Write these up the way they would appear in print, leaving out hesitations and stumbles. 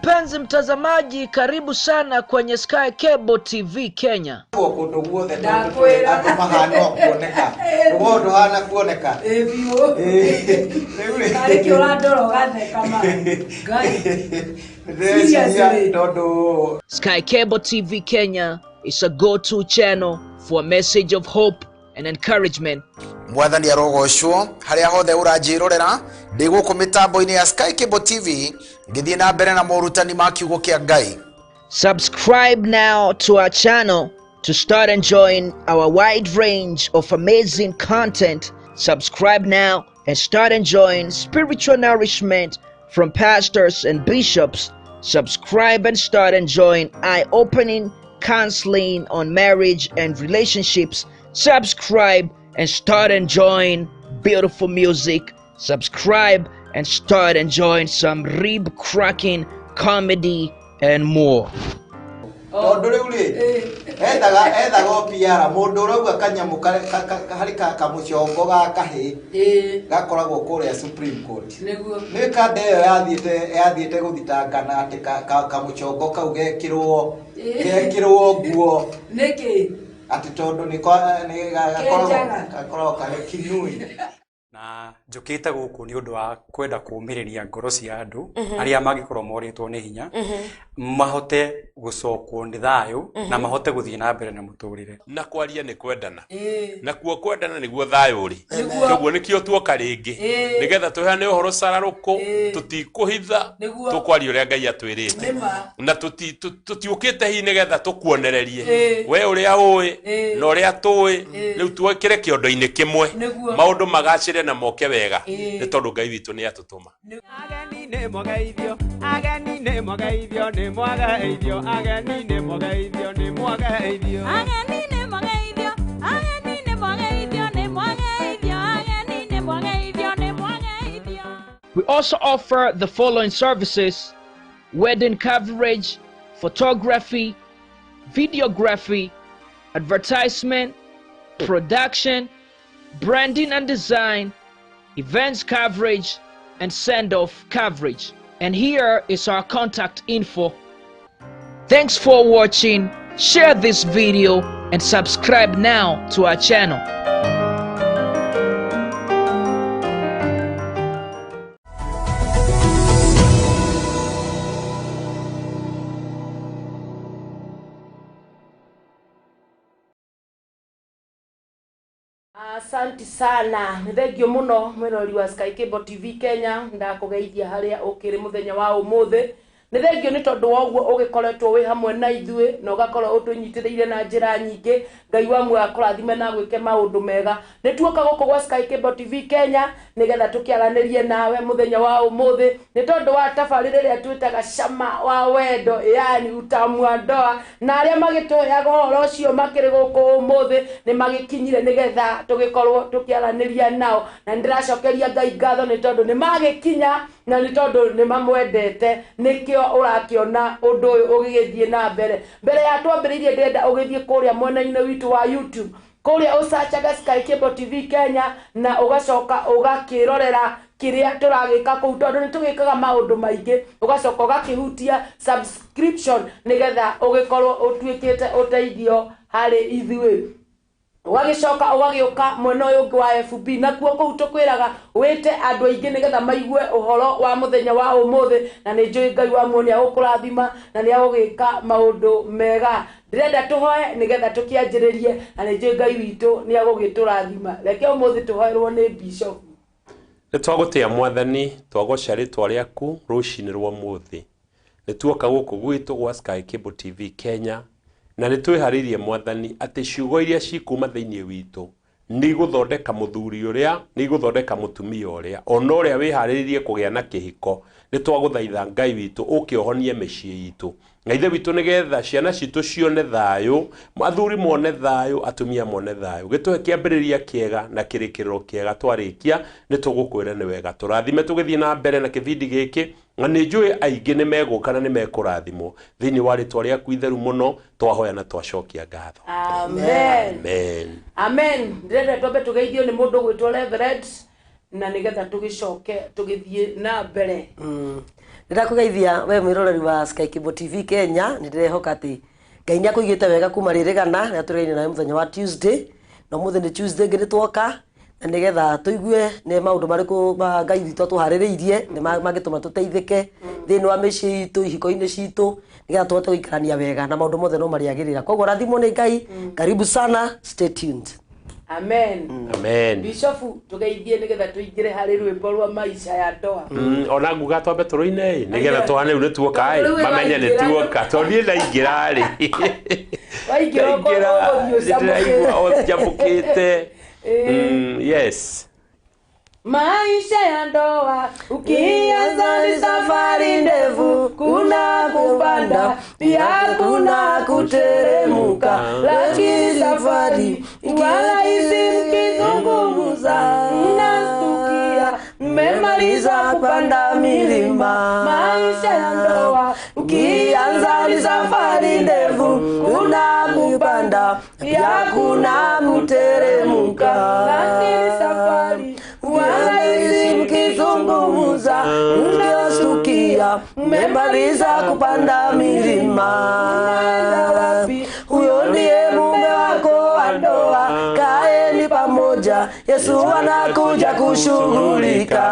Mpenzi mtazamaji, karibu sana kwenye Sky Cable TV Kenya. Kũndũ guothe tondũ Ndakwĩra. andũ mahana o kuoneka rũgongo ndũhana kuoneka. Ĩ biũ. Rĩu rĩ- Tarĩ kĩ ũrandora ũgatheka ma Ngai. Ndĩreciria Seriously. tondũ Sky Cable TV Kenya is a go-to channel for a message of hope and encouragement. Mwathani arogocwo harĩa hothe ũranjĩrorera ndĩ gũkũ mĩtambo-inĩ ya Sky Cable TV ngĩthiĩ na mbere na morutani ma kiugo kĩa Ngai. Subscribe now to our channel to start enjoying our wide range of amazing content. Subscribe now and start enjoying spiritual nourishment from pastors and bishops. Subscribe and start enjoying eye opening counseling on marriage and relationships. Subscribe and start enjoying beautiful music. Subscribe and start enjoying some rib cracking comedy and more. Tondũ rĩu rĩ ethaga o PR mũndũ ũrauga kanyamũ harĩ kamũcongo ga kahĩ gakoragwo kũrĩa Supreme Court. Nĩguo. Nĩ kanda ĩyo yathiĩte gũthitangana atĩ kamũcongo kau gekĩrwo nguo Nĩkĩ? atĩ tondũ nĩ nĩ gakoragwo Kenjaga. gakoragwo karĩ kinui. Na njũkĩte gũkũ nĩ ũndũ wa kwenda kũũmĩrĩria ngoro cia andũ arĩa mangĩkorwo morĩtwo nĩ hinya, mahote gũcokwo nĩ thayũ na mahote gũthiĩ na mbere na mũtũrĩre. Na kwaria nĩ kwendana, nakuo kwendana nĩguo thayũ ũrĩ. Nĩguo. Koguo nĩkĩo tuoka rĩngĩ nĩgetha tũheane ũhoro cararũkũ, tũtikũhitha, Nĩguo. tũkwaria ũrĩa Ngai atwĩrĩte. Nĩma. Na tũtiũkĩte hihi nĩgetha tũkuonererie we ũrĩa ũĩ na ũrĩa tũĩ, rĩu twĩkĩre kĩondo-inĩ kĩmwe, Nĩguo. maũndũ magacĩre na moke wega, nĩ tondũ Ngai witũ nĩ atũtũma. Ageni nĩ mwageithio, ageni nĩ mwageithio, nĩ mwageithio, ageni nĩ mwageithio, nĩ mwageithio. Ageni nĩ mwageithio, ageni nĩ mwageithio, nĩ mwageithio, ageni nĩ mwageithio, nĩ mwageithio. We also offer the following services: wedding coverage, photography, videography, advertisement, production, branding and design, events coverage, and send-off coverage. And here is our contact info. Thanks for watching. Share this video and subscribe now to our channel. Asanti sana, nĩ thengio mũno mwĩrori wa Sky Cable TV Kenya, ndakũgeithia harĩa ũkĩrĩ mũthenya wa ũmũthĩ. Nĩ thengio nĩ tondũ wa ũguo ũgĩkoretwo wĩ hamwe na ithuĩ na ũgakorwo ũtũnyitĩrĩire na njĩra nyingĩ. Ngai wa muoyo akũrathime na agwĩke maũndũ mega. Nĩ tuoka gũkũ gwa Sky Cable TV Kenya nĩgetha tũkĩaranĩrie nawe mũthenya wa ũmũthĩ nĩ tondũ wa tabarĩra ĩrĩa twĩtaga Cama wa Wendo, yani utamu wa ndoa, na arĩa magĩtũheaga ũhoro ũcio makĩrĩ gũkũ ũmũthĩ nĩ magĩkinyire nĩgetha tũgĩkorwo tũkĩaranĩria nao, na nĩndĩracokeria Ngai ngatho nĩ tondũ nĩ magĩkinya na nĩ tondũ nĩ mamwendete, nĩkĩo ũrakĩona ũndũ ũyũ ũgĩgĩthiĩ na mbere. Mbere ya twambĩrĩirie ndĩrenda ũgĩthiĩ kũrĩa mwena-inĩ witũ wa YouTube, kũrĩa ũcacaga Sky Cable TV Kenya na ũgacoka ũgakĩrorera kĩrĩa tũragĩka kũu, tondũ nĩ tũgĩkaga maũndũ maingĩ, ũgacoka ũgakĩhutia subscription nĩgetha ũgĩkorwo ũtuĩkĩte ũteithio harĩ ithuĩ. Ũgagĩcoka ũgagĩũka mwena ũyũ ũngĩ wa FB, nakuo kũu tũkwĩraga wĩte andũ aingĩ nĩgetha maigue ũhoro wa mũthenya wa ũmũthĩ, na nĩ njũĩ Ngai wa muoyo nĩ agũkũrathima na nĩ agũgĩka maũndũ mega. Ndĩrenda tũhoe nĩgetha tũkĩanjĩrĩrie, na nĩ njũĩ Ngai witũ nĩ agũgĩtũrathima. Reke ũmũthĩ tũhoerwo nĩ Bishop. Nĩ twagũtĩa Mwathani, twagoca rĩtwa rĩaku rũcinĩ rwa ũmũthĩ. Nĩ tuoka gũkũ gwitũ gwa Sky Cable TV Kenya, na nĩ twĩharĩirie Mwathani atĩ ciugo iria cikuma thĩinĩ witũ nĩ igũthondeka mũthuri ũrĩa, nĩ igũthondeka mũtumia ũrĩa, ona ũrĩa wĩharĩrĩirie kũgĩa na kĩhiko. Nĩ twagũthaitha Ngai witũ ũke ũhonie mĩciĩ itũ, na Ithe witũ, nĩgetha ciana citũ cione thayũ, athuri mone thayũ, atumia mone thayũ. Gĩtũhe kĩambĩrĩria kĩega na kĩrĩkĩrĩro kĩega. Twarĩkia nĩ tũgũkwĩra nĩ wega. Tũrathime tũgĩthiĩ na mbere na kĩbindi gĩkĩ, na nĩ njũĩ aingĩ nĩ megũka na nĩ mekũrathimwo thĩinĩ wa rĩtwa rĩaku itheru mũno. Twahoya na twacokia ngatho. Amen. Amen. Amen. Ndĩrenda twambe tũgeithio nĩ mũndũ ũgwĩtwo Reverend, na nĩgetha tũgĩcoke tũgĩthiĩ na mbere. Ndĩrakũgeithia we mwĩroreri wa Sky Cable TV Kenya, nĩndĩrehoka atĩ Ngai nĩakũigĩte wega kuma rĩrĩgana rĩrĩa tũrĩgaine nawe mũthenya wa Tuesday, na ũmũthĩ nĩ Tuesday ĩngĩ nĩtwoka na nĩgetha tũigue nĩ maũndũ marĩkũ ma Ngai witũ atũharĩrĩirie nĩ mangĩtũma tũteithĩke thĩinĩ wa mĩciĩ itũ, ihiko-inĩ citũ, nĩgetha tũhote gũikarania wega na maũndũ mothe no marĩagĩrĩra. Koguo rathimwo nĩ Ngai, karibu sana, stay tuned. Amen. Amen. Bishofu tugeithie nigetha tuingire hari rwimbo rwa maisha ya ndoa. Ona nguga twambe tũrũine nĩgetha tũhane rĩu nĩ tuoka ĩ mamenye nĩ tuoka tondũ niĩ ndaingĩra rĩ Waingĩra ũkorwo ũgũthiĩ ndĩraigua njamũkĩte. Yes. Maisha ya ndoa ukianza ni safari ndefu, kuna kupanda pia kuna kuteremka, lakini safari wala isi mkizungumza mnastukia mmemaliza kupanda milima. Maisha ya ndoa ukianza ni safari ndefu, kuna kupanda pia kuna kuteremka, lakini safari wala isi mkizungumza mnastukia mmemaliza kupanda milima. Huyo ndiye mume wako wa ndoa, kaeni pamoja, Yesu anakuja kushughulika.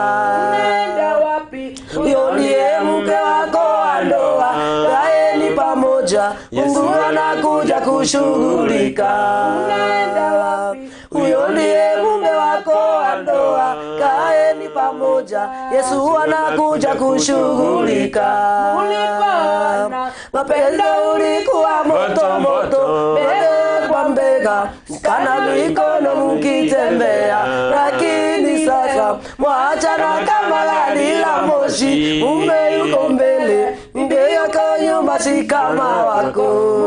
Unaenda wapi? Huyo ndiye mke wako wa ndoa, kaeni pamoja, Mungu anakuja kushughulika. Unaenda wapi? Huyo ndiye mume wako wa ndoa, kaeni pamoja, Yesu anakuja kushughulika. Ulipoona Mapendo ulikuwa moto moto, bega kwa mbega, kana mikono mkitembea, lakini sasa mwachana kama gari la moshi. Mume yuko mbele, mke yuko nyuma, si kama wako.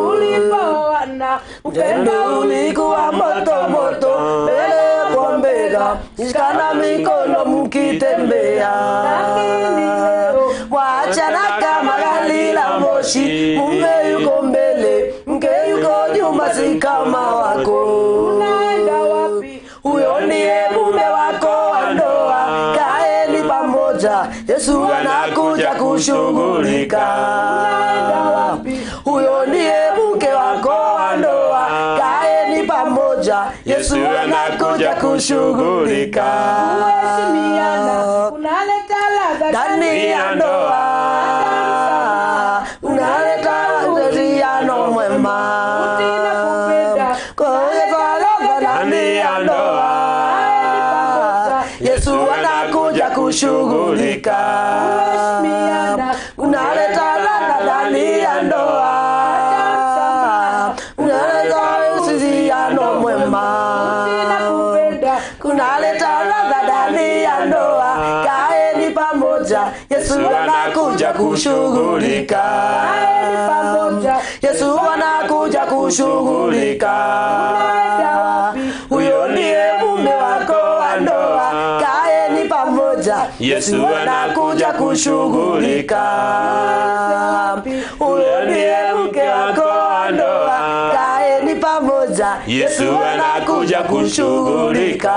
Ulipoona Upendo ulikuwa moto moto, mbele kwa mbega, kana mikono mkitembea, mwachana kama gari la moshi. Mume yuko mbele, mke yuko nyuma, si kama wako. Unaenda wapi? Huyo ndiye mume wako wa ndoa, kaeni pamoja, Yesu anakuja kushughulika. Huyo ndiye mke wako wa ndoa, kaeni pamoja, Yesu anakuja kushughulika. Kuheshimiana kunaleta ladha Ndani ya ndoa unaleta uhusiano mwema, kuleta ladha ndani ya ndoa, Yesu anakuja kushughulika. Unaleta ladha ndani ya ndoa, unaleta uhusiano mwema, kunaleta ladha ndani ya ndoa, kaeni pamoja, Yesu anakuja kushughulika. Yesu anakuja kushughulika. Huyo ndiye mume wako wa ndoa, kaeni pamoja, Yesu anakuja kushughulika. Huyo ndiye mke wako wa ndoa, kaeni pamoja, Yesu anakuja kushughulika.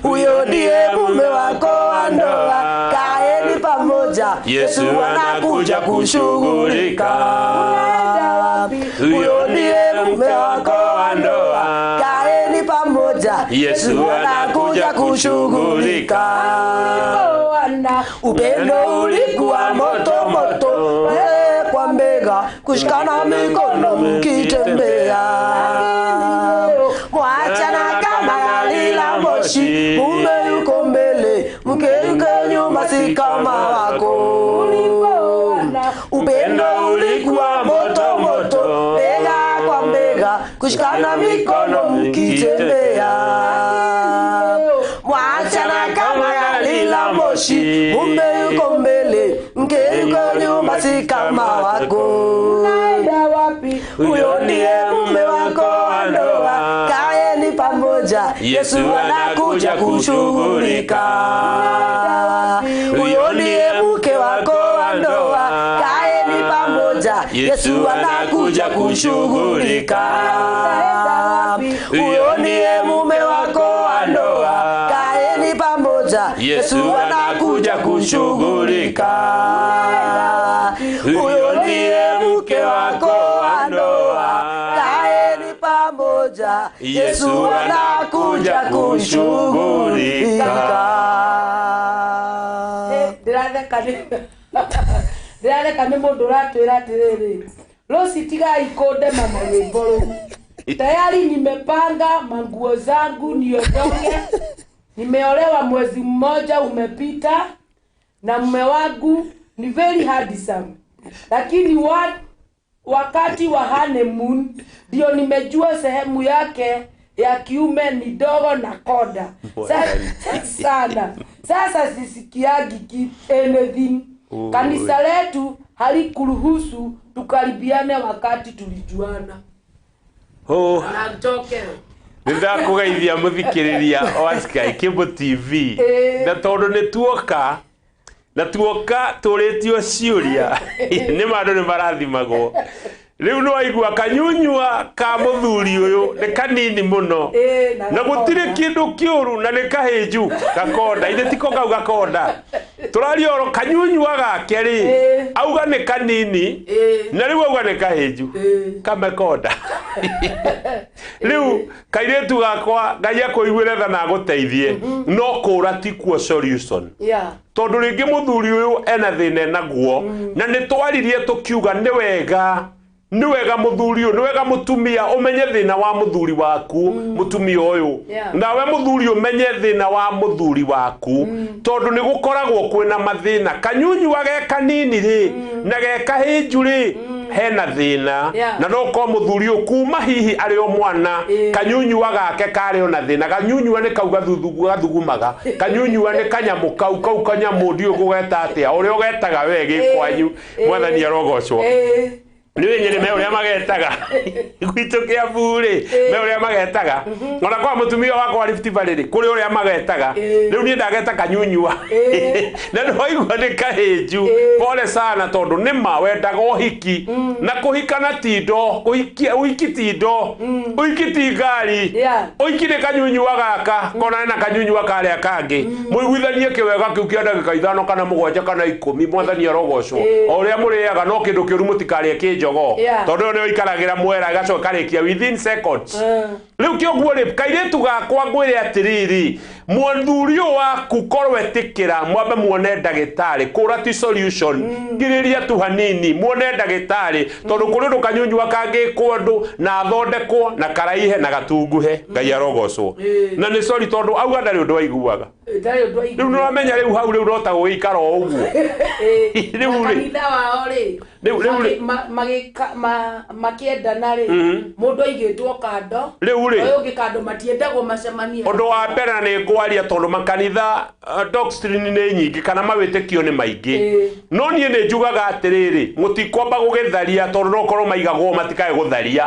Huyo ndiye mume wako wa ndoa, kaeni pamoja, Yesu anakuja kushughulika. Huyo ndiye mume wako wa ndoa, kaeni pamoja, Yesu anakuja kushughulika. Upendo ulikuwa moto moto, mbele kwa mbega, kushikana mikono mkitembea, mwachana kama gari la moshi. Mume yuko mbele, mke yuko nyuma, si kama wako. Upendo ulikuwa moto moto, bega kwa mbega, kushikana mikono mkitembea, mwachana kama gari la moshi. Mume yuko mbele, mke yuko nyuma, si kama wako. Huyo ndiye mume wako wa ndoa, kaeni pamoja, Yesu anakuja kushughulika. Huyo ndiye mke wako wa ndoa, kaeni pamoja, Yesu anakuja kushughulika. Huyo ndiye mume wako wa ndoa, kaeni pamoja, Yesu anakuja anakuja kushughulika. Huyo ndiye mke wako wa ndoa, kaeni pamoja, Yesu anakuja kushughulika. Ndĩratheka nĩ mũndũ ũratwĩra atĩrĩrĩ, Lucy tigai kũndema na rwĩmbo rũu. Tayari nimepanga manguo zangu niondoke. Nimeolewa mwezi mmoja umepita na mume wangu ni very handsome. Lakini wakati wa honeymoon ndio nimejua sehemu yake ya kiume ni dogo na konda sana. Sasa sisikiagi anything. Kanisa letu halikuruhusu tukaribiane wakati tulijuana. Oh. Na njoke. Nĩndakũgeithia mũthikĩrĩria wa Sky Cable TV. Na tondũ nĩ tuoka na tuoka tũrĩtio ciũria nĩ ma andũ nĩ marathimagwo. Rĩu nĩ waigua kanyunyua ka mũthuri ũyũ nĩ kanini mũno na gũtirĩ kĩndũ kĩũru na nĩ kahĩnju gakonda ithe tiko kau gakonda tũraria oro kanyunyua gake rĩ auga nĩ kanini na rĩu auga nĩ kahĩnju kamekonda. Rĩu kairĩtu gakwa Ngai akũiguĩre tha na agũteithie no kũra tikuo solution. Tondũ rĩngĩ mũthuri ũyũ ena thĩna enaguo na nĩ twaririe tũkiuga nĩ wega mũthuri ũyũ, nĩ wega mũtumia ũmenye thĩna wa mũthuri waku mũtumia ũyũ nawe mũthuri ũmenye thĩna wa mũthuri waku tondũ nĩ gũkoragwo kwĩna mathĩna. Kanyunyua ge kanini rĩ na ge kahĩnju rĩ hena thĩna na no korwo mũthuri ũyũ kuma hihi arĩ o mwana kanyunyua gake karĩ ona thĩna. Kanyunyua nĩ kau gathugumaga, kanyunyua nĩ kanyamũ kau kau kanyamũ ndiũĩ gũgeta atĩa ũrĩa ũgetaga we gĩkwanyu mwathani arogocwo. Nĩ nyene me ũrĩa magetaga gwitũ Kĩambu rĩ me ũrĩa magetaga ona kwa mũtumia wakwa Rift Valley rĩ kũrĩ ũrĩa magetaga rĩu niĩ ndageta kanyunyua na nĩwaigua nĩ kahĩnju. Pole sana tondũ nĩ ma wendaga ũhiki na kũhikana ti indo, ũhiki ti indo, ũhiki ti ngari, ũhiki nĩ kanyunyua gaka konane na kanyunyua karĩa kangĩ mũiguithanie kĩwega kĩu kĩa ndagĩka 5 kana 7 kana 10 mwathani arogocwo. O ũrĩa mũrĩaga no kĩndũ kĩũru mũtikarĩe kĩnjogo tondu nĩ ũikaragĩra mwera gacoka karĩkia within seconds. Rĩu kĩoguo rĩ kairĩtu gakwa ngwĩre atĩrĩrĩ mũthuri ũyũ waku korwo etĩkĩra mwambe muone ndagĩtarĩ kũra ti solution ngirĩria tu hanini muone ndagĩtarĩ tondũ kũrĩ ũndũ kanyunyua kangĩkwo andũ na athondekwo na karaihe na gatunguhe Ngai arogocwo. Na nĩ sorry tondũ auga ndarĩ ũndũ aiguaga rĩu nĩũramenya rĩu hau rĩu no ta gũgĩikara o ũguo. Rĩu rĩ kanitha wao rĩ makĩendana rĩ mũndũ aigĩtwo kando rĩu rĩ ũyũ ũngĩ kando matiendagwo macemanie. Ũndũ wa mbere na nĩ ngwaria tondũ makanitha doctrine nĩ nyingĩ kana mawĩtĩkio nĩ maingĩ no niĩ nĩ njugaga atĩrĩrĩ mũtikwamba gũgĩtharia tondũ no korwo maigagwo matikae gũtharia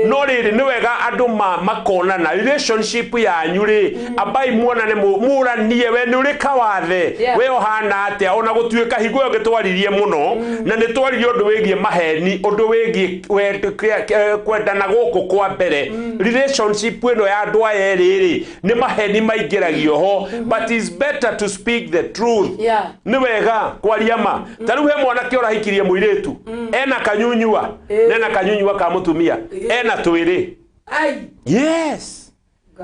no rĩrĩ nĩ wega andũ makonana relationship yanyu rĩ ambai muonane mũranie we nĩ ũrĩ kawathe we ũhana atĩa ona gũtuĩka hingo ĩyo ngĩtwaririe mũno na nĩ twaririe ũndũ wĩgiĩ maheni ũndũ wĩgiĩ kwendana gũkũ kwa mbere relationship ĩno ya andũ aya erĩ rĩ nĩ maheni maingĩragio ho but it's better to speak the truth. Nĩ wega kwaria ma. Ta rĩu he mwanake ũrahikirie mũirĩtu ena kanyunyua na kanyunyua ka mũtumia ena twĩrĩ. Yes.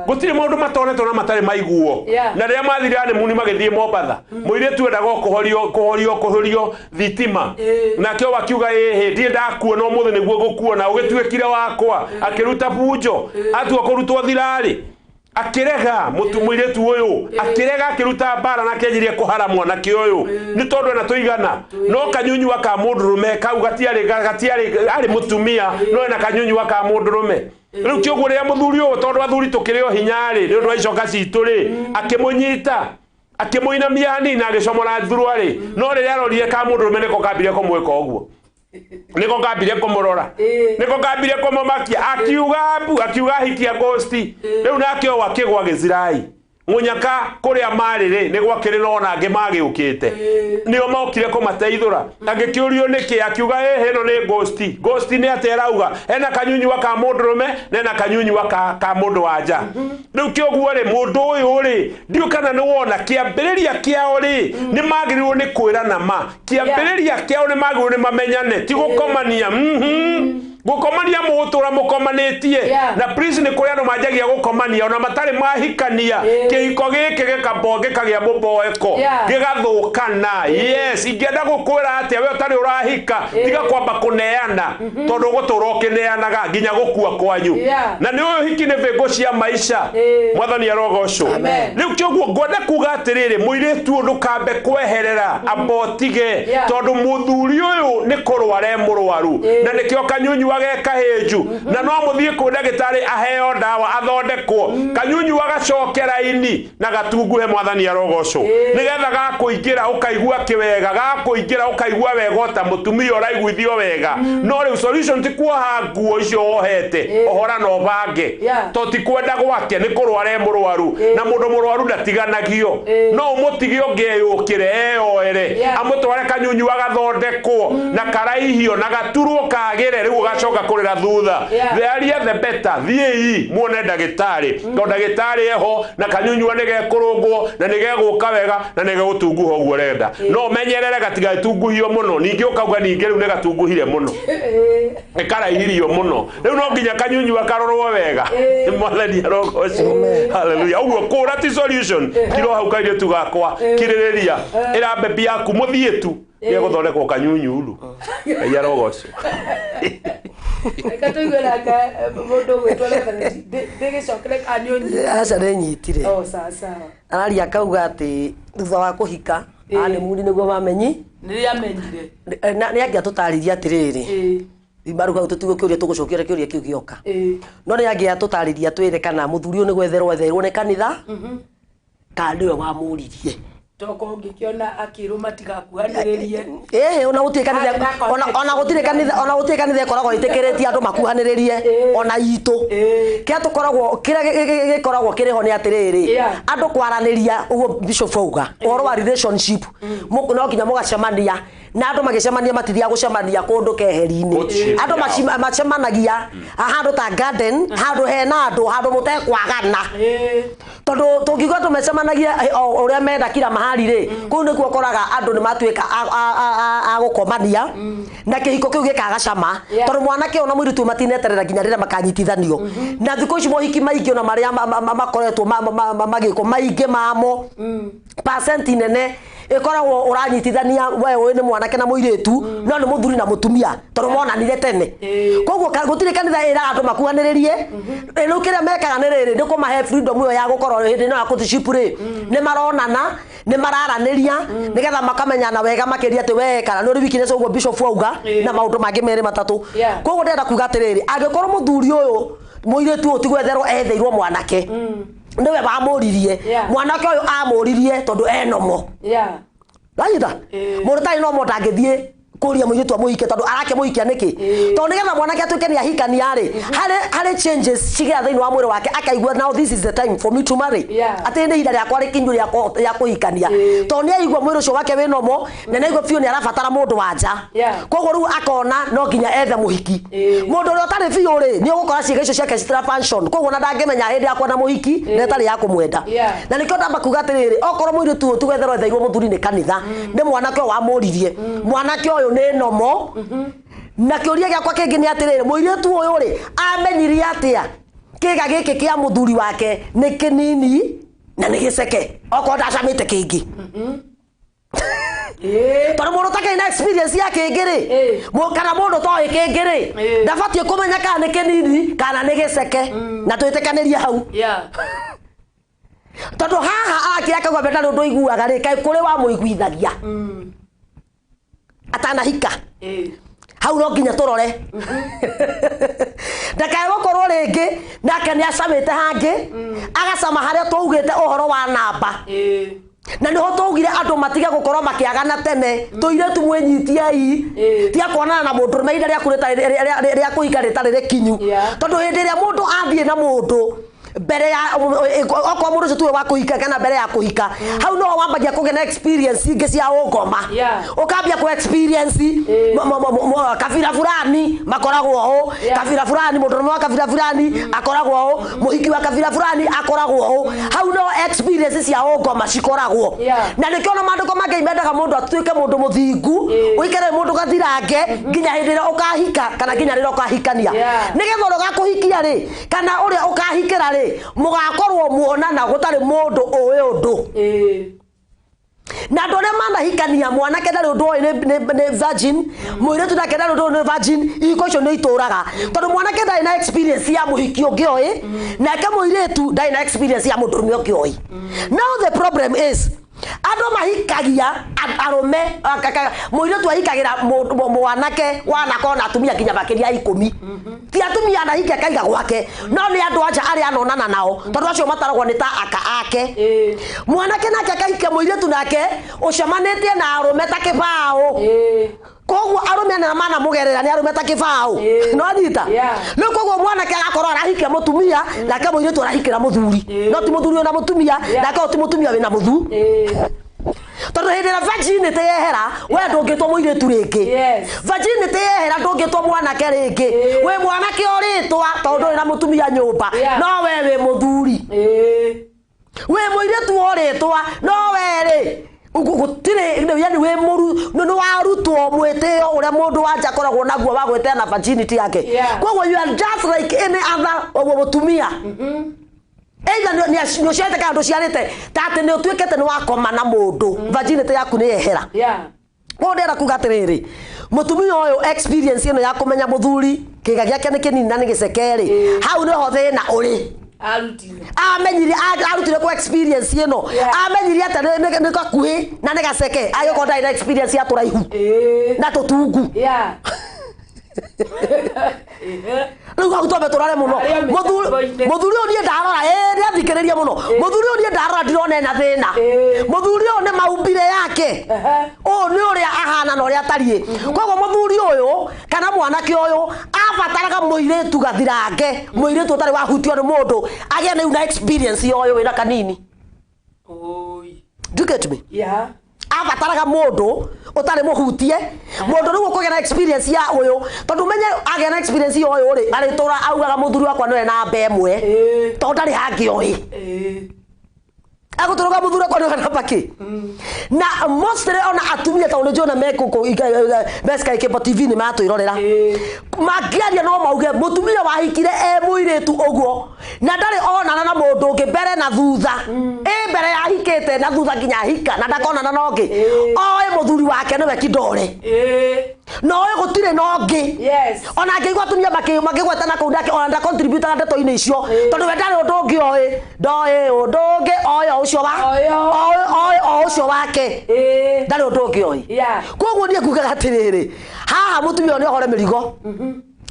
Gũtirĩ maũndũ matonetwo na matarĩ maiguo na rĩrĩa mathire honeymoon magĩthiĩ Mombatha mũirĩtu endaga kũhorio thitima nake o akiuga ĩhĩ ndirĩ ndakuona ũmũthĩ nĩguo ngũkuona ũgĩtuĩkire wakwa akĩruta bunjo atua kũrutwo thirarĩ akĩrega mũirĩtu ũyũ akĩrega akĩruta mbara na akĩanjirie kũhara mwanake ũyũ nĩ tondũ ena tũigana no kanyunyua ka mũndũrũme kau gatiarĩ arĩ mũtumia no ena kanyunyua ka mũndũrũme. Rĩu kĩoguo rĩrĩa mũthuri ũyũ tondũ athuri tũkĩrĩ o hinya rĩ nĩ ũndũ wa icoka citũ rĩ akĩmũnyita akĩmũinamia hanini na agĩcomora thuruarĩ no rĩrĩa arorire ka mũndũrũme nĩko kambirie kũmwĩka ũguo nĩko kambirie kũmũrora nĩko kambirie kũmũmakia akiuga mbu akiuga hikia ghost rĩu nake o akĩgwa gĩcirai Munyaka kuria marĩ rĩ nĩ gwakĩrĩ na ona angĩ magĩũkĩte nĩo mokire kũmateithũra agĩkĩũrio nĩkĩ akiuga ĩhĩ ĩno nĩ ghost ghost nĩ atĩ arauga ena kanyunyua ka mũndũrũme na ena kanyunyua ka mũndũ wa nja rĩu kĩoguo rĩ mũndũ ũyũ rĩ ndiũ kana nĩ wona kĩambĩrĩria kĩao rĩ nĩ magĩrĩirwo nĩ kwĩrana ma kĩambĩrĩria kĩao nĩ magĩrĩirwo nĩ mamenyane ti gũkomania gukomania mugutura mukomanĩtie na please nĩ kũrĩ andũ manjagia gũkomania ona matarĩ mahikania kĩhiko gĩkĩ gĩkabonge kagĩa mũboeko gĩgathũkana yes ingĩenda gũkwĩra atĩa we ũtarĩ ũrahika tiga kwamba kũneana tondũ ũgũtũra ũkĩneanaga nginya gũkua kwanyu na nĩ ũyũ hiki nĩ bĩngũ cia maica mwathani arogocwo rĩu kĩoguo ngwenda kuga atĩrĩrĩ mũirĩtu ũyũ ndũkambe kweherera amba ũtige tondũ mũthuri ũyũ nĩ kũrwara e mũrwaru na nĩkĩo kanyunyua gekahinju na no muthie ku ndagitari aheo ndawa athondekwo kanyunyu agacokera ini na gatunguhe mwathani arogocwo nigetha gakuingira ukaigua kiwega gakuingira ukaigua wega ota mutumia uraiguithio wega no riu solution ti kuoha nguo icio wohete ohora no bange to ti kwenda gwake ni kurwara e murwaru na mundu murwaru ndatiganagio no umutige ungeyukire eyoere amutware kanyunyu agathondekwo na karaihio na gaturwo kagire riu gacoka kurira thutha the earlier the better thiei muone ndagitari to ndagitari eho na kanyunyua ni gekurungwo na ni geguka wega na ni gegutunguha uguo urenda no menyerere gatigatunguhio muno ningi ukauga ningi riu ni gatunguhire muno ni karaihirio muno riu no nginya kanyunyua karorwo wega mwathani arogocwo hallelujah uguo kura ti solution kiro hau kairĩtu gakwa kirĩrĩria ĩra bebi yaku muthie tu gĩgũthondekwo kanyunyuru ngai arogocwo Reke tũigue nake mũndũ ũgwĩtwo Reverend ndĩgĩcokere kana nĩ ũnyitire. Aca nĩ nyitire. Oh, sawa sawa. Araria akauga atĩ thutha wa kũhika honeymoon nĩguo mamenyi Nĩrĩa amenyire. Nĩ angĩatũtarĩria atĩrĩrĩ maru hau tũtigũkĩũria tũgũcokia ũrĩa kĩũria kĩu gĩoka no nĩ angĩatũtarĩria twĩre kana mũthuri ũyũ nĩ gwetherwo etheirwo nĩ kanitha kana nĩwe wamũririe Toko ngĩkĩona akĩrwo matigakuhanĩrĩrie ona gũtirĩ kanitha ona gũtirĩ kanitha ona gũtirĩ kanitha ĩkoragwo ĩtĩkĩrĩtie andũ makuhanĩrĩrie ona itũ kĩrĩa tũkoragwo kĩrĩa gĩkoragwo kĩrĩ ho nĩ atĩrĩrĩ andũ kwaranĩria ũguo Bishop auga ũhoro wa relationship no nginya mũgacemania na andũ magĩcemania matithiaga gũcemania kũndũ keheri-inĩ andũ macemanagia handũ ta garden handũ hena andũ handũ mũtekwagana tondũ tũngiuga andũ macemanagia ũrĩa menda kila mahali rĩ kũu nĩkuo ũkoraga andũ nĩ matuĩka a gũkomania na kĩhiko kĩu gĩkaga cama tondũ mwanake ona mũirĩtu matineterera nginya rĩrĩa makanyitithanio na thikũ ici mohiki maingĩ ona marĩa makoretwo magĩkwo maingĩ mamo percent nene ĩkoragwo ũranyitithania we ũyũ nĩ mwanake na mũirĩtu no nĩ mũthuri na mũtumia tondũ monanire tene koguo gũtirĩ kanitha ĩraga andũ makuhanĩrĩrie rĩu kĩrĩa mekaga nĩ rĩrĩ nĩ kũmahe freedom ĩyo ya gũkorwo hĩndĩ ĩno ya courtship rĩ nĩ maronana nĩ mararanĩria nĩgetha makamenyana wega makĩria atĩ we kana nĩ ũrĩ weakness ũguo Bishop auga na maũndũ mangĩ merĩ matatũ koguo ndĩrenda kuga atĩrĩrĩ angĩkorwo mũthuri ũyũ mũirĩtu ũyũ ti gwetherwo etheirwo mwanake niwe wamũririe mwanake ũyũ amũririe tondũ enomo ranyita mũndũ tarĩ nomo ndangĩthiĩ kũria mũirĩtu amũhike tondũ arakĩmũhikia nĩkĩ tondũ nĩgetha mwanake atuĩke nĩ ahikania rĩ harĩ changes cigĩa thĩinĩ wa mwĩrĩ wake akaigua now this is the time for me to marry atĩ nĩ ihinda rĩakwa rĩkinyu rĩa kũhikania tondũ nĩ aigua mwĩrĩ ũcio wake wĩ nomo na nĩ aigua biũ nĩ arabatara mũndũ wa nja koguo rĩu akona no nginya ethe mũhiki mũndũ ũrĩa ũtarĩ biũ rĩ nĩ ũgũkora ciĩga icio ciake citira function koguo ona ndangĩmenya hĩndĩ ya kwenda mũhiki na ĩtarĩ ya kũmwenda na nĩkĩo ndamba kuga atĩrĩrĩ okorwo mũirĩtu ũyũ ti gwetherwo etheirwo mũthuri nĩ kanitha nĩ mwanake ũyũ wamũririe mwanake ũyũ nĩ nomo na kĩũria gĩakwa kĩngĩ nĩ atĩrĩrĩ mũirĩtu ũyũ rĩ amenyirie atĩa kĩga gĩkĩ kĩa mũthuri wake nĩ kĩnini na nĩ gĩceke okorwo ndacamĩte kĩngĩ tondũ mũndũ ũtakĩrĩ na experience ya kĩngĩ rĩ kana mũndũ ũtoĩ kĩngĩ rĩ ndabatiĩ kũmenya kana nĩ kĩnini kana nĩ gĩceke na twĩtĩkanĩrie hau tondũ haha arakĩra akauga we ndarĩ ũndũ aiguaga rĩ kaĩ kũrĩ wamũiguithagia atanahika hau no nginya tũrore ndakae gũkorwo rĩngĩ nake nĩ acamĩte hangĩ agacama harĩa twaugĩte ũhoro wa namba na nĩho twaugire andũ matige gũkorwo makĩagana tene tũirĩtu mwĩnyitiei tiga kuonana na mũndũrũme ihinda rĩaku rĩa kũhika rĩtarĩ rĩkinyu tondũ hĩndĩ ĩrĩa mũndũ athiĩ na mũndũ Mbere ya okorwo mũndũ ũcio tuwe wa kũhika kana mbere ya kũhika, hau no wambagia kũgĩa na experience ingĩ cia ũngoma. Ũkambia kũ experience kabira fulani makoragwo ũũ, kabira fulani, mũndũrũme wa kabira fulani akoragwo ũũ, mũhiki wa kabira fulani akoragwo ũũ. Hau no experience cia ũngoma cikoragwo. Na nĩkĩo na maandĩko ma Ngai mendaga mũndũ atuĩke mũndũ mũthingu, ũikare mũndũ gathirange nginya hĩndĩ ĩrĩa ũkahika kana nginya rĩrĩa ũkahikania, nĩgetha ũrĩa ũgakũhikia rĩ kana ũrĩa ũkahikĩra rĩ, mũgakorwo muonana gũtarĩ mũndũ ũĩ ũndũ. Na andũ arĩa manahikania, mwanake ndarĩ ũndũ oĩ nĩ virgin, mũirĩtu nake ndarĩ ũndũ oĩ nĩ virgin, ihiko icio nĩ itũraga, tondũ mwanake ndarĩ na experience ya mũhiki ũngĩ oĩ, nake mũirĩtu ndarĩ na experience ya mũndũrũme ũngĩ oĩ. Now the problem is andũ mahikagia arũme, mũirĩtu ahikagĩra mwanake wanakorwo na atumia nginya makĩria ya 10. Ti atumia anahikia akaiga gwake, no nĩ andũ anja arĩa anonana nao, tondũ acio mataragwo nĩ ta aka ake. Mwanake nake akahikia mũirĩtu nake ũcemanĩtie na arũme ta kĩbaũ. Koguo arũme ana manamũgerera nĩ arũme ta kĩbaũ. No nyita? Rĩu koguo mwanake agakorwo arahikia mũtumia, nake mũirĩtu arahikĩra mũthuri, no ti mũthuri wĩna mũtumia, nake ũyũ ti mũtumia wĩna mũthuri, tondũ hĩndĩ ĩrĩa virginity yehera, we ndũngĩtwo mũirĩtu rĩngĩ. Virginity yehera, ndũngĩtwo mwanake rĩngĩ. Wĩ mwanake ũrĩtwa tondũ ndũrĩ na mũtumia nyũmba, no we wĩ mũthuri. Wĩ mũirĩtu ũrĩtwa, no we rĩ gũtirĩ, yani wĩ mũru nĩ warutwo mwĩtĩo ũrĩa mũndũ wanja akoragwo naguo wa gwĩtĩa na virginity yake. Koguo you are just like any other mũtumia, either nĩ ũciarĩte kana ndũciarĩte, ta atĩ nĩ ũtuĩkĩte nĩ wakoma na mũndũ, virginity yaku nĩ yehera. Koguo ndĩrenda kuga atĩrĩrĩ, mũtumia ũyũ experience ĩno ya kũmenya mũthuri kĩga gĩake nĩ kĩnini na nĩ gĩceke rĩ, hau nĩho thĩna ũrĩ. Arutire. Amenyire, arutire ku experience ĩno? Amenyire atĩ nĩ gakuhĩ na nĩ gaceke agĩkorwo ndarĩ na experience ya tũraihu na tũtungu? Rĩu hau twambe tũrore mũno. Arĩa mĩtambo-inĩ. Mũthuri ũyũ niĩ ndarora, nĩ athikĩrĩria mũno. Mũthuri ũyũ niĩ ndarora ndirona ena thĩna. Mũthuri ũyũ nĩ maumbire yake, ũyũ nĩ ũrĩa ahana na ũrĩa atariĩ. Koguo mũthuri ũyũ kana mwanake ũyũ abataraga mũirĩtu gathirange, mũirĩtu ũtarĩ wahutio nĩ mũndũ, agĩe rĩu na experience ya ũyũ wĩna kanini. Oi. Do you get me? Yeah. Abataraga mũndũ ũtarĩ mũhutie, mũndũ rĩu ũkũgĩa na experience ya ũyũ, tondũ menye agĩa na experience ya ũyũ rĩ, arĩtũra augaga mũthuri wakwa nĩwe namba ĩmwe, tondũ ndarĩ hangĩ oĩ. Agũtũrũga mũthuri wakwa nĩwe namba kĩ. Na mostly ona atumia, tondũ nĩnjũĩ me gũkũ me Sky Cable TV nĩ maratwĩrorera, mangĩaria no mauge mũtumia wahikire e mũirĩtu ũguo na ndarĩ onana na mũndũ ũngĩ mbere na thutha, ĩ mbere yahikĩte na thutha nginya ahika na ndakonana na ũngĩ, oĩ mũthuri wake nĩwe kidore, na oĩ gũtirĩ na ũngĩ. Ona angĩigua atumia makĩgwetana kũu nake ona ndacontributaga ndeto-inĩ icio, tondũ we ndarĩ ũndũ ũngĩ oĩ, ndoĩ ũndũ ũngĩ, oĩ o ũcio wa oĩ o ũcio wake, ndarĩ ũndũ ũngĩ oĩ. Koguo niĩ ngugaga atĩrĩrĩ, haha mũtumia ũyũ nĩ ohore mĩrigo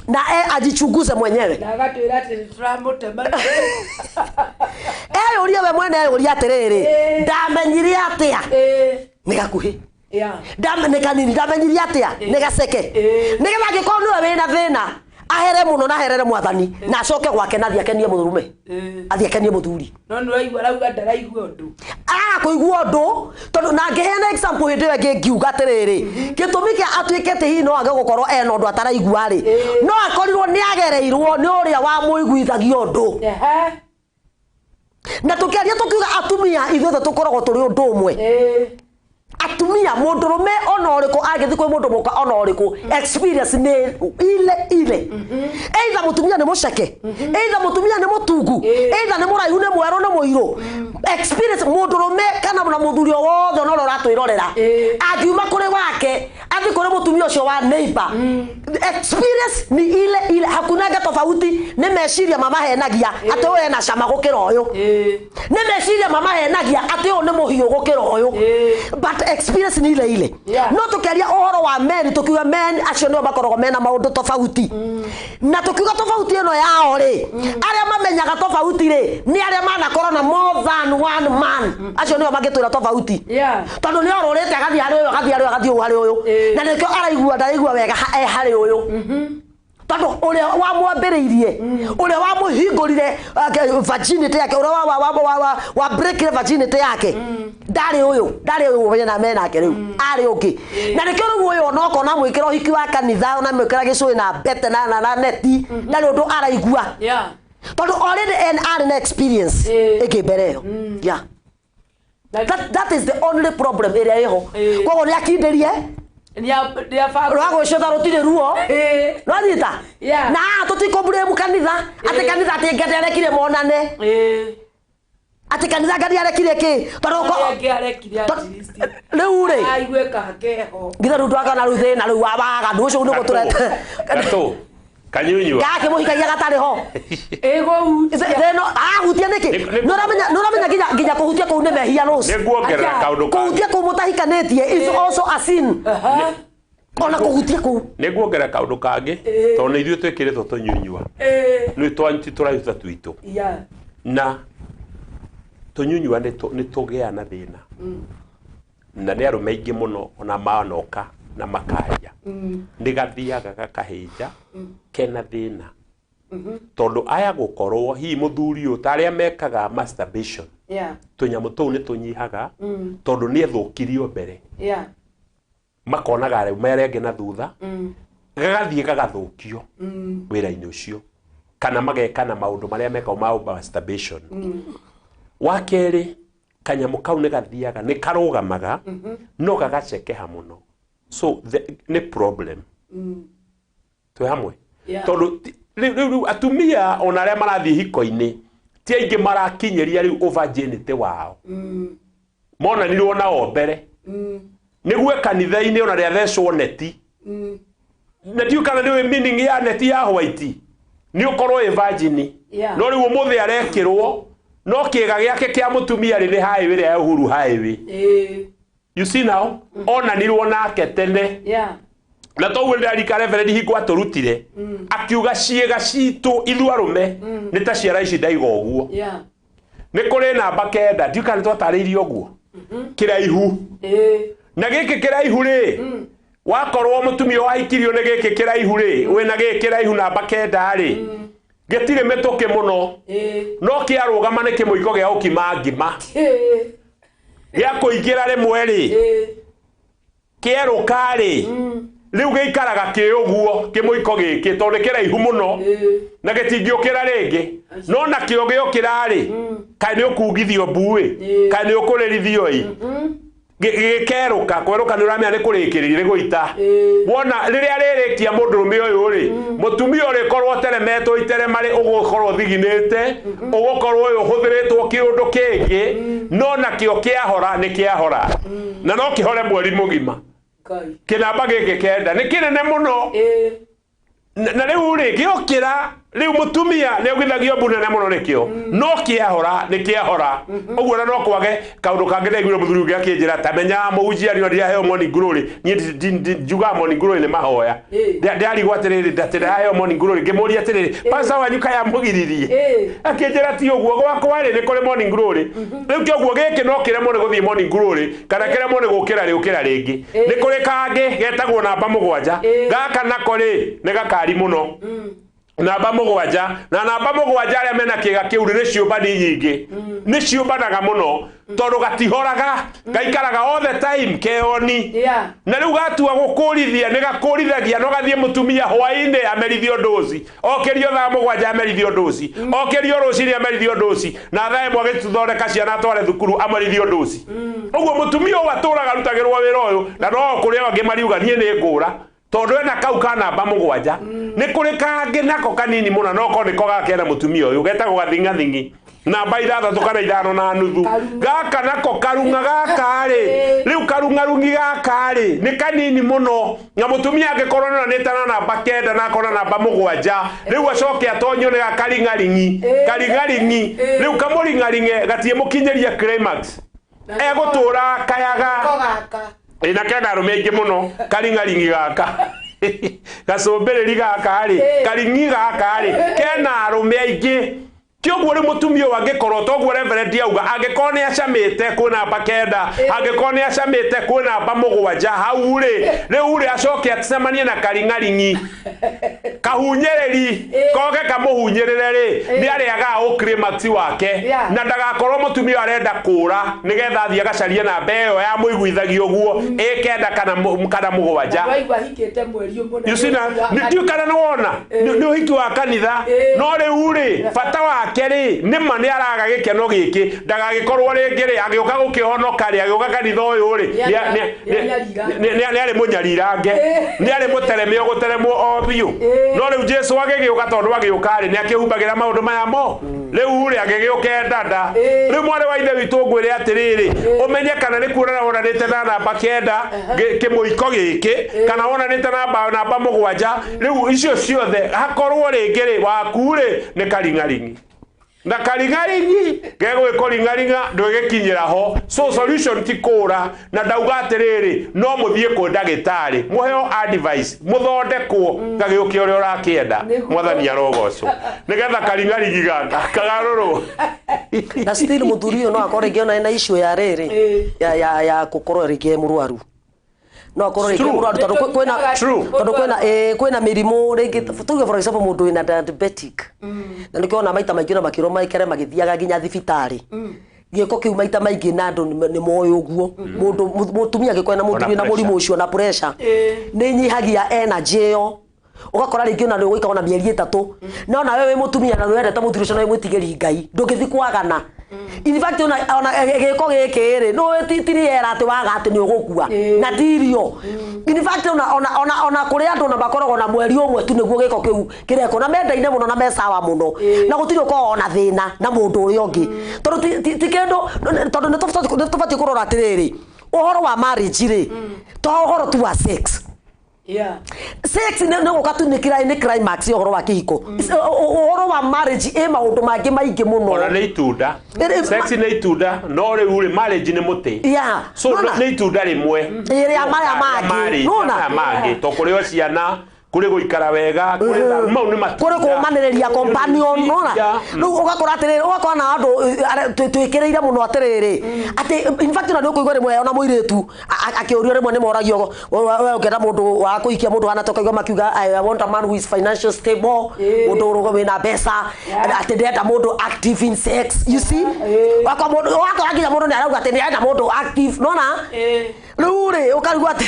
na ajichunguze mwenyewe. Na agatwĩra atĩ nĩtũramũtema. Eyũrie we mwene, eyũrie atĩrĩrĩ, ndamenyire atĩa nĩ gakuhĩ, nĩ kanini, ndamenyire atĩa nĩ gaceke, nĩgetha angĩkorwo nĩwe wĩna thĩna ahere mũno na aherere mwathani na acoke gwake na athiĩ akenie mũrume, athiĩ akenie mũthuri. No nĩwaigua arauga ndaraigua ũndũ. Araga kũigua ũndũ, tondũ na ngĩheana example hĩndĩ ĩyo ĩngĩ ngiuga atĩrĩrĩ, gĩtũmi kĩa atuĩke atĩ hihi no age gũkorwo ena ũndũ ataraigua rĩ, no akorirwo nĩ agereirwo nĩ ũrĩa wamũiguithagia ũndũ. Na tũkĩaria tũkiuga atumia ithuothe tũkoragwo tũrĩ ũndũ ũmwe. Atumia, mũndũrũme ona ũrĩkũ angĩthiĩ kwĩ mũndũ mũka ona ũrĩkũ, experience nĩ ile ile. Either mũtumia nĩ mũceke, either mũtumia nĩ mũtungu, either nĩ mũraihu, nĩ mwerũ, nĩ mũirũ, experience mũndũrũme kana na mũthuri o wothe ona ũrĩa ũratwĩrorera angiuma kũrĩ wake athiĩ kũrĩ mũtumia ũcio wa neighbor, experience ni ile ile, hakunanga tofauti. Nĩ meciria mamahenagia atĩ ũyũ ena cama gũkĩra ũyũ, nĩ meciria mamahenagia atĩ ũyũ nĩ mũhiũ gũkĩra ũyũ, but experience ni ile ile. No tukiaria ũhoro wa men, tukiuga men acio nĩo makoragwo mena maũndũ tofauti, na tukiuga tofauti ĩno yao rĩ, arĩa mamenyaga tofauti rĩ nĩ arĩa manakorwo na more than one man. Acio nĩo mangĩtwĩra tofauti, tondũ nĩ orũrĩte agathiĩ harĩ ũyũ, agathiĩ harĩ ũyũ, agathiĩ ũũ harĩ ũyũ, na nĩkĩo araigua ndaraigua wega e harĩ ũyũ. Tondũ ũrĩa wamwambĩrĩirie, ũrĩa wamũhingũrire virginity yake, ũrĩa wa breakire virginity yake, ndarĩ ũyũ, ndarĩ ũyũ mena menake rĩu, arĩ ũngĩ. Na nĩkĩo rĩu ũyũ onokorwo namwĩkĩra ũhiki wa kanitha, onamwĩkĩra gĩcũĩ na mbete na neti, ndarĩ ũndũ araigua. Tondũ already en arĩ na experience ĩngĩ mbere ĩyo. Yeah. That is the only problem ĩrĩa ĩho. Koguo nĩ akindĩrie rwa gwĩcũtha rũtirĩ ruo. Nĩwanyita? Na haha tũtikũmburĩmu kanitha, atĩ kanitha atĩ Ngai nĩarekire monane. Atĩ kanitha Ngai nĩarekire kĩ? Tondũ rĩu rĩ, githĩ rĩu twakana rĩu thĩna rĩu wa waganu ũcio nĩguo tũrete. Gatũ kanyunyua Gakĩmũhikagia gatarĩ ho. Thĩna ahutia nĩkĩ? Nĩũramenya nginya kũhutia kũu nĩ mehia Rose. Nĩnguongerera kaũndũ kangĩ. Kũhutia kũu mũtahikanĩtie is also a sin. Ona kũhutia kũu. Nĩnguongerera kaũndũ kangĩ tondũ nĩ ithuĩ twĩkĩrĩtwo tũnyunyua. Nĩ twanyu tũraihu ta twitũ. Na tũnyunyua nĩ tũgĩa na thĩna. Na nĩ arũme aingĩ mũno ona manoka na makaria. Nĩ gathiaga gakahĩnja kena thĩna. Tondũ aya gũkorwo hihi mũthuri ũyũ ta arĩa mekaga masturbation. Tũnyamũ tũu nĩ tũnyihaga tondũ nĩ ethũkirio mbere. Makonaga rĩu mere angĩ na thutha. Gagathiĩ gagathũkio wĩra-inĩ ũcio. Kana mageka na maũndũ marĩa mekagwo ma masturbation. Wa kerĩ, kanyamũ kau nĩ gathiaga, nĩ karũgamaga, no gagacekeha mũno. So nĩ problem. Twĩ hamwe? Tondũ rĩu atumia ona arĩa marathiĩ hiko-inĩ ti aingĩ marakinyĩria rĩu virginity wao. Monanirwo nao mbere. Nĩguo kanitha-inĩ ona rĩathecwo neti. Na ndiũĩ kana nĩũĩ meaning ya neti ya white. Nĩ ũkorwo wĩ virgin. No rĩu ũmũthĩ arekĩrwo no kĩga gĩake kĩa mũtumia rĩ nĩ highway ĩrĩa ya Uhuru highway. You see now, onanirwo nake tene. Na toguo ndĩrarika Reverend hingo atũrutire. Akiuga ciĩga citũ ithuĩ arũme nĩ ta ciara ici ndaiga ũguo. Nĩ kũrĩ namba 9, ndiũĩ kana nĩtwatarĩirie ũguo. Kĩraihu. Na gĩkĩ kĩraihu rĩ, wakorwo mũtumia wahikirio nĩ gĩkĩ kĩraihu rĩ, wĩna gĩkĩ kĩraihu namba 9 rĩ, gĩtirĩ mĩtũkĩ mũno. No kĩarũgama nĩ kĩmũiko gĩa gũkima ngima. Gĩa kũingĩra rĩmwe rĩ, kĩerũka rĩ, rĩu gĩikaraga kĩ ũguo kĩmũiko gĩkĩ tondũ nĩ kĩraihu mũno na gĩtingĩũkĩra rĩngĩ. No nakĩo gĩokĩra rĩ, kaĩ nĩ ũkugithio mbuĩ, kaĩ nĩ ũkũrĩrithio ĩ. Gĩkerũka, kwerũka nĩ ũramenya nĩ kũrĩkĩrĩria, nĩ gũita. Wona rĩrĩa rĩrĩkia mũndũrũme ũyũ rĩ, mũtumia ũrĩkorwo ũteremetwo iterema rĩ, ũgũkorwo ũthiginĩte, ũgũkorwo ũyũ ũhũthĩrĩtwo kĩũndũ kĩngĩ, no nakĩo kĩahora nĩ kĩahora. Na no kĩhore mweri mũgima. Kĩnamba gĩkĩ 9 nĩ kĩnene mũno. Na rĩu rĩ, gĩokĩra, rĩu mũtumia nĩ augithagio mbu nene mũno nĩkĩo. No kĩahora nĩ kĩahora. Ũguo na no kwage kaũndũ kangĩ ndaiguire mũthuri ũngĩ akĩnjĩra ta menya mũhunjia nĩ ndĩraheo morning glory. Niĩ njugaga morning glory nĩ mahoya. Ndĩrarigwo atĩrĩrĩ, atĩ ndĩraheo morning glory. Ngĩmũria atĩrĩrĩ, pastor wanyu kaĩ amũgiririe? Akĩnjĩra ti ũguo, gwakwa rĩ nĩ kũrĩ morning glory. Rĩu kĩoguo gĩkĩ no kĩremwo nĩ gũthiĩ morning glory, kana kĩremwo nĩ gũkĩra rĩũkĩra rĩngĩ. Nĩ kũrĩ kangĩ getagwo namba 7. Gaka nako rĩ nĩ gakari mũno. Namba 7 na namba 7 arĩa mena kĩga kĩu nĩ ciũmbani nyingĩ. Nĩ ciũmbanaga mũno tondũ gatihoraga, gaikaraga all the time keoni. Na rĩu gatua gũkũrithia nĩ gakũrithagia, no gathiĩ mũtumia hwaĩ-inĩ amerithio ndũci, okĩrio thaa 7 amerithio ndũci, okĩrio rũcinĩ amerithio ndũci, na thaa 1 agĩthondeka ciana atware thukuru amerithio ndũci. Ũguo mũtumia ũyũ atũraga arutagĩrwo wĩra ũyũ, na no kũrĩ angĩ mariuga niĩ nĩ ngũra. Tondũ ena kau ka namba 7. Nĩ kũrĩ kangĩ nako kanini mũno, no korwo nĩko gakena mũtumia ũyũ, getagwo gathing'athing'i. Namba 6 kana 5.5. Gaka nako karung'a gaka rĩ, rĩu karung'arung'i gaka rĩ, nĩ kanini mũno. Na mũtumia angĩkorwo nĩ onanĩte na namba 9 na akorwo na namba 7, rĩu acoke atonywo nĩ gakaring'aring'i, karing'aring'i, rĩu kamũring'aring'e gatiĩmũkinyĩria climax. Egũtũra kayaga. Ĩna kena arũme aingĩ mũno, karing'aring'i gaka. Gacũmbĩrĩri gaka rĩ, karing'i gaka rĩ, kena arũme aingĩ. Kĩoguo rĩu mũtumia ũyũ angĩkorwo toguo Reverend auga, angĩkorwo nĩ acamĩte kwĩ namba 9, angĩkorwo nĩ acamĩte kwĩ namba 7 hau rĩ, rĩu rĩ acoke acemanie na karing'aring'i. Kahunyĩrĩri koke kamũhunyĩrĩre rĩ, nĩ arĩagaga ũkrimax wake. Na ndagakorwo mũtumia arenda kũra nĩgetha athiĩ agacarie namba ĩyo yamũiguithagia ũguo ĩ kenda kana kana mũgwanja. Waigua hikĩte mweri ũmwe na You see na ndiũ kana nĩ wona nĩ ũhiki wa kanitha, no rĩu rĩ, bata wake rĩ, nĩma nĩ araga gĩkeno gĩkĩ, ndagagĩkorwo rĩngĩ rĩ, agĩũka gũkĩhonoka rĩ, agĩũka kanitha ũyũ rĩ, Nĩanyarira. nĩ arĩ mũnyarirange, nĩ arĩ mũtereme ũgũteremwo o biũ. No rĩu Jesu agĩgĩũka, tondũ agĩũka rĩ, nĩ akĩhumbagĩra maũndũ maya mo. Rĩu rĩ, agĩgĩũka endanda. Rĩu mwarĩ wa ithe witũ, ngwĩre atĩrĩrĩ, ũmenye kana nĩ kuonana wonanĩte na namba 9 kĩmũiko gĩkĩ, kana wonanĩte namba 7. Rĩu icio ciothe hakorwo rĩngĩ rĩ, waku rĩ, nĩ karing'aring'i na karing'aring'i gegwĩkũring'aring'a ndwĩgĩkinyĩra ho. So solution ti kũra, na ndauga atĩrĩrĩ, no mũthiĩ kwĩ ndagĩtarĩ, mũheo advice, mũthondekwo gagĩũke ũrĩa ũrakĩenda. Mwathani arogocwo nĩgetha karing'aring'i gaka kagarũrwo. Na still mũthuri ũyũ no akorwo rĩngĩ ona ena issue ya rĩrĩ ya gũkorwo rĩngĩ e mũrwaru, no akorwo rĩngĩ mũrwaru tondũ kwĩna True. tondũ kwĩna kwĩna mĩrimũ rĩngĩ. Tuge for example mũndũ wĩna diabetic, na nĩkĩo ona maita maingĩ ona makĩrwo maikare magĩthiaga nginya thibitarĩ, gĩko kĩu maita maingĩ na andũ nĩ moĩ ũguo. Mũndũ mũtumia angĩkorwo na mũthuri Ona na mũrimũ pressure. ũcio na pressure nĩ inyihagia energy ĩyo, ũgakora rĩngĩ ona nĩ ũgũikara ona mĩeri 3, no nawe wĩ mũtumia na nĩwendete mũthuri ũcio na wĩ mwĩtigĩri Ngai, ndũngĩthiĩ kwagana. In fact, ona gĩko gĩkĩ rĩ, nĩ ti rĩera atĩ waga atĩ nĩ ũgũkua na ti irio. In fact, ona kũrĩ andũ ona makoragwo na mweri ũmwe tu nĩguo gĩko kĩu kĩrekwo, na mendaine mũno na me sawa mũno, na gũtirĩ ũkoragwo na thĩna na mũndũ ũrĩa ũngĩ, tondũ ti kĩndũ, tondũ nĩ tũbatiĩ kũrora atĩrĩrĩ, ũhoro wa marriage rĩ, to ũhoro tu wa sex. Sex nĩ gũka tu nĩ climax ya ũhoro wa kĩhiko. Ũhoro wa marriage ĩ maũndũ mangĩ maingĩ mũno. Ona nĩ itunda. Sex nĩ itunda, no rĩu rĩ, marriage nĩ mũtĩ. So Nona? nĩ itunda rĩmwe. Ĩrĩa maya mangĩ. Marriage, Nona? maya mangĩ to kũrĩ o ciana, kũrĩ gũikara wega, kũrĩ mau nĩ matunda. Kũrĩ kũmanĩrĩria, companion, nona? Rĩu ũgakora atĩrĩrĩ, ũgakora na andũ twĩkĩrĩire mũno atĩrĩrĩ, atĩ in fact ona nĩ ũkũigua rĩmwe ona mũirĩtu akĩũrio, rĩmwe nĩ moragio, we ũngĩenda mũndũ wa kũhikia mũndũ hana, tũkaigua makiuga, "I want a man who is financial stable," mũndũ wĩna mbeca, atĩ ndĩrenda mũndũ active in sex. You see, wakwa mũndũ wakora nginya mũndũ nĩ arauga atĩ nĩarenda mũndũ active, nona? Rĩu rĩ, ũkarigwo atĩ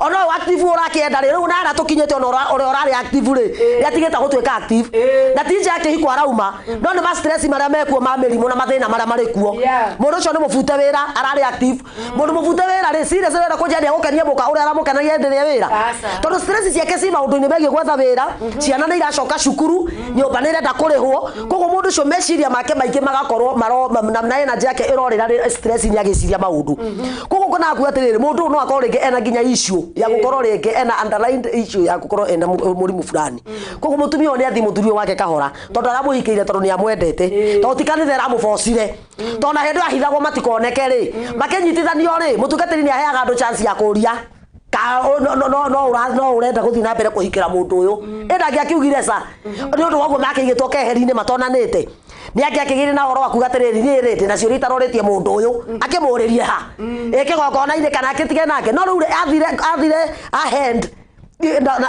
ona ũyũ active ũrakĩenda rĩ, rĩu nara tũkinyĩte ona ũrĩa ũrarĩ active rĩ, nĩ atigĩte gũtuĩka active, na ti nja ya kĩhiko arauma, no nĩ ma stress marĩa mekuo ma mĩrimũ na mathĩna marĩa marĩ kuo. Mũndũ ũcio nĩ mũbute wĩra, ararĩ active. Mũndũ mũbute wĩra rĩ, serious, ũrenda kũnjia nĩ agũkenia mũka ũrĩa aramũkenagia hĩndĩ ĩrĩa wĩra? Aca. Tondũ stress ciake ci maũndũ-inĩ megiĩ gwetha wĩra, ciana nĩ iracoka cukuru, nyũmba nĩ ĩrenda kũrĩhwo, koguo mũndũ ũcio meciria make maingĩ magakorwo maro na energy yake ĩrorĩra stress -inĩ agĩciria maũndũ. Koguo kũna kuga atĩrĩrĩ, mũndũ ũyũ no akorwo rĩngĩ ena nginya issue ya gũkorwo rĩngĩ ena underlined issue ya gũkorwo ena mũrimũ fulani. Koguo mũtumia ũyũ nĩ athiĩ mũthuri ũyũ wake kahora, tondũ aramũhikĩire tondũ nĩ amwendete, tondũ ti kanitha ĩramũbocire, tondũ na hĩndĩ ĩyo ahithagwo matikoneke rĩ, makĩnyitithanio rĩ, mũtungatĩri nĩ aheaga andũ chance ya kũria ka no ũrenda gũthiĩ na mbere kũhikĩra mũndũ ũyũ. Ĩndĩ angĩakiugire ca nĩ ũndũ wa ũguo makĩigĩtwo keheri-inĩ matonanĩte, nĩ angĩakĩgĩire na ũhoro wa kuga atĩrĩrĩ, niĩ rĩ, ndĩna ciũria itarorĩtie mũndũ ũyũ, akĩmũrĩrie ha ĩ kĩgongona-inĩ kana akĩtige nake. No rĩu rĩ, athire ahead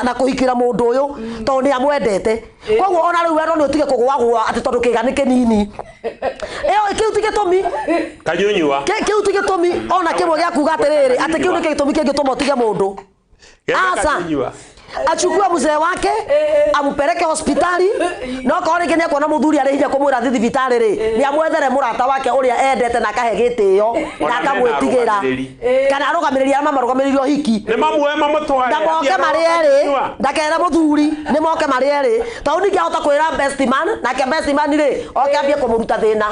na kũhikĩra mũndũ ũyũ tondũ nĩ amwendete. Koguo ona rĩu wendo nĩ ũtige kũgũagũa atĩ tondũ kĩga nĩ kĩnini, ĩyo kĩu ti gĩtũmi. Kanyunyua. Kĩu ti gĩtũmi ona kĩmwe gĩa kuga atĩrĩrĩ, atĩ kĩu nĩ gĩtũmi kĩngĩtũma ũtige mũndũ. Gete. Asa. Kanyunyua. Achukue mzee wake ampeleke hospitali, no korwo rĩngĩ nĩekuona mũthuri arĩ hinya kũmwĩra thiĩ thibitarĩ rĩ, nĩ amwethere mũrata wake ũrĩa endete na akahe gĩtĩo na Ona mena akamwĩtigĩra arũgamĩrĩri. kana arũgamĩrĩri arĩa mamarũgamĩrĩire ũhiki. Nĩ mamuoe mamũtware. Na moke marĩ erĩ, ndakere mũthuri nĩ moke marĩ erĩ, tondũ ningĩ ahota kwĩra best man, nake best man rĩ, oke ambie kũmũruta thĩna.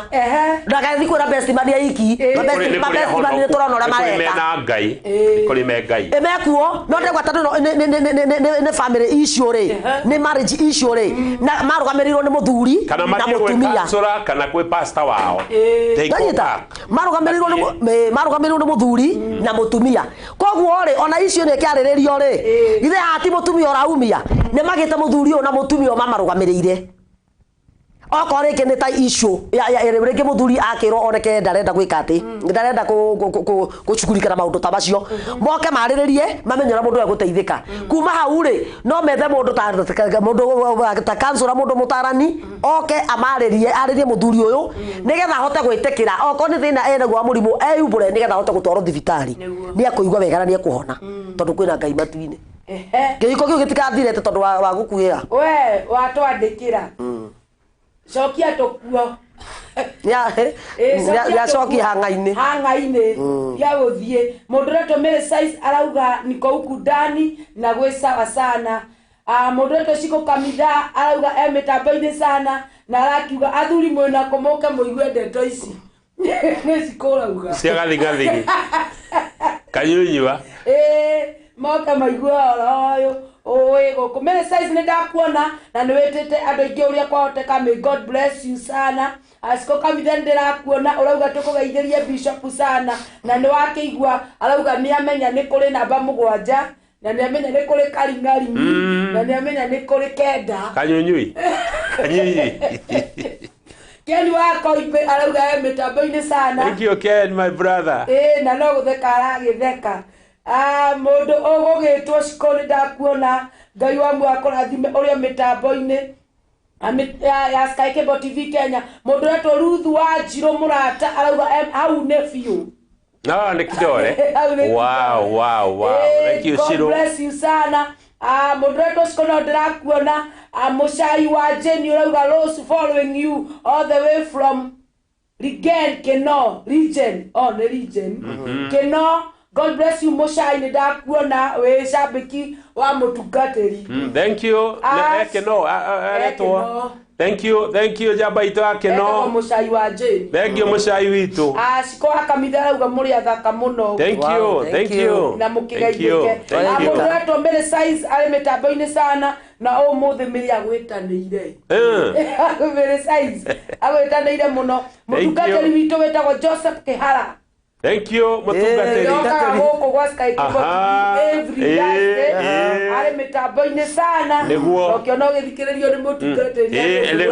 Ndakathi kwĩra best man aiki. Nĩ Ma kũrĩ best man nĩ tũrona ũrĩa nĩ kũrĩ mareka. mena Ngai, nĩ kũrĩ me Ngai. Ĩmekuo no ndegwa tondũ nĩ family issue rĩ, nĩ marriage issue rĩ, na marũgamĩrĩirwo nĩ mũthuri kana na mathiĩ gwĩ mũtumia. counselor kana kwĩ pastor wao. They go Ndanyita. back. Marũgamĩrĩirwo nĩ mũthuri na mũtumia. Koguo rĩ, ona icio nĩ ĩkĩarĩrĩrio rĩ, ithe haha ti mũtumia ũraumia, nĩ magĩte mũthuri ũyũ na mũtumia ũyũ mamarũgamĩrĩire. Okorwo rĩngĩ nĩ ta issue ya rĩngĩ mũthuri akĩrwo oneke ndarenda gwĩka atĩ ndarenda gũcugurika na maũndũ ta macio, moke marĩrĩrie mamenye ũrĩa mũndũ egũteithĩka. Kuma hau rĩ, no methe mũndũ ta mũndũ ta kansũra, mũndũ mũtarani oke amarĩrie, arĩrie mũthuri ũyũ nĩgetha ahote gwĩtĩkĩra okorwo nĩ thĩna enaguo wa mũrimũ, eyumbũre nĩgetha ahote gũtwarwo thibitarĩ. Nĩ ekũigua wega na nĩ ekũhona tondũ kwĩna Ngai matu-inĩ. Kĩhiko kĩu gĩtikathire atĩ tondũ wa gũkuĩra. We watwandĩkĩra, cokia tũkuo. Nĩacokia hang'ainĩ. Hang'ainĩ ya gũthiĩ. Mũndũ ũretwo Mary Size arauga niko huku ndani na gwĩ sawa sana. Ah, mũndũ ũretwo Shiko Kamitha arauga e mĩtambo-inĩ sana na arakiuga athuri mwĩna kũmũke mũigue ndeto ici nĩ cikũrauga. Cia gathigathigi kanyunyua. Ĩĩ, moke maigue ũhoro ũyũ ũĩ gũkũ. Mary Size, nĩ ndakuona na nĩ wĩtĩte andũ aingĩ ũrĩa kwahoteka. May God bless you sana. Aciko Kamitha, nĩ ndĩrakuona ũrauga tũkũgeithĩrie bishop sana na nĩ wakĩigua arauga nĩ amenya nĩ kũrĩ namba 7 na nĩ amenya nĩ kũrĩ karing'aring'i na nĩ amenya nĩ kũrĩ 9. Kanyunyui kanyunyui. Ken wa Koimbe arauga e mĩtambo-inĩ sana. Thank you, Ken, my brother. Ĩĩ, na no gũtheka aragĩtheka. Ah, mũndũ ũgũgĩtwo Ciko, nĩ ndakuona. Ngai wa muoyo akũrathime ũrĩa mĩtambo-inĩ ya Sky Cable TV Kenya. Mũndũ ũretwo Ruth wa Njirũ mũrata arauga hau nĩ biũ. No nĩ kidore. Hau nĩ Wow. Thank you. God Shiro. bless you sana. Ah, mũndũ ũretwo Ciko, no ndĩrakuona. Ah, mũcai wa Jane ũrauga Rose following you all the way from Rigen Keno region. Oh, nĩ region Keno. God bless you, mũcai, nĩ ndakuona wĩ cambĩki wa mũtungatĩri. Thank you. Ekeno aretwo. Ekeno. Thank you, thank you, njamba itũ Etagwo akeno. Mũcai wa Jane. Thank you, mũcai witũ. Ah, Ciko wa Kamitha arauga mũrĩ athaka mũno. Thank Wow, you. thank Thank you. you. Na Thank you. mũkĩgeithĩke. Thank you. Mũndũ ũretwo Mary Size arĩ mĩtambo-inĩ sana na ũmũthĩ Mary agwĩtanĩire. Mary Size agwĩtanĩire mũno. Mũtungatĩri witũ wĩtagwo Joseph Kĩhara. Thank you, mũtungatĩri. Yokaga gũkũ gwa Sky Cable TV every Thursday. Arĩ mĩtambo-inĩ sana. Nĩguo. Na ũkĩona ũgĩthikĩrĩrio nĩ mũtungatĩri.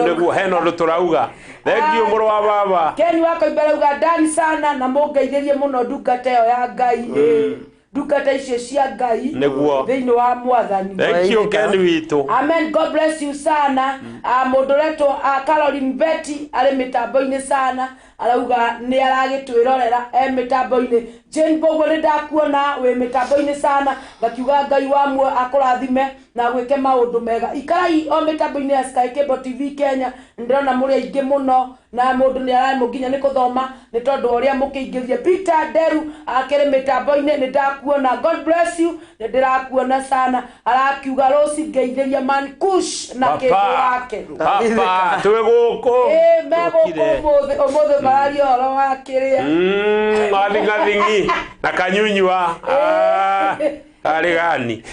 Nĩguo hena ũndũ tũrauga. Thank you, mũrũ wa baba. Ken wa Koimbe arauga ndani sana na mũngeithĩrie mũno ndungata ĩyo ya Ngai. Ĩĩ, ndungata icio cia Ngai thĩinĩ wa Mwathani. Thank you, Ken witũ. Amen. God bless you sana. Ah, mũndũ ũretwo Caroline Betty arĩ mĩtambo-inĩ sana, arauga nĩ aragĩtwĩrorera e mĩtambo-inĩ. Jane Bogo, nĩ ndakuona wĩ mĩtambo-inĩ sana, ngakiuga Ngai wa muoyo akũrathime na gwĩke maũndũ mega. Ikarai o mĩtambo-inĩ ya Sky Cable TV Kenya. Ndĩrona mũrĩ aingĩ mũno na mũndũ nĩ araremwo nginya nĩ kũthoma nĩ tondũ wa ũrĩa mũkĩingĩrie. Peter Nderu akĩrĩ mĩtambo-inĩ, nĩ ndakuona. God bless you, nĩ ndĩrakuona sana. Arakiuga Rose ngeithĩria man Kush na kĩndũ wake. Papa twĩ gũkũ. Ĩĩ, megũkũ. Tũkire. Ũmũthĩ mararia ũhoro wa kĩrĩa. Gathigathing'i na kanyunyua. Ah, karĩ gani.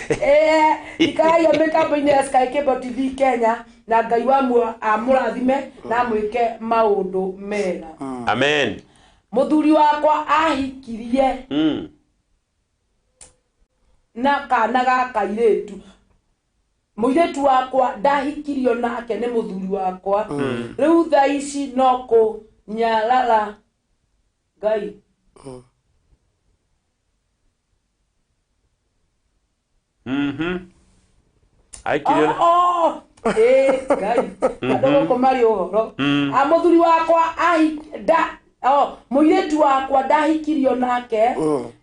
Ikaragia mĩtambo-inĩ ya Sky Cable TV Kenya na Ngai wa muoyo amũrathime na amwĩke maũndũ mega. Amen. Mũthuri wakwa ahikirie na kana ga kairĩtu. Mũirĩtu wakwa ndahikirio nake nĩ mũthuri wakwa. Rĩu thaa ici no kũnyarara Ngai. Aikirio. Oh, ĩĩ, Ngai, andũ gũkũ marĩ ũhoro. Ah, mũthuri wakwa da oh, mũirĩtu wakwa ndahikirio nake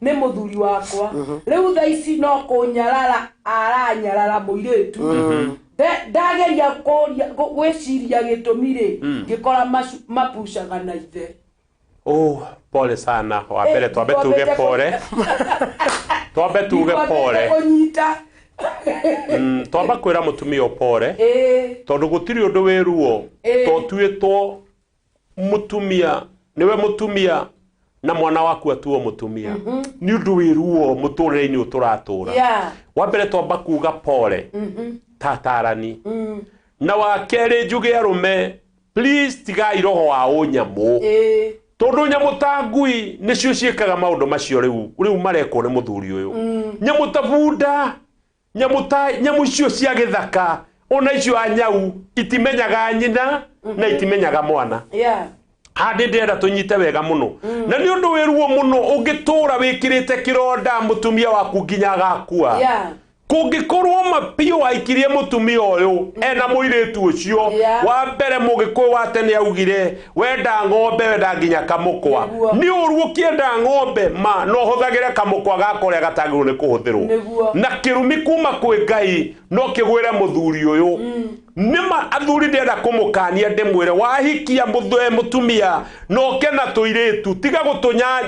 nĩ mũthuri wakwa. Rĩu thaa ici no kũnyarara aranyarara mũirĩtu. Ndageria kũria gwĩciria gĩtũmi rĩ, ngĩkora mapucaga na ithe. Oh, pole sana. Wa mbere twambe tuge pole. Twambe tuge pole. Kũnyita. Twamba kwĩra mũtumia pole. Tondũ gũtirĩ ũndũ wĩ ruo to tuĩtwo mũtumia nĩwe mũtumia na mwana waku atuo mũtumia, nĩ ũndũ wĩ ruo mũtũrĩre-inĩ ũyũ tũratũra. Wa mbere twamba kuga pole tatarani, na wa kerĩ njuge arũme, please, tigai roho wa ũnyamũ, tondũ nyamũ ta ngui nĩcio ciĩkaga maũndũ macio rĩu marekwo nĩ mũthuri ũyũ. Nyamũ ta bunda, nyamũ ta nyamũ icio cia gĩthaka Ona icio anyau itimenyaga nyina na itimenyaga mwana. Yeah. Handĩ ndĩrenda tũnyite wega mũno na nĩ ũndũ wĩ ruo mũno ũngĩtũra wĩkĩrĩte kĩronda mũtumia waku nginya agakua. Yeah. Kũngĩkorwo mapiũ aikirie mũtumia ũyũ ena mũirĩtu ũcio. Yeah. Wa mbere mũgĩkũyũ wa tene augire wenda ng'ombe wenda nginya kamũkwa. Nĩguo. Nĩ ũru ũkĩenda ng'ombe ma no ũhũthagĩre kamũkwa gaka ũrĩa gatagĩrĩirwo nĩ kũhũthĩrwo. Nĩguo. Na kĩrumi kuma kwĩ Ngai no kĩgwĩre mũthuri ũyũ. Nĩma athuri ndĩrenda kũmũkania ndĩmwĩre wahikia mũtumia na ũke na tũirĩtu tiga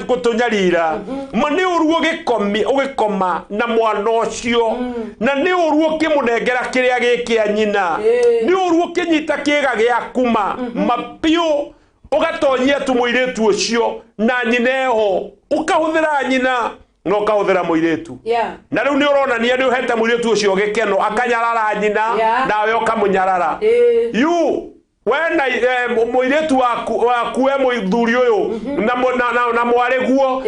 gũtũnyarira. Ma nĩ ũru ũgĩkoma na mwana ũcio na nĩ ũru ũkĩmũnengera kĩrĩa gĩ kĩa nyina. Nĩ ũru ũkĩnyita kĩga gĩaku ma mapiũ ũgatonyia tu mũirĩtu ũcio na nyina eho ũkahũthĩra nyina na ũkahũthĩra mũirĩtu. Yeah. Na rĩu nĩ ũronania nĩ ũhete mũirĩtu ũcio gĩkeno akanyarara nyina. Yeah. Nawe ũkamũnyarara. Yu we na mũirĩtu waku we mũthuri ũyũ na mwarĩ guo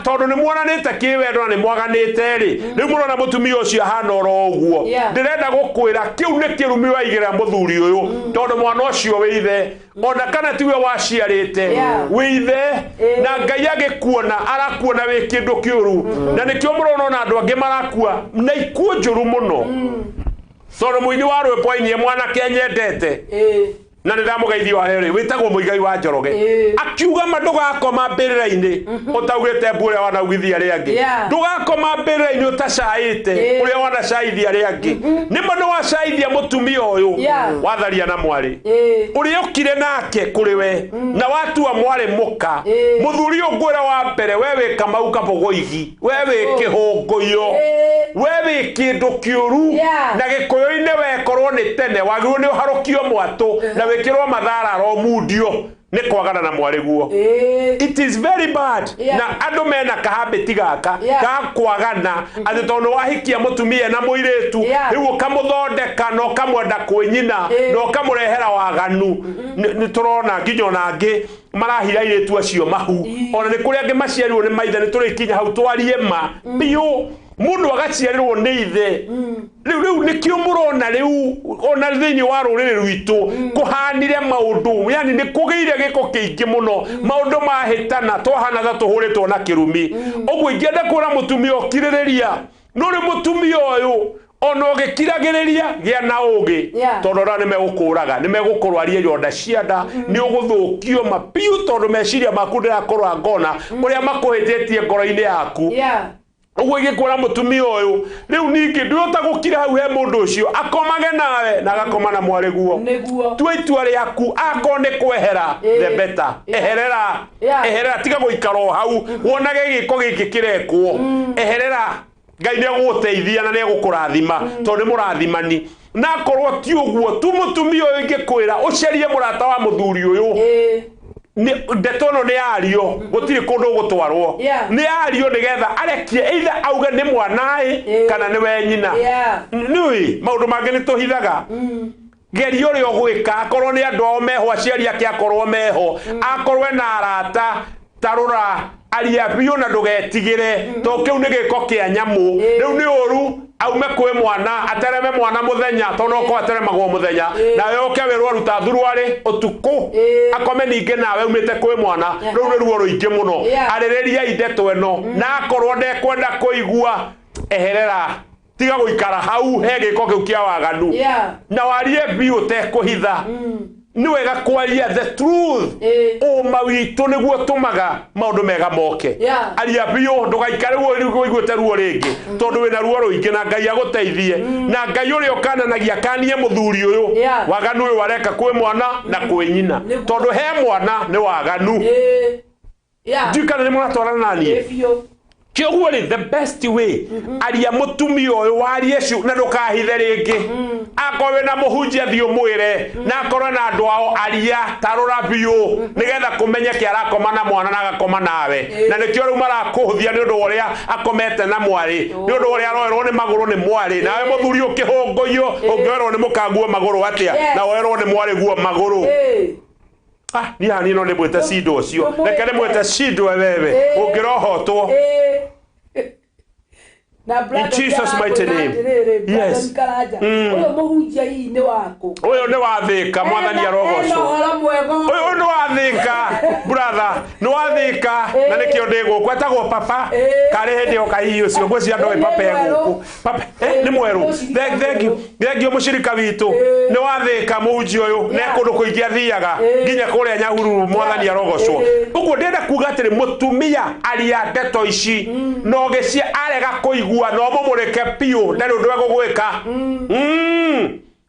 tondũ nĩ muonanĩte kĩwendo na nĩ mwaganĩte rĩ rĩu mũrona mũtumia ũcio ahana oro ũguo. Yeah. Ndĩrenda gũkwĩra kĩu nĩ kĩrumi waigĩrĩra mũthuri ũyũ tondũ mwana ũcio wĩ ithe ona kana tiwe waciarĩte. Yeah. Wĩ ithe na Ngai agĩkuona arakuona wĩ kĩndũ kĩũru na nĩkĩo mũrona ona andũ angĩ marakua na ikuũ njũru mũno tondũ mũini wa rwĩmbo ainie mwanake nyendete na nĩ ndamũgeithia wa rĩrĩ wĩtagwo Mũigai wa Njoroge. Akiuga ma ndũgakoma mbĩrĩra-inĩ ũtaugĩte mbu ũrĩa wanaugithia arĩa angĩ. Yeah. Ndũgakoma mbĩrĩra-inĩ ũtacaĩte ũrĩa wanacaithia arĩa angĩ. Nĩma nĩ wacaithia mũtumia ũyũ. Yeah. Watharia na mwarĩ ũrĩa ũkire nake kũrĩ we na watua mwarĩ mũka. Mũthuri ũyũ ngwĩra wa mbere we wĩ Kamau Kabũgũigi we wĩ kĩhũngũyo we wĩ kĩndũ kĩũru. Yeah. Na gĩkũyũ-inĩ wekorwo nĩ tene wagĩrĩirwo nĩ ũharũkio mwatũ na wĩkĩrwo mathara mundio nĩ kwagana na mwarĩ guo. It is very bad. Yeah. Na andũ mena kahabĩti gaka Yeah. ga kwagana atĩ tondũ wahikia mũtumia na mũirĩtu Yeah. rĩu ũkamũthondeka na ũkamwenda kwĩ nyina na ũkamũrehera waganu. Nĩ tũrona nginya ona angĩ marahira airĩtu acio mahu ona nĩ kũrĩ angĩ maciarirwo nĩ maithe nĩ tũrĩkinya hau twarie ma biũ mũndũ agaciarĩrwo nĩ ithe. Rĩu nĩkĩo mũrona rĩu ona thĩinĩ wa rũrĩrĩ rwitũ kũhanire maũndũ yani nĩ kũgĩire gĩko kĩingĩ mũno maũndũ mahĩtana twahana ta tũhũrĩtwo na kĩrumi. Ũguo ingĩenda kwĩra mũtumia ũkirĩrĩria no rĩu mũtumia ũyũ ona ũgĩkiragĩrĩria gĩa na ũgĩ. Yeah. Tondũ ona nĩ megũkũraga nĩ megũkũrwaria ironda cia nda nĩ ũgũthũkio mapiũ tondũ meciria maku ndĩrakorwo ngona ũrĩa makũhĩtĩtie ngoro-inĩ yaku. Yeah. Ũguo ingĩkwĩra mũtumia ũyũ rĩu ningĩ ndũhota gũkira hau he mũndũ ũcio akomage nawe na agakoma na mwarĩ guo. Nĩguo. Tua itua rĩaku akorwo nĩ kwehera the better. Yeah. Eherera. Yeah. Eherera tiga gũikara o hau wonage gĩko gĩkĩ kĩrekwo. Eherera Ngai nĩ egũgũteithia na nĩ egũkũrathima tondũ nĩ mũrathimani. Na akorwo ti ũguo tu mũtumia ũyũ ingĩkwĩra ũcarie mũrata wa mũthuri ũyũ. Ndeto ĩno nĩ yario gũtirĩ kũndũ ũgũtwarwo. Yeah. Nĩ yario nĩgetha arekie either auge nĩ mwanaĩ kana nĩ we nyina. Yeah. Nĩũĩ maũndũ mangĩ nĩ tũhithaga. Geria ũrĩa ũgwĩka akorwo nĩ andũ ao meho aciari ake akorwo meho akorwo ena arata tarũra aria biũ na ndũgetigĩre tondũ kĩu nĩ gĩko kĩa nyamũ. Rĩu nĩ ũru aume kwĩ mwana atereme mwana mũthenya tondũ no korwo ateremagwo mũthenya nawe ũke wĩrwo aruta thuruarĩ ũtukũ akome ningĩ nawe umĩte kwĩ mwana rĩu nĩ ruo rũingĩ mũno. Yeah. Arĩrĩria ndeto ĩno na akorwo ndekwenda kũigua eherera tiga gũikara hau he gĩko kĩu kĩa waganu. Yeah. Na warie biũ ũtekũhitha. Nĩ wega kwaria the truth. Ũma witũ nĩguo ũtũmaga maũndũ mega moke. Yeah. Aria biũ ndũgaikare ũiguĩte ruo rĩngĩ tondũ wĩna ruo rũingĩ na Ngai agũteithie na Ngai ũrĩa ũkananagia akanie mũthuri ũyũ. Yeah. Waganu ũyũ areka kwĩ mwana na kwĩ nyina tondũ he mwana nĩ waganu. Yeah. Ndiũĩ kana nĩ mũratwarana na niĩ. Biũ. Kĩoguo rĩ the best way aria mũtumia ũyũ warie na ndũkahithe rĩngĩ. Akorwo wĩna mũhunjia thiĩ ũmwĩre na akorwo na andũ ao aria tarũra biũ nĩgetha kũmenyeke arakoma na mwana na agakoma nawe. Na nĩkĩo rĩu marakũhũthia nĩ ũndũ wa ũrĩa akomete na mwarĩ nĩ ũndũ wa ũrĩa aroerwo nĩ magũrũ nĩ mwarĩ nawe mũthuri ũkĩhũngũyio ũngĩoerwo nĩ mũkanguo magũrũ atĩa na woerwo nĩ mwarĩ guo magũrũ. Niĩ haha niĩ no ndĩmwĩte cindo ũcio reke ndĩmwĩte cindo wewe ũngĩrohotwo. Na Brandon Jesus' mighty arakũĩra name. atĩrĩrĩ, Brandon Yes. Karanja, ũyũ mũhunjia hihi nĩ wakũ? Ũyũ nĩ wathĩka, mwathani Ena arogocwo. ũhoro mwega. Ũyũ nĩ wathĩka, brother, nĩ wathĩka, na nĩkĩo ndĩ gũkũ. Etagwo papa. Karĩ hĩndĩ ĩyo kahihi ũcio ngwĩciria ndoĩ papa e gũkũ. Papa, nĩ mwerũ. Thank you. Thank you mũcirika witũ. Nĩ wathĩka mũhunjia ũyũ, na kũndũ kũingĩ athiaga nginya kũrĩa Nyahururu, mwathani arogocwo. Ũguo ndĩrenda kuga atĩrĩ, mũtumia aria ndeto ici na ũgĩcia arega kũigua, no mũmũreke biũ, ndarĩ ũndũ egũgwĩka.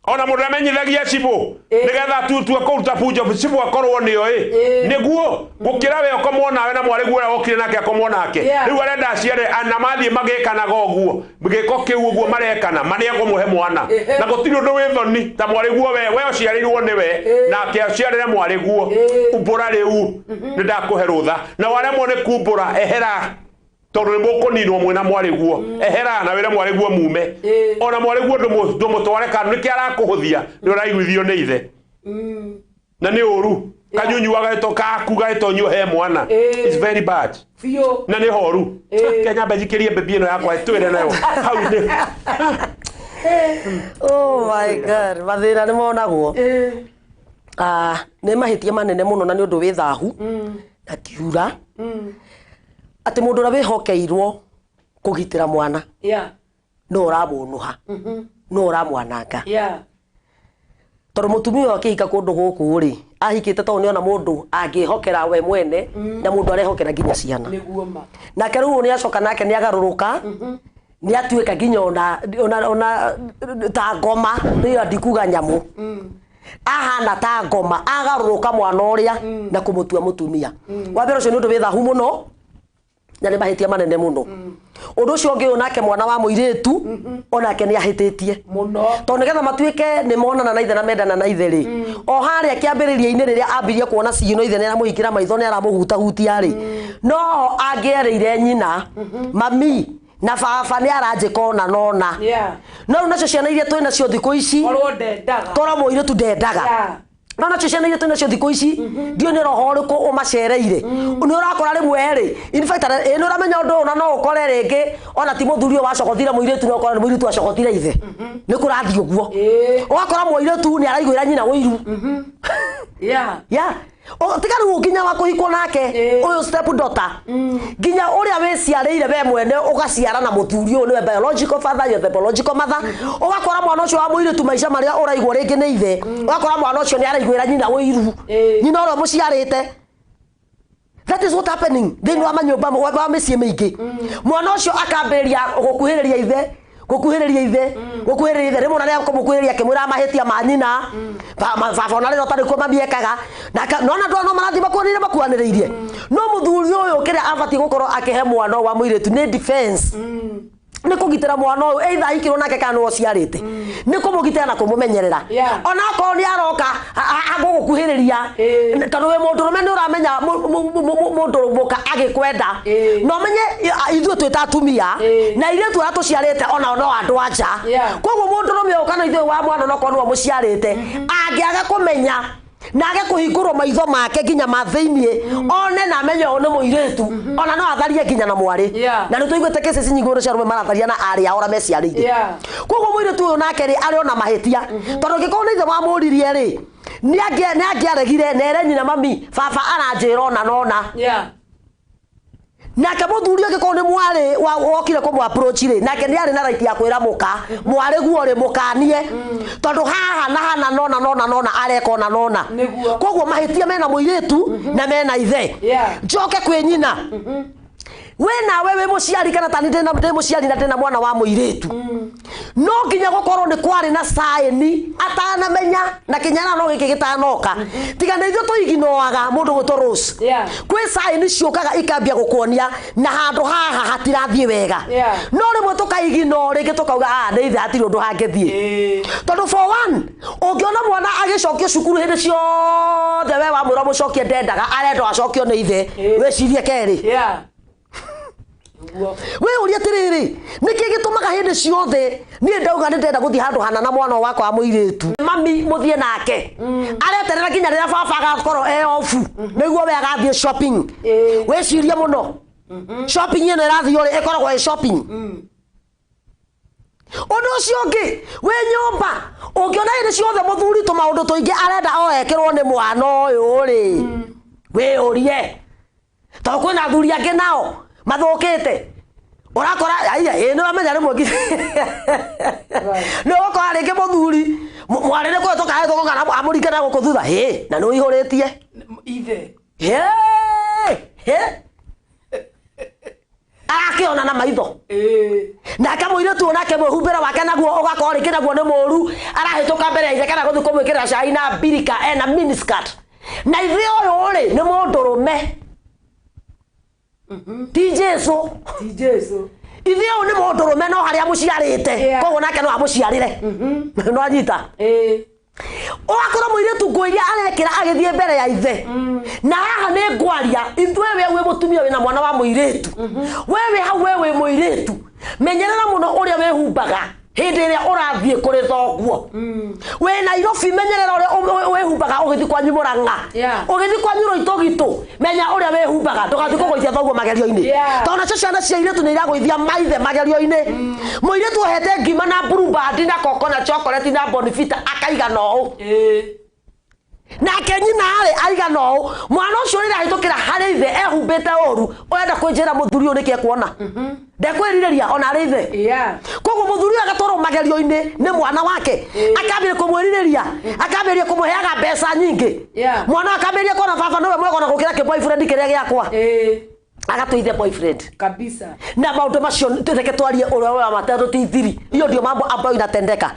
Ona mũndũ amenyithagia cibũ nĩgetha tutue kũruta bunjo, cibũ akorwo nĩoĩ nĩguo gũkĩra we ũkomwo nawe na mwarĩguo ũrĩa wokire nake akomwo nake. Rĩu arenda aciare na mathiĩ magĩkanaga ũguo gĩko kĩu ũguo marekana manĩekũmũhe mwana, na gũtirĩ ũndũ wĩ thoni ta mwarĩguo we ũciarĩirwo nĩwe nake aciarĩre mwarĩguo. Umbũra rĩu nĩ ndakũhe rũtha, na waremwo nĩ kumbũra, ehera, tondũ nĩ mũkũninwo mwĩna mwarĩguo. Ehera na wĩre mwarĩguo mume. Ona mwarĩguo ndũmũtware kanu, nĩkĩ arakũhũthia? Nĩ ũraiguithio nĩ ithe na nĩ ũru kanyunyu gagaĩto kaku gaĩtonyio he mwana. It's very bad. Biũ. Na nĩ horu. Kenya mbe njikĩrie mbembe ĩno yakwa twĩre nayo hau nĩ Oh my God, mathĩna nĩ monagwo. Ah, nĩ mahĩtia manene mũno na nĩ ũndũ wĩ thahu na kiura atĩ mũndũ ũrĩa wĩhokeirwo kũgitĩra mwana no ũramũnũha, no ũramwananga, tondũ mũtumia ũyũ akĩhika kũndũ gũkũ rĩ, ahikĩte tondũ nĩona mũndũ angĩhokera we mwene na mũndũ arehokera nginya ciana. Nĩguo ma. Nake rĩu nĩ acoka nake nĩ agarũrũka, nĩ atuĩka nginya ona ta ngoma, nĩyo ndikuga nyamũ, ahana ta ngoma, agarũrũka mwana ũrĩa na kũmũtua mũtumia wa mbere. Ũcio nĩ ũndũ wĩ thahu mũno na nĩ mahĩtia manene mũno. Ũndũ ũcio ũngĩ, ũyũ nake mwana wa mũirĩtu onake nĩ ahĩtĩtie mũno, tondũ nĩgetha matuĩke nĩ monana na ithe na mendana na ithe rĩ, o harĩa kĩambĩrĩria-inĩ rĩrĩa ambirie kuona cino ithe nĩ aramũhingĩra maitho, nĩ aramũhutahutia rĩ, no angĩerĩire nyina, "Mami na baba nĩ aranjĩka ona nona." No rĩu nacio ciana iria twĩ nacio thikũ ici, korwo ndendaga, korwo mũirĩtu ndendaga, no nacio ciana iria twĩ nacio thikũ ici, ndiũĩ nĩ roho ũrĩkũ ũmacereire, nĩ ũrakora rĩmwe rĩ, in fact ĩ nĩ ũramenya ũndũ ũyũ, na no ũkore rĩngĩ ona ti mũthuri ũyũ wacogothire mũirĩtu, no ũkore nĩ mũirĩtu wacogothire ithe. Nĩ kũrathiĩ ũguo, ũgakora mũirĩtu nĩ araiguĩra nyina ũiru. Ya. Tiga rĩu nginya wa kũhikwo nake ũyũ step daughter, nginya ũrĩa wĩciarĩire we mwene, ũgaciara na mũthuri ũyũ, nĩwe biological father, you're the biological mother, ũgakora mwana ũcio wa mũirĩtu, maica marĩa ũraigwo rĩngĩ nĩ ithe, ũgakora mwana ũcio nĩ araiguĩra nyina ũiru, nyina ũrĩa ũmũciarĩte. That is what happening thĩinĩ wa manyũmba wa mĩciĩ mĩingĩ. Mwana ũcio akambĩrĩria gũkuhĩrĩria ithe, gũkuhĩrĩria ithe, gũkuhĩrĩria ithe, rĩmwe na rĩrĩa kũmũkuhĩrĩria akĩmwĩra mahĩtia ma nyina. Baba ona rĩrĩa ũtarĩ kuo mami ekaga. Nona andũ aya no marathiĩ makuanĩire makuanĩrĩirie, no mũthuri ũyũ kĩrĩa abatiĩ gũkorwo akĩhe mwana ũyũ wa mũirĩtu nĩ defense, nĩ kũgitĩra mwana ũyũ, either ahikirwo nake kana nĩwe ũciarĩte, nĩ kũmũgitĩra na kũmũmenyerera. Ona akorwo nĩ aroka agũgũkuhĩrĩria, tondũ wĩ mũndũrũme, nĩ ũramenya mũndũ mũka agĩkwenda, na ũmenye ithuĩ twĩ ta atumia na airĩtu arĩa tũciarĩte onao no andũ a nja. Koguo mũndũrũme ũyũ kana ithuĩ wa mwana onokorwo nĩwe mũciarĩte, angĩaga kũmenya na age kũhingũrwo maitho make nginya ma thĩiniĩ, one na amenye ũyũ nĩ mũirĩtu, ona no atharie nginya na mwarĩ. Na nĩ tũiguĩte cases nyingĩ mũno cia arũme maratharia na arĩ ao ũrĩa meciarĩire. Koguo mũirĩtu ũyũ nake rĩ, arĩ ona mahĩtia, tondũ angĩkorwo nĩ ithe wamũririe rĩ, nĩ angĩaregire na ere nyina, "Mami, baba aranjĩra ona nona." Nake mũthuri, angĩkorwo nĩ mwarĩ wokire kũmũ approach rĩ, nake nĩ arĩ na right ya kwĩra mũka mwarĩ guo rĩ, "Mũkanie, tondũ haha na hana nona nona nona areka ona nona." Koguo mahĩtia mena mũirĩtu na mena ithe. Njoke kwĩ nyina, we nawe wĩ mũciari kana tani ndĩ mũciari na ndĩna mwana wa mũirĩtu, no nginya gũkorwo nĩ kwarĩ na saĩni atanamenya na kĩnyana no gĩkĩ gĩtanoka, tiga nĩ ithuĩ tũiginoaga mũndũ gwĩtwo Rose. Kwĩ saĩni ciũkaga ikambia gũkuonia na handũ haha hatirathiĩ wega, no rĩmwe tũkaigino rĩngĩ tũkauga, "Ah, nĩ ithe, hatirĩ ũndũ hangĩthiĩ." Tondũ for one, ũngĩona mwana agĩcokio cukuru hĩndĩ ciothe, we wamwĩra mũcokie ndendaga, arenda acokio nĩ ithe, wĩcirie kerĩ. Nĩguo. We ũria atĩrĩrĩ, nĩkĩ gĩtũmaga hĩndĩ ciothe niĩ ndauga nĩ ndĩrenda gũthiĩ handũ hana na mwana wakwa wa mũirĩtu, mami mũthiĩ nake, areterera nginya rĩrĩa baba agakorwo e off nĩguo we agathiĩ shopping? Wĩcirie mũno, shopping ĩno ĩrathiĩ rĩ, ĩkoragwo ĩ shopping. Ũndũ ũcio ũngĩ wĩ nyũmba ũngĩona hĩndĩ ciothe mũthuri tũmaũndũ tũingĩ arenda o ekĩrwo nĩ mwana ũyũ rĩ, wĩyũrie tondũ kwĩna athuri angĩ nao mathũkĩte. Ũrakora aiya ĩ nĩ wamenya rĩmwe nĩ ũgũkora rĩngĩ mũthuri mwarĩ nĩ kũhetũka ahetũka kana amũringe na gũkũ thutha hĩ na nĩ ũihũrĩtie ithe hĩ hĩ arakĩona na maitho nake mũirĩtu ũyũ nake mwĩhumbĩro wake naguo ũgakorwo rĩngĩ naguo nĩ mũru, arahĩtũka mbere ya ithe kana gũthiĩ kũmwĩkĩrĩra cai na mbirika ena miniskirt, na ithe ũyũ rĩ nĩ mũndũrũme ti Jesũ. Ti Jesu. Ithe ũyũ nĩ mũndũrũme no harĩa amũciarĩte, koguo nake no amũciarĩre, no anyita ũgakora mũirĩtu nguo iria arekĩra agĩthiĩ mbere ya ithe. Na haha nĩ ngwaria ithuĩ, we wĩ mũtumia wĩna mwana wa mũirĩtu, we wĩ hau, we wĩ mũirĩtu, menyerera mũno ũrĩa wĩhumbaga hĩndĩ ĩrĩa ũrathiĩ kũrĩ thoguo. Wĩ Nairobi, menyerera ũrĩa wĩhumbaga ũgĩthiĩ kwanyu Mũrang'a, ũgĩthiĩ kwanyu Rũitũgitũ, menya ũrĩa wĩhumbaga ndũgathiĩ kũgũithia thoguo magerio-inĩ, tondũ nacio ciana cia airĩtu nĩ iragũithia maithe magerio-inĩ. Mũirĩtu ohete ngima na Blue Band na koko na chocolate na Bonfita akaigana ũũ, nake nyina rĩ aigana ũũ. Mwana ũcio rĩrĩa ahĩtũkĩra harĩ ithe ehumbĩte ũru, ũrenda kwĩnjĩra mũthuri ũyũ nĩkĩ ekuona ndekwĩrirĩria ona arĩ ithe. Koguo mũthuri ũyũ agatwarwo magerio-inĩ nĩ mwana wake, akambĩrĩria kũmwĩrirĩria, akambĩrĩria kũmũheaga mbeca nyingĩ. Mwana akambĩrĩria kuona baba nĩwe mwega ona gũkĩra kĩ boyfriend kĩrĩa gĩakwa, agatũithe boyfriend kabisa. Na maũndũ macio reke twarie ũrĩa wa matendo ti thiri, hiyo ndio mambo ambayo inatendeka.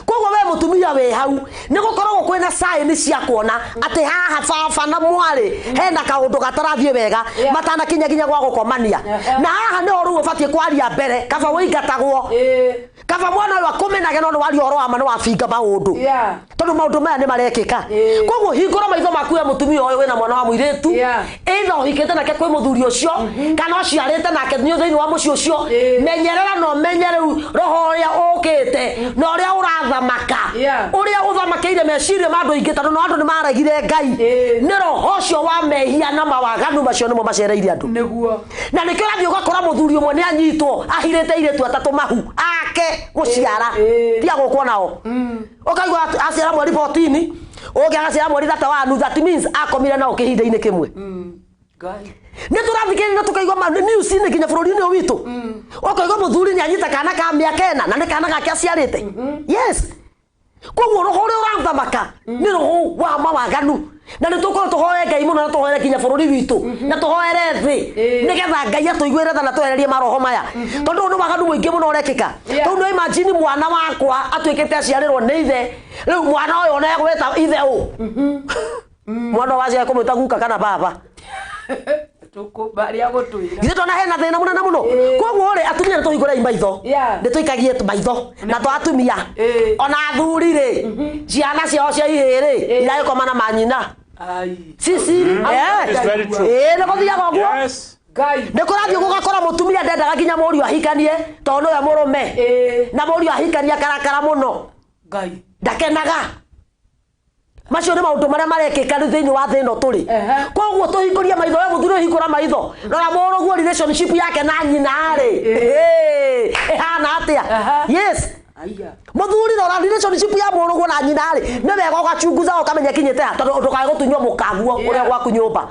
Koguo we mũtumia wĩ hau nĩ gũkoragwo kwĩna sign cia kuona atĩ haha baba na mwarĩ hena kaũndũ gatarathiĩ wega, matanakinya nginya gwa gũkomania. Na haha nĩho rĩu ũbatiĩ kwaria mbere, kaba wĩingatagwo, kaba mwana ũyũ akũmenage, no nĩ waria ũhoro wa ma, nĩ wabinga maũndũ, tondũ maũndũ maya nĩ marekĩka. Koguo hingũra maitho maku we mũtumia ũyũ wĩna mwana wa mũirĩtu, either ũhikĩte nake kwĩ mũthuri ũcio kana ũciarĩte nake nĩ thĩinĩ wa mũciĩ ũcio, menyerera na ũmenye rĩu roho ũrĩa ũkĩte na ũrĩa ũrathamaka, ũrĩa ũthamakĩire meciria ma andũ aingĩ, tondũ no andũ nĩ maregire Ngai, nĩ roho ũcio wa mehia na mawaganu macio nĩmo macereire andũ. Nĩguo. Na nĩkĩo ũrathiĩ ũgakora mũthuri ũmwe nĩ anyitwo ahirĩte airĩtu atatũ mahu ake gũciara, ti agũkwo nao, ũkaigua aciara mweri 14, ũngĩ agaciara mweri 31, that means akomire nao kĩhinda-inĩ kĩmwe. Nĩ tũrathikĩrĩria tũkaigua news-inĩ nginya bũrũri-inĩ ũyũ witũ, ũkaigua mũthuri nĩ anyita kana ka mĩaka 4 na nĩ kana gake aciarĩte. Yes, koguo roho ũrĩa ũrathamaka nĩ roho wa mawaganu, na nĩ tũkorwo tũhoe Ngai mũno na tũhoere nginya bũrũri witũ na tũhoere thĩ, nĩgetha Ngai atũiguĩre tha na twehererie maroho maya, tondũ ũyũ nĩ waganu mũingĩ mũno ũrekĩka. Tondũ no imagine mwana wakwa atuĩkĩte aciarĩrwo nĩ ithe, rĩu mwana ũyũ ona egwĩta ithe ũ? Mwana waciara kũmwĩta guka kana baba? Marĩa gũtwĩra Githĩ tona hena thĩna mũnene mũno. Koguo rĩ, atumia nĩ tũhingũrei maitho, nĩ tũikagie maitho na to atumia ona athuri rĩ, ciana ciao cia ihĩĩ rĩ iragĩkoma na manyina sisi. It's very true. Ĩĩ, nĩ gũthiaga ũguo. Ngai. Nĩ kũrathiĩ gũgakora mũtumia ndendaga nginya mũriũ ahikanie tondũ nĩwe mũrũme, na mũriũ ahikania karakara mũno. Ngai. Ndakenaga. Macio nĩ maũndũ marĩa marekĩka rĩu thĩinĩ wa thĩ ĩno tũrĩ. Koguo tũhingũrie maitho, we mũthuri hingũra maitho, rora mũrũguo relationship yake na nyina rĩ ĩhana atĩa. Yes, mũthuri rora relationship ya mũrũguo na nyina rĩ, nĩ wega ũgachunguza ũkamenya kinyĩte ha, tondũ ndũkae gũtunywo mũkaguo ũrĩa gwaku nyũmba.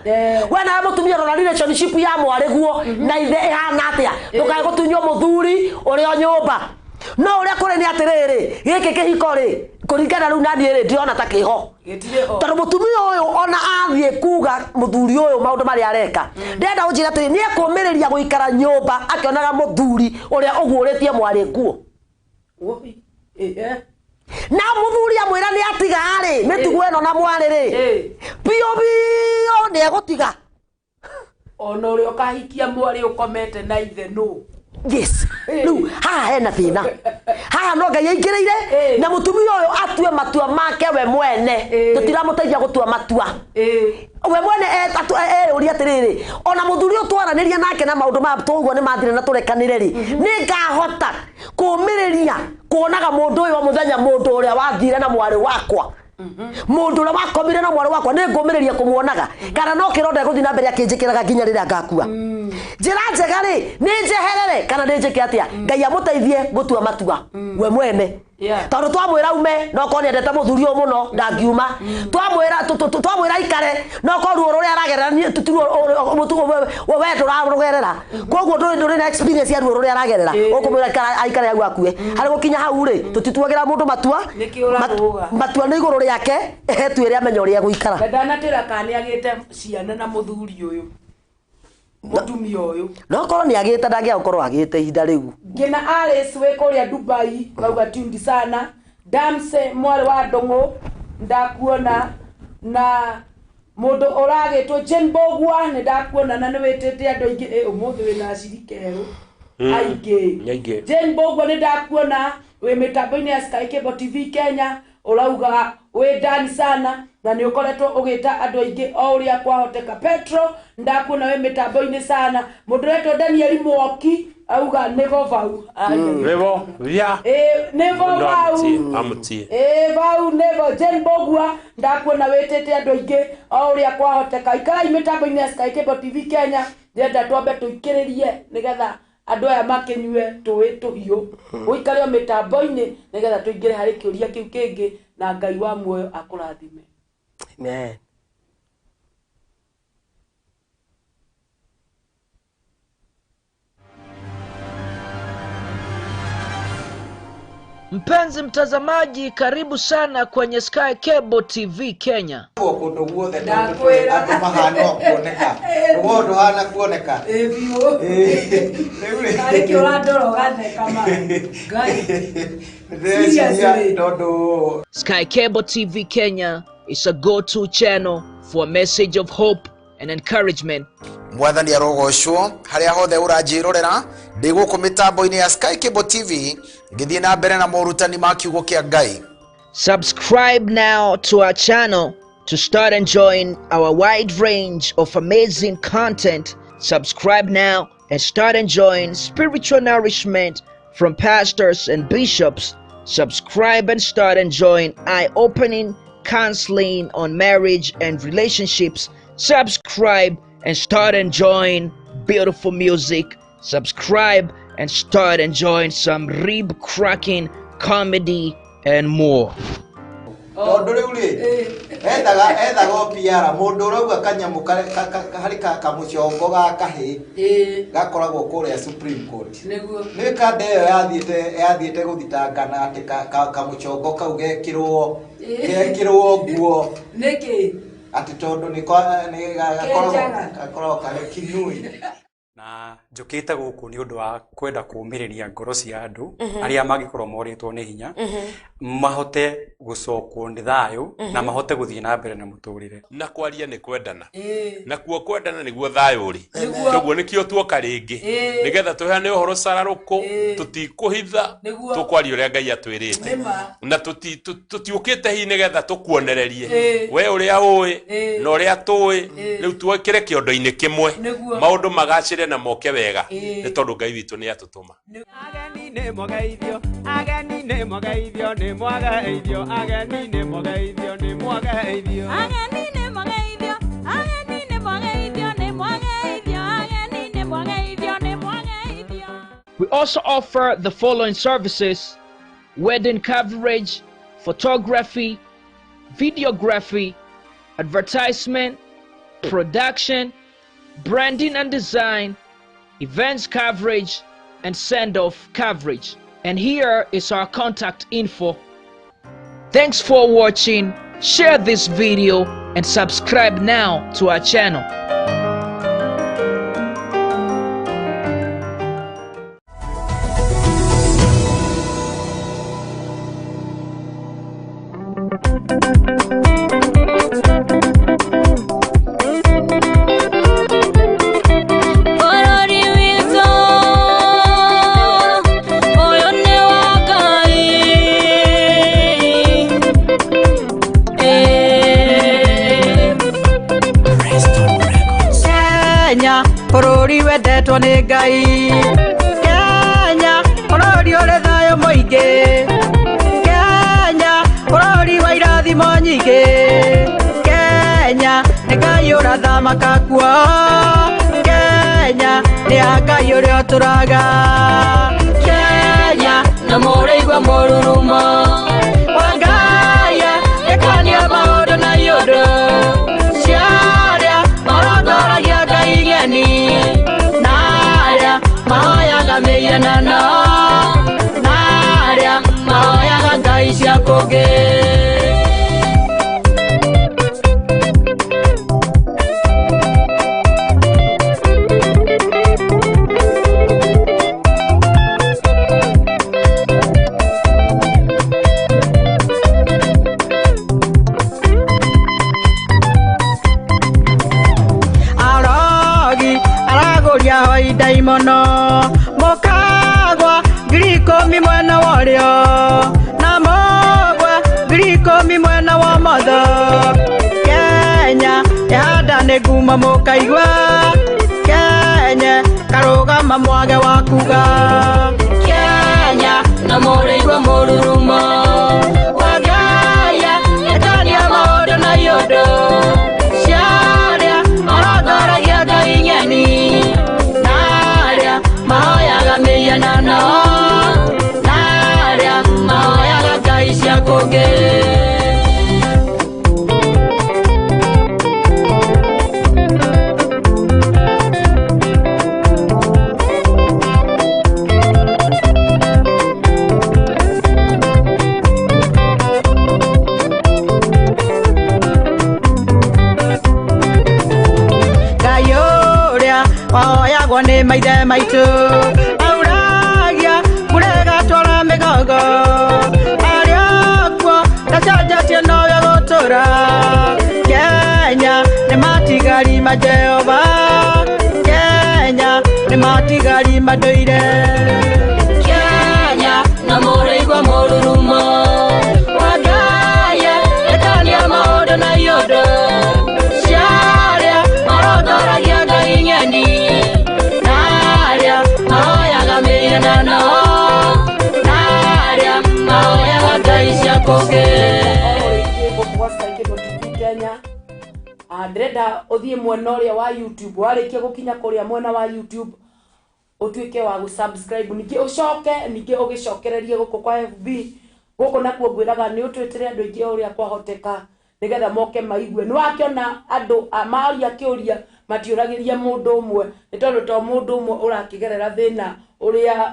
We nawe mũtumia rora relationship ya mwarĩguo na ithe ĩhana atĩa, ndũkae gũtunywo mũthuri ũrĩa o nyũmba. No ũrĩa kũrĩ nĩ atĩrĩrĩ, gĩkĩ kĩhiko rĩ, kũringana rĩu na niĩ rĩ, ndĩrona ta kĩho, tondũ mũtumia ũyũ ona athiĩ kuga mũthuri ũyũ maũndũ marĩa areka, ndĩrenda ũnjĩre atĩrĩ, nĩ ekũmĩrĩria gũikara nyũmba akĩonaga mũthuri ũrĩa ũguũrĩtie mwarĩ nguo, na mũthuri amwĩra nĩ atiga rĩ mĩtugo ĩno na mwarĩ rĩ, biũ biũ nĩ egũtiga. Ona ũrĩa ũkahikia mwarĩ ũkomete na ithe nũ? Yes, rĩu haha hena thĩna, haha no Ngai aingĩrĩire na mũtumia ũyũ atue matua make we mwene. Tũtiramũteithia gũtua matua, we mwene eyũrie atĩrĩrĩ, ona mũthuri ũyũ twaranĩria nake na maũndũ maya tũguo nĩ mathire na tũrekanĩre rĩ, nĩ ngahota kũmĩrĩria kuonaga mũndũ ũyũ o mũthenya, mũndũ ũrĩa wathire na mwarĩ wakwa? Mũndũ ũrĩa wakomire na mwarĩ wakwa nĩ ngũmĩrĩria kũmuonaga, kana no kĩronda gũthiĩ na mbere akĩnjĩkĩraga nginya rĩrĩa ngakua? Njĩra njega rĩ, nĩ njeherere kana nĩ njĩke atĩa? Ngai amũteithie gũtua matua we mwene. Tondũ twamwĩra ume, no korwo nĩendete mũthuri ũyũ mũno ndangiuma. Twamwĩra twamwĩra aikare, no korwo ruo rũrĩa aragerera niĩ ti ruo we ndũrarũgerera, koguo ndũrĩ na experience ya ruo rũrĩa aragerera. Ũkũmwĩra aikare hau akue? Harĩ gũkinya hau rĩ, tũtituagĩra mũndũ matua. Nĩkĩ ũrarũga? Matua nĩ igũrũ rĩake, etuĩre amenye ũrĩa egũikara. Na ndanatĩra kana nĩ agĩte ciana na mũthuri ũyũ, mũtumia ũyũ. No korwo nĩ agĩte, ndangĩaga gũkorwo agĩte ihinda rĩu. Ngina Alice wĩ kũrĩa Dubai rauga tundi sana. Damse mwarĩ wa Ndũng'ũ, ndakuona. Na mũndũ ũragĩtwo Jane Mbũgua, nĩ ndakuona na nĩ wĩtĩte andũ aingĩ. Ĩ ũmũthĩ wĩna acirika erũ aingĩ. Nĩ aingĩ. Jane Mbũgua, nĩ ndakuona wĩ mĩtambo-inĩ ya Sky Cable TV Kenya, ũrauga wĩ ndani sana na nĩ ũkoretwo ũgĩta andũ aingĩ o ũrĩa kwahoteka. Petro, ndakuona wĩ mĩtambo-inĩ sana. Mũndũ ũretwo Danieli Mwoki auga nĩgo vau. Nĩvo vya. Ĩ, nĩvo vau. Amutie. Ĩ, vau nĩvo. Jane Mbũgua, ndakuona wĩtĩte andũ aingĩ o ũrĩa kwahoteka. Ikarai mĩtambo-inĩ ya Sky Cable TV Kenya. Ndĩrenda twambe tũikĩrĩrie nĩgetha andũ aya makĩnyue tũĩ tũhiũ. Ũikare o mĩtambo-inĩ nĩgetha tũingĩre harĩ kĩũria kĩu kĩngĩ, na Ngai wa muoyo akũrathime. Amen. Mpenzi mtazamaji, karibu sana kwenye Sky Cable TV Kenya. Kũndũ guothe tondũ Ndakwĩra. andũ mahana o kuoneka, rũgongo ndũhana kuoneka. Ĩ biũ. Rĩu rĩ, Karĩ kĩ ũrandora ũgatheka ma Ngai? ndĩreciria Seriously. tondũ Sky Cable TV Kenya is a go-to channel for a message of hope and encouragement. Mwathani arogocwo. Harĩa hothe ũranjĩrorera, ndĩ gũkũ mĩtambo-inĩ ya Sky Cable TV ngĩthiĩ na mbere na morutani ma kiugo kĩa Ngai. Subscribe now to our channel to start enjoying our wide range of amazing content. Subscribe now and start enjoying spiritual nourishment from pastors and bishops. Subscribe and start enjoying eye opening counseling on marriage and relationships. Subscribe and start enjoying beautiful music. Subscribe and start enjoying some rib cracking comedy and more. Tondũ rĩu rĩ, ethaga o PR. Mũndũ ũrauga kanyamũ harĩ kamũcongo ga kahĩ gakoragwo kũrĩa Supreme Court. Nĩguo. Nĩ kanda ĩyo yathiĩte gũthitangana atĩ kamũcongo kau gekĩrwo nguo. Nĩkĩ? Atĩ tondũ nĩ nĩ gakoragwo Kenjaga. Gakoragwo karĩ kinui. Na njũkĩte gũkũ nĩ ũndũ wa kwenda kũũmĩrĩria ngoro cia andũ arĩa mangĩkorwo morĩtwo nĩ hinya, mahote gũcokwo nĩ thayũ na mahote gũthiĩ na mbere na mũtũrĩre. Na kwaria nĩ kwendana, nakuo kwendana nĩguo thayũ ũrĩ. Toguo nĩkĩo tuoka rĩngĩ nĩgetha tũheane ũhoro cararũkũ, tũtikũhitha. Tũkwaria ũrĩa Ngai atwĩrĩte. Nĩma. Na tũtiũkĩte hihi nĩgetha tũkuonererie we ũrĩa ũĩ na ũrĩa tũĩ. Rĩu tuokĩre kĩondo-inĩ kĩmwe, maũndũ magacĩre na moke wega, nĩ tondũ Ngai witũ nĩ atũtũma. Ageni nĩ mwageithio, ageni nĩ mwageithio, nĩ mwageithio, ageni nĩ mwageithio, nĩ mwageithio. Ageni nĩ mwageithio, ageni nĩ mwageithio, nĩ mwageithio, ageni nĩ mwageithio, nĩ mwageithio. We also offer the following services: wedding coverage, photography, videography, advertisement, production, branding and design, events coverage, and send off coverage. And here is our contact info. Thanks for watching. Share this video and subscribe now to our channel. Bũrũri witũ ũyũ nĩ wa Ngai. Eh. Kenya bũrũri wendetwo nĩ Ngai. Kenya bũrũri ũrĩ thayũ mũingĩ. Kenya bũrũri wa irathimo. irathimo nyingĩ. Kenya nĩ Ngai ũrathamaka kuo, Kenya nĩ ya Ngai ũrĩa ũtũraga. Kenya na mũrĩigua mũrurumo wa Ngai, ĩkania maũndũ na iũndũ ciarĩa marongoragia Ngai ng'eni, na arĩa mahoyaga mĩhianano, na arĩa mahoyaga ngai cia kũngĩ. Arogi aragũria hoi ndaimono, mũkagwa 10,000 mwena wa ũrĩo, na mũgwe 10,000 mwena wa ũmotho. Kenya ĩhanda nĩ ngumo mũkaigua, Kenya karũgama mwage wa kuga. Kenya na mũrĩigua mũrurumo wa Ngai, ĩkania maũndũ na iũndũ ciarĩa marongoragia Ngai ng'eni, na arĩa mahoyaga mĩhianano, na arĩa mahoyaga ngai cia kũngĩ. Ngai ũrĩa wahoyagwo nĩ maithe maitũ, auragia mbura ĩgatwara mĩgongo, arĩa kuo ndacenjetie nowe gũtũra. Kenya nĩ matigari ma Jehova, Kenya nĩ matigari ma ndũire. Kenya na mũrĩigua mũrurumo wa Ngai, ĩkania maũndũ na iũndũ ciarĩa marongoragia Ngai ng'eni, na arĩa mahoyaga mĩhianano, na arĩa mahoyaga ngai cia kũngĩ. Gũkũ gwa Sky Cable TV Kenya. Ndĩrenda ũthiĩ mwena ũrĩa wa YouTube, warĩkia gũkinya kũrĩa mwena wa YouTube ũtuĩke wa gũ-subscribe, ningĩ ũcoke ningĩ ũgĩcokererie gũkũ kwa FB. Gũkũ nakuo ngwĩraga nĩ ũtwĩtĩre andũ aingĩ o ũrĩa kwahoteka nĩgetha moke maigue. Nĩ wakĩona andũ maria kĩũria matiũragĩria mũndũ ũmwe, nĩ tondũ to mũndũ ũmwe ũrakĩgerera thĩna ũrĩa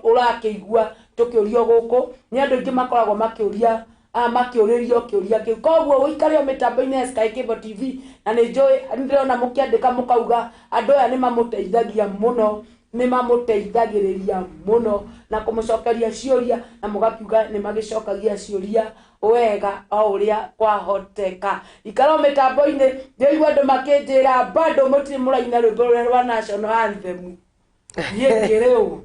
ũrakĩigua tũkĩũrio gũkũ, nĩ andũ aingĩ makoragwo makĩũria makĩũrĩrio kĩũria kĩu. Koguo ũikare o mĩtambo-inĩ ya Sky Cable TV, na nĩ njũĩ nĩ ndĩrona mũkĩandĩka mũkauga andũ aya nĩ mamũteithagia mũno, nĩ mamũteithagĩrĩria mũno na kũmũcokeria ciũria, na mũgakiuga nĩ magĩcokagia ciũria wega o ũrĩa kwahoteka. Ikara o mĩtambo-inĩ, ndĩraigua andũ makĩnjĩra bado mũtirĩ mũraina rwĩmbo rũrĩa rwa national anthem. Niĩ ngĩrĩ ũ?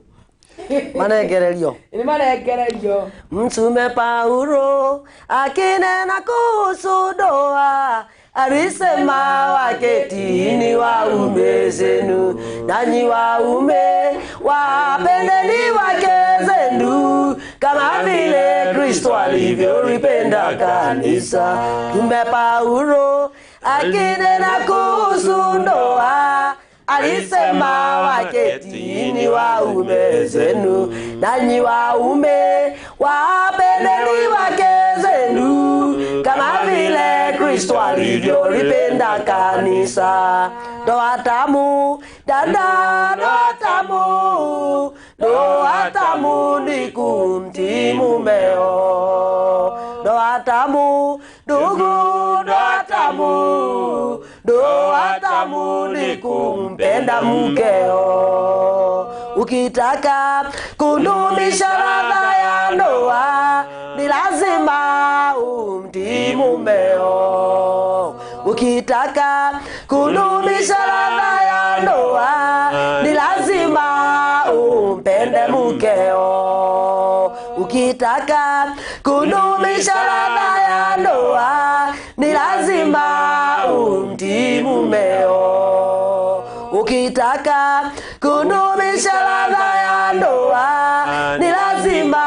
Manengererio. Nĩ marengererio. Mtume Paulo akinena kuhusu ndoa alisema waketini waume zenu, nanyi waume wapendeni wake zenu kama vile Kristo alivyolipenda kanisa. Mtume Paulo akinena kuhusu ndoa alisema waketini waume zenu, nanyi waume wapendeni wake zenu kama vile Kristo alivyolipenda kanisa. Ndoa tamu dada, ndoa tamu, ndoa tamu ni kumtii mumeo. Ndoa tamu ndugu, ndoa tamu, ndoa tamu ni kumpenda mkeo. Ukitaka kudumisha ladha ya ndoa ni lazima umtii mumeo. Ukitaka kudumisha ladha ya ndoa ni lazima umpende mkeo. Ukitaka kudumisha ladha ya ndoa ni lazima umtii mumeo. Ukitaka kudumisha ladha ya ndoa ni lazima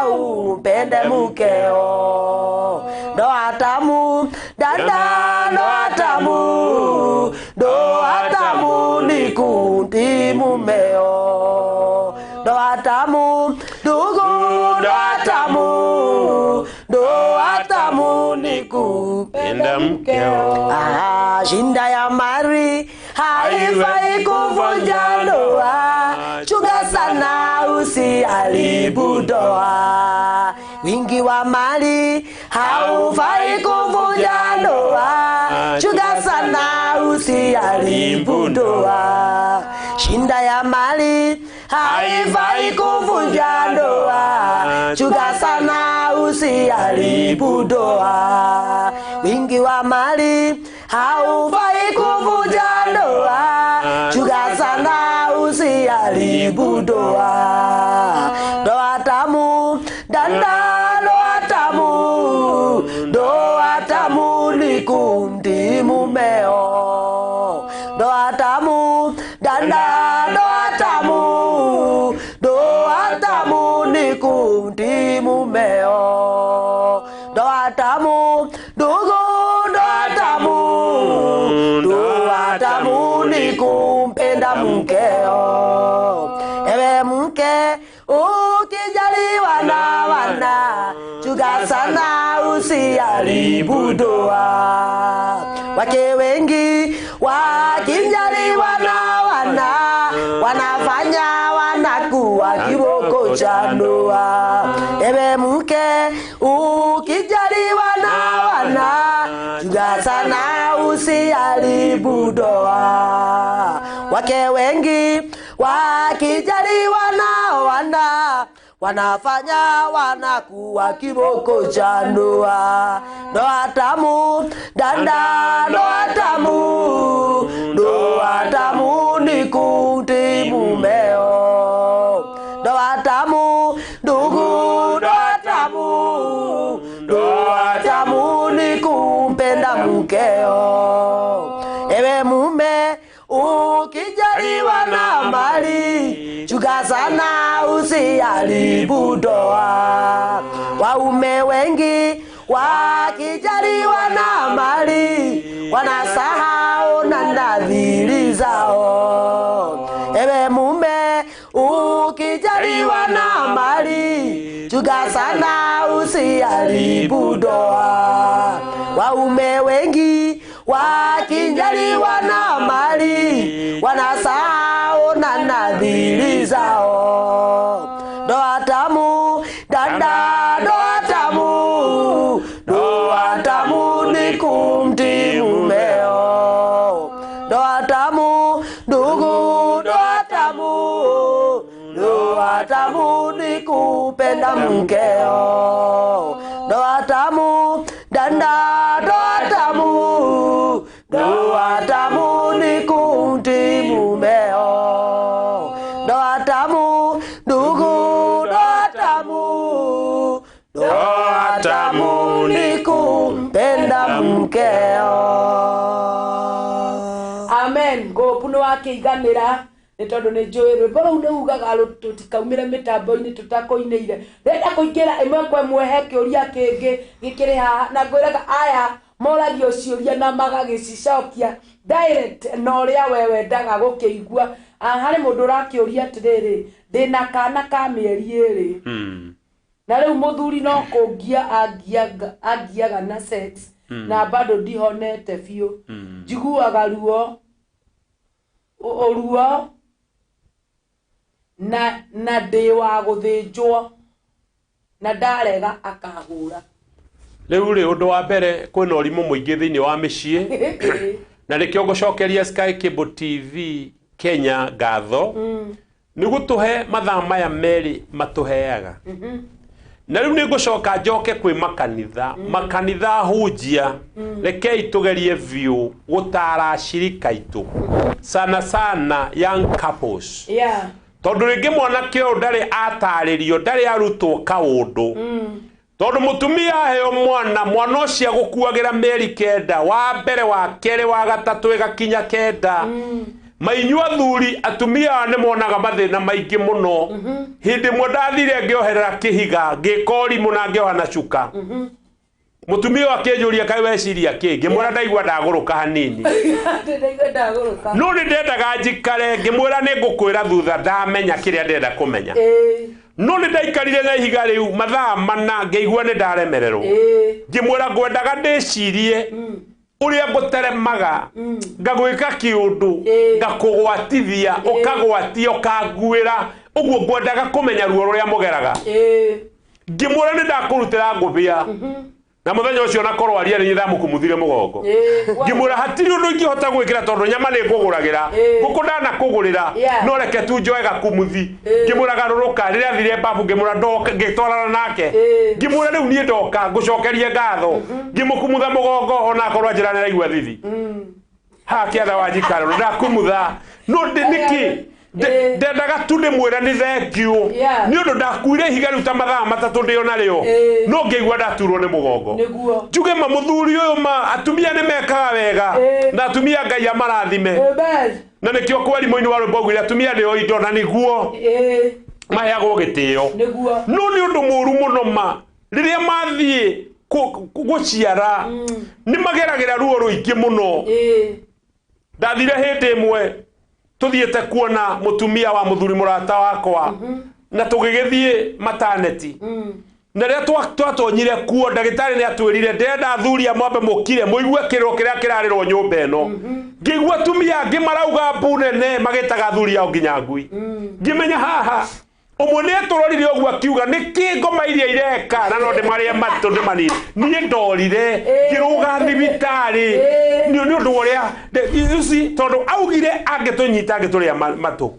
umpende mkeo. Ndoa Ndoa tamu dada, ndoa tamu, ndoa tamu ni kumtii mumeo. Ndoa tamu ndugu, ndoa tamu, ndoa tamu ni kupenda mkeo. Ah, shinda ya mali haifai kuvunja ndoa, chunga sana usiharibu ndoa. Wingi wa mali haufai kuvunja ndoa, chunga sana usiharibu ndoa. Shinda ya mali haifai kuvunja ndoa, chunga sana usiharibu ndoa. Wingi wa mali haufai kuvunja ndoa, chunga sana usiharibu ndoa. Ndoa tamu dada, ndoa tamu, ndoa tamu ni kumtii mumeo. Ndoa tamu dada, ndoa tamu, ndoa tamu ni kumtii mumeo. Ndoa tamu ndugu, ndoa tamu, ndoa tamu ni kumpenda mkeo. Ewe mke ukijaliwa na wana, chunga sana usiharibu ndoa. Wake wengi wakijaliwa na wana, wanafanya wanakuwa kiboko cha ndoa. Ewe mke ukijaliwa na wana, chunga sana usiharibu ndoa. Wake wengi wakijaliwa na wana, wanafanya wanakuwa kiboko cha ndoa. Ndoa tamu dada, ndoa tamu, ndoa tamu ni kumtii mumeo. Ndoa tamu ndugu, ndoa tamu, ndoa tamu ni kumpenda mkeo. Ewe mume ukijaliwa na mali, chunga sana usiharibu ndoa. Waume wengi wakijaliwa na mali, wanasahau na nadhiri zao. Ewe mume ukijaliwa na mali, chunga sana usiharibu ndoa. Waume wengi wakijaliwa na mali, wanasahau na nadhiri zao. Ndoa tamu dada, ndoa tamu, ndoa tamu ni kumtii mumeo. Ndoa tamu ndugu, ndoa tamu, ndoa tamu ni kupenda mkeo. Ndoa tamu dada, ndoa tamu, ndoa tamu ni kumtii mumeo. Ndoa tamu ndugu, ndoa tamu, ndoa tamu ni kumpenda mkeo. Amen. Ngũpu nĩ wakĩiganĩra nĩ tondũ nĩ njũĩ rwĩmbo rũu nĩ ugaga tũtikaumĩre mĩtambo-inĩ tũtakũinĩire. Ndĩrenda kũingĩra ĩmwe kwa ĩmwe he kĩũria kĩngĩ gĩkĩrĩ haha, na ngwĩraga aya moragio ciũria na magagĩcicokia direct na ũrĩa we wendaga gũkĩigua. Harĩ mũndũ ũrakĩũria atĩrĩrĩ, ndĩna kana ka mĩeri 2 na rĩu mũthuri no kũngia angiaga na sex na bado ndihonete biũ, njiguaga ruo ũruo na ndĩ wa gũthĩnjwo na ndarega akahũra. Rĩu rĩ, ũndũ wa mbere kwĩna ũrimũ mũingĩ thĩinĩ wa mĩciĩ na nĩkĩo ngũcokeria Sky Cable TV Kenya ngatho nĩ gũtũhe mathaa maya merĩ matũheaga. Na rĩu nĩ ngũcoka njoke kwĩ makanitha, makanitha hunjia, rekei tũgerie biũ gũtara ashirika aitũ sana sana young couples. Tondũ rĩngĩ mwanake ũyũ ndarĩ atarĩrio, ndarĩ arutwo kaũndũ. Tondũ mũtumia aheo mwana, mwana ũcio agũkuagĩra mĩeri 9, wa mbere, wa kerĩ, wa gatatũ, ĩgakinya 9. Mainyu athuri, atumia aya nĩ monaga mathĩna maingĩ mũno. Hĩndĩ ĩmwe ndathire ngĩoherera kĩhiga, ngĩka ũrimũ na ngĩoha na cuka. Mutumia akĩnjũria kaĩ weciria kĩ, ngĩmwĩra ndaigua ndagũrũka hanini. Ndaigua ndagũrũka. No nĩ ndendaga njikare, ngĩmwĩra nĩ ngũkwĩra thutha ndamenya kĩrĩa ndĩrenda kũmenya. No nĩ ndaikarire na ihiga rĩu mathaa mana ngĩigua nĩ ndaremererwo. Ngĩmwĩra ngwendaga ndĩcirie ũrĩa ngũteremaga, ngagwĩka kĩũndũ, ngakũgwatithia, ũkagwatia, ũkanguĩra, ũguo ngwendaga kũmenya ruo rũrĩa mũgeraga. Ngĩmwĩra nĩ ndakũrutĩra ngũbia. Na mũthenya ũcio na korwo aria nĩ ndamũkumuthire mũgongo. Ngĩmwĩra hatirĩ ũndũ ingĩhota gwĩkĩra tondũ nyama nĩ ngũgũragĩra, ngũkũ ndanakũgũrĩra, no reke tu njoe gakumuthi. Ngĩmwĩra garũrũka, rĩrĩa athire babu ngĩmwĩra ndoka, ngĩtwarana nake. Ngĩmwĩra rĩu niĩ ndoka ngũcokerie ngatho. Ngĩmũkumutha mũgongo ona akorwo anjĩra nĩ araigua thithi. Haha kĩanda wa njikaro ndakumutha. No nĩkĩ? Ndendaga tu ndĩmwĩre nĩ thengiũ nĩ ũndũ ndakuire ihiga rĩu ta mathaa matatũ ndĩ ona rĩo, no ngĩigua ndaturwo nĩ mũgongo. Njuge ma mũthuri ũyũ ma atumia nĩ mekaga wega na atumia Ngai amarathime. Na nĩkĩo kweri mũini wa rwĩmbo augire atumia nĩo indo na nĩguo maheagwo gĩtĩo. No nĩ ũndũ mũũru mũno ma rĩrĩa mathiĩ gũciara nĩ mageragĩra ruo rũingĩ mũno. Ndathire hĩndĩ ĩmwe tuthiĩte kuona mũtumia wa mũthuri mũrata wakwa na tũgĩgĩthiĩ maternity. Na rĩrĩa twatonyire kuo ndagĩtarĩ nĩ atwĩrire ndĩrenda athuri a mwambe mũkire mũigue kĩrĩro kĩrĩa kĩrarĩrwo nyũmba ĩno. Ngĩigua atumia angĩ marauga mbu nene magĩtaga athuri ao nginya ngui. Ngĩmenya haha ũmwe nĩ atũrorire ũguo akiuga nĩkĩ ngoma iria ireka na no ndĩmarĩe matũ ndĩmanine. Niĩ ndorire ngĩrũga thibitarĩ nĩ ũndũ ũrĩa you see, tondũ augire angĩtũnyita angĩtũrĩa matũ.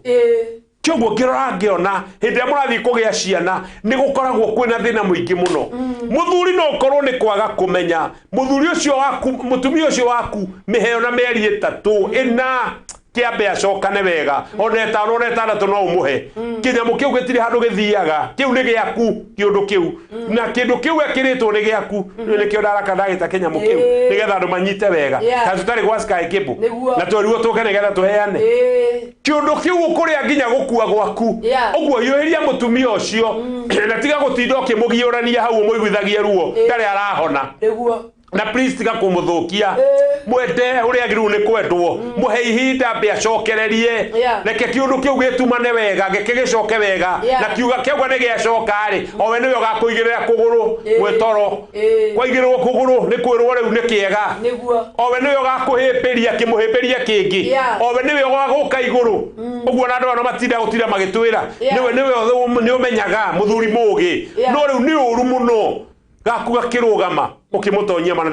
Kĩoguo ngĩrora ngĩona hĩndĩ ĩrĩa mũrathiĩ kũgĩa ciana nĩ gũkoragwo kwĩna thĩna mũingĩ mũno. Mũthuri no ũkorwo nĩ kwaga kũmenya mũthuri ũcio waku, mũtumia ũcio waku mĩheo na mĩeri 3 4 kĩambe acokane wega, ona 5 ona 6 no ũmũhe. Kĩnyamũ kĩu gĩtirĩ handũ gĩthiaga, kĩu nĩ gĩaku kĩũndũ kĩu, na kĩndũ kĩu ekĩrĩtwo nĩ gĩaku. Rĩu nĩkĩo ndaraka ndagĩta kĩnyamũ kĩu nĩgetha andũ manyite wega. Ta tũtarĩ gwa Sky Cable na twerirwo tũke nĩgetha tũheane kĩũndũ kĩu ũkũrĩa nginya gũkua gwaku. Ũguo hiũhĩria mũtumia ũcio na tiga gũtinda ũkĩmũgiũrania hau ũmũiguithagie ruo ndarĩ arahona. Na please tiga kũmũthũkia, mwende ũrĩa agĩrĩirwo nĩ kwendwo, mũhe ihinda ambe acokererie. Reke kĩũndũ kĩu gĩtumane wega, reke gĩcoke wega. Na kiuga kĩauga nĩ gĩacoka rĩ, o we nĩwe ũgakũigĩrĩra kũgũrũ gwĩtoro. Kwaigĩrĩrwo kũgũrũ nĩ kwĩrwo rĩu nĩ kĩega. O we nĩwe ũgakũhĩmbĩria kĩmũhĩmbĩria kĩngĩ. O we nĩwe ũgagũka igũrũ. Ũguo na andũ ano matinda gũtinda magĩtwĩra. Nĩwe nĩ ũmenyaga mũthuri mũũgĩ. No rĩu nĩ ũru mũno gaku gakĩrũgama ũkĩmũtonyia mana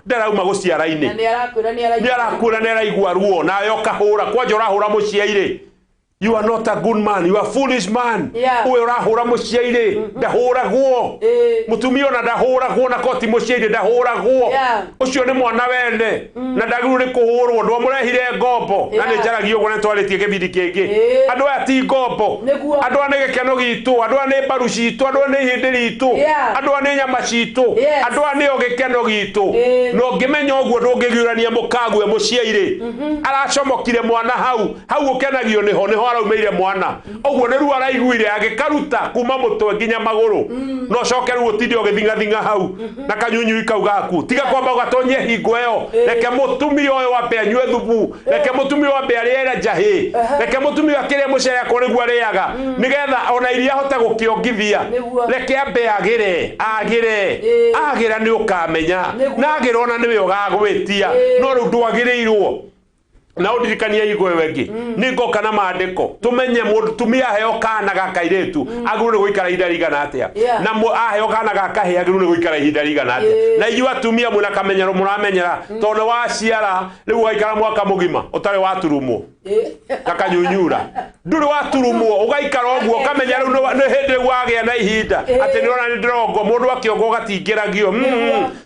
ndarauma gũciara-inĩ. Na nĩ arakwĩra nĩ araigua ruo nawe ũkahũra kwanja ũrahũra mũciairĩ. You are not a good man, you are a foolish man. Ũyũ ũrahũra mũciairĩ ndahũragwo. Mũtumia ona ndahũragwo na koti mũciairĩ ndahũragwo. Ũcio nĩ mwana wene na ndagĩrĩirwo nĩ kũhũrwo. Ndwamũrehire ngombo na nĩ njaragia ũguo na nĩtwarĩtie kĩbindi kĩngĩ. Andũ aya ti ngombo, andũ aya nĩ gĩkeno gitũ, andũ aya nĩ mbaru citũ, andũ aya nĩ ihĩndĩ ritũ, andũ aya nĩ nyama citũ, andũ aya nĩo gĩkeno gitũ. Na ũngĩmenya ũguo ndũngĩgiũrania mũkague mũciairĩ. Aracomokire mwana hau, hau ũkenagio nĩho, nĩho araumeire mwana. Ũguo nĩ ruo araiguire agĩkaruta kuma mũtwe nginya magũrũ. No coke rĩu ũtinde ũgĩthing'athing'a hau na kanyunyui kau gaku. Tiga kwamba ũgatonyie hingo ĩyo. Reke mũtumia ũyũ ambe anyue thubu, reke mũtumia ũyũ ambe arĩe njahĩ, reke mũtumia ũyũ akĩrĩe mũcere akorwo nĩguo arĩaga, nĩgetha ona iria ahote gũkĩongithia. Reke ambe agĩre, agĩre, agĩra nĩ ũkamenya, na agĩra ona nĩwe ũgagwĩtia. No rĩu ndwagĩrĩirwo. Na ũndirikanie hingo ĩyo ĩngĩ nĩ ngoka na maandĩko tũmenye mũtumia aheo kana ga kairĩtu agĩrĩirwo nĩ gũikara ihinda rĩigana atĩa, na aheo kana ga kahĩĩ agĩrĩirwo nĩ gũikara ihinda rĩigana atĩa. Na inyuĩ atumia mwĩna kamenyero mũramenyera tondũ nĩ waciara rĩu ũgaikara mwaka mũgima ũtarĩ waturumwo na kanyunyura, ndũrĩ waturumwo ũgaikara ũguo ũkamenya rĩu nĩ hĩndĩ rĩu wagĩa na ihinda atĩ nĩũrona nĩ ndĩrongwo mũndũ akĩongwo gatingĩragio.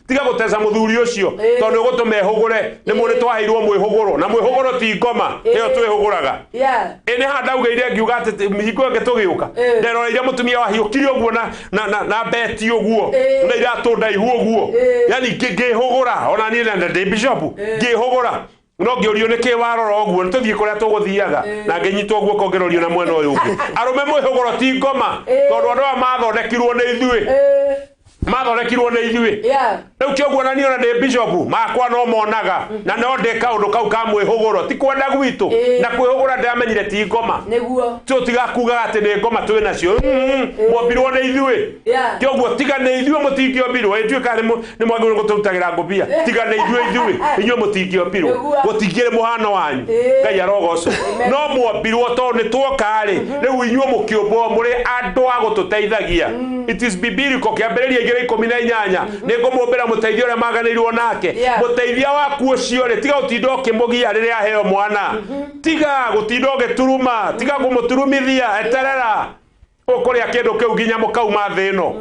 Tiga gũteca mũthuri ũcio tondũ nĩ ũgũtũma ehũgũre. Nĩ mũndũ twaheirwo mwĩhũgũro na mwĩhũgũro ti ngoma ĩyo twĩhũgũraga. Ĩ nĩ haha ndaugĩire ngiuga atĩ hingo ĩngĩ tũgĩũka nderoreire mũtumia wahiũkire ũguo na beti ũguo na iratũ ndaihu ũguo, yani ngĩhũgũra ona niĩ na ndĩ bishop ngĩhũgũra no ngĩũrio nĩkĩ warora ũguo nĩ tũthiĩ kũrĩa tũgũthiaga na ngĩnyitwo guoko ngĩrorio na mwena ũyũ ũngĩ. Arũme mwĩhũgũro ti ngoma tondũ andũ aya mathondekirwo nĩ ithuĩ. Mathondekirwo nĩ ithuĩ. Yeah. Rĩu kĩoguo na niĩ ona ndĩ bishop makwa no monaga na no ndĩ kaũndũ kau ka mwĩhũgũro ti kwenda gwitũ na kwĩhũgũra ndĩramenyire ti ngoma. Nĩguo. Tũtiga kugaga atĩ nĩ ngoma twĩ nacio. Mwombirwo nĩ ithuĩ. Yeah. Kĩoguo tiga nĩ ithuĩ mũtingĩombirwo ĩtuĩka nĩ mwagĩrĩirwo gũtũrutagĩra ngũbia tiga nĩ ithuĩ ithuĩ inyuĩ mũtingĩombirwo Nĩguo. gũtingĩrĩ mũhano wanyu. Ĩĩ. Ngai arogocwo. No mwombirwo tondũ nĩ tuoka rĩ rĩu inyuĩ mũkĩũmbwo mũrĩ andũ a gũtũteithagia. It is biblical kĩambĩrĩria 18 nĩ ngũmũmbĩra mũteithia ũrĩa maganĩirwo nake. Yeah. Mũteithia waku ũcio rĩ tiga gũtinda ũkĩmũgia rĩrĩa aheo mwana. Tiga gũtinda ũgĩturuma, tiga kũmũturumithia, eterera ũkũrĩa kĩndũ kĩu nginya mũkauma thĩ ĩno.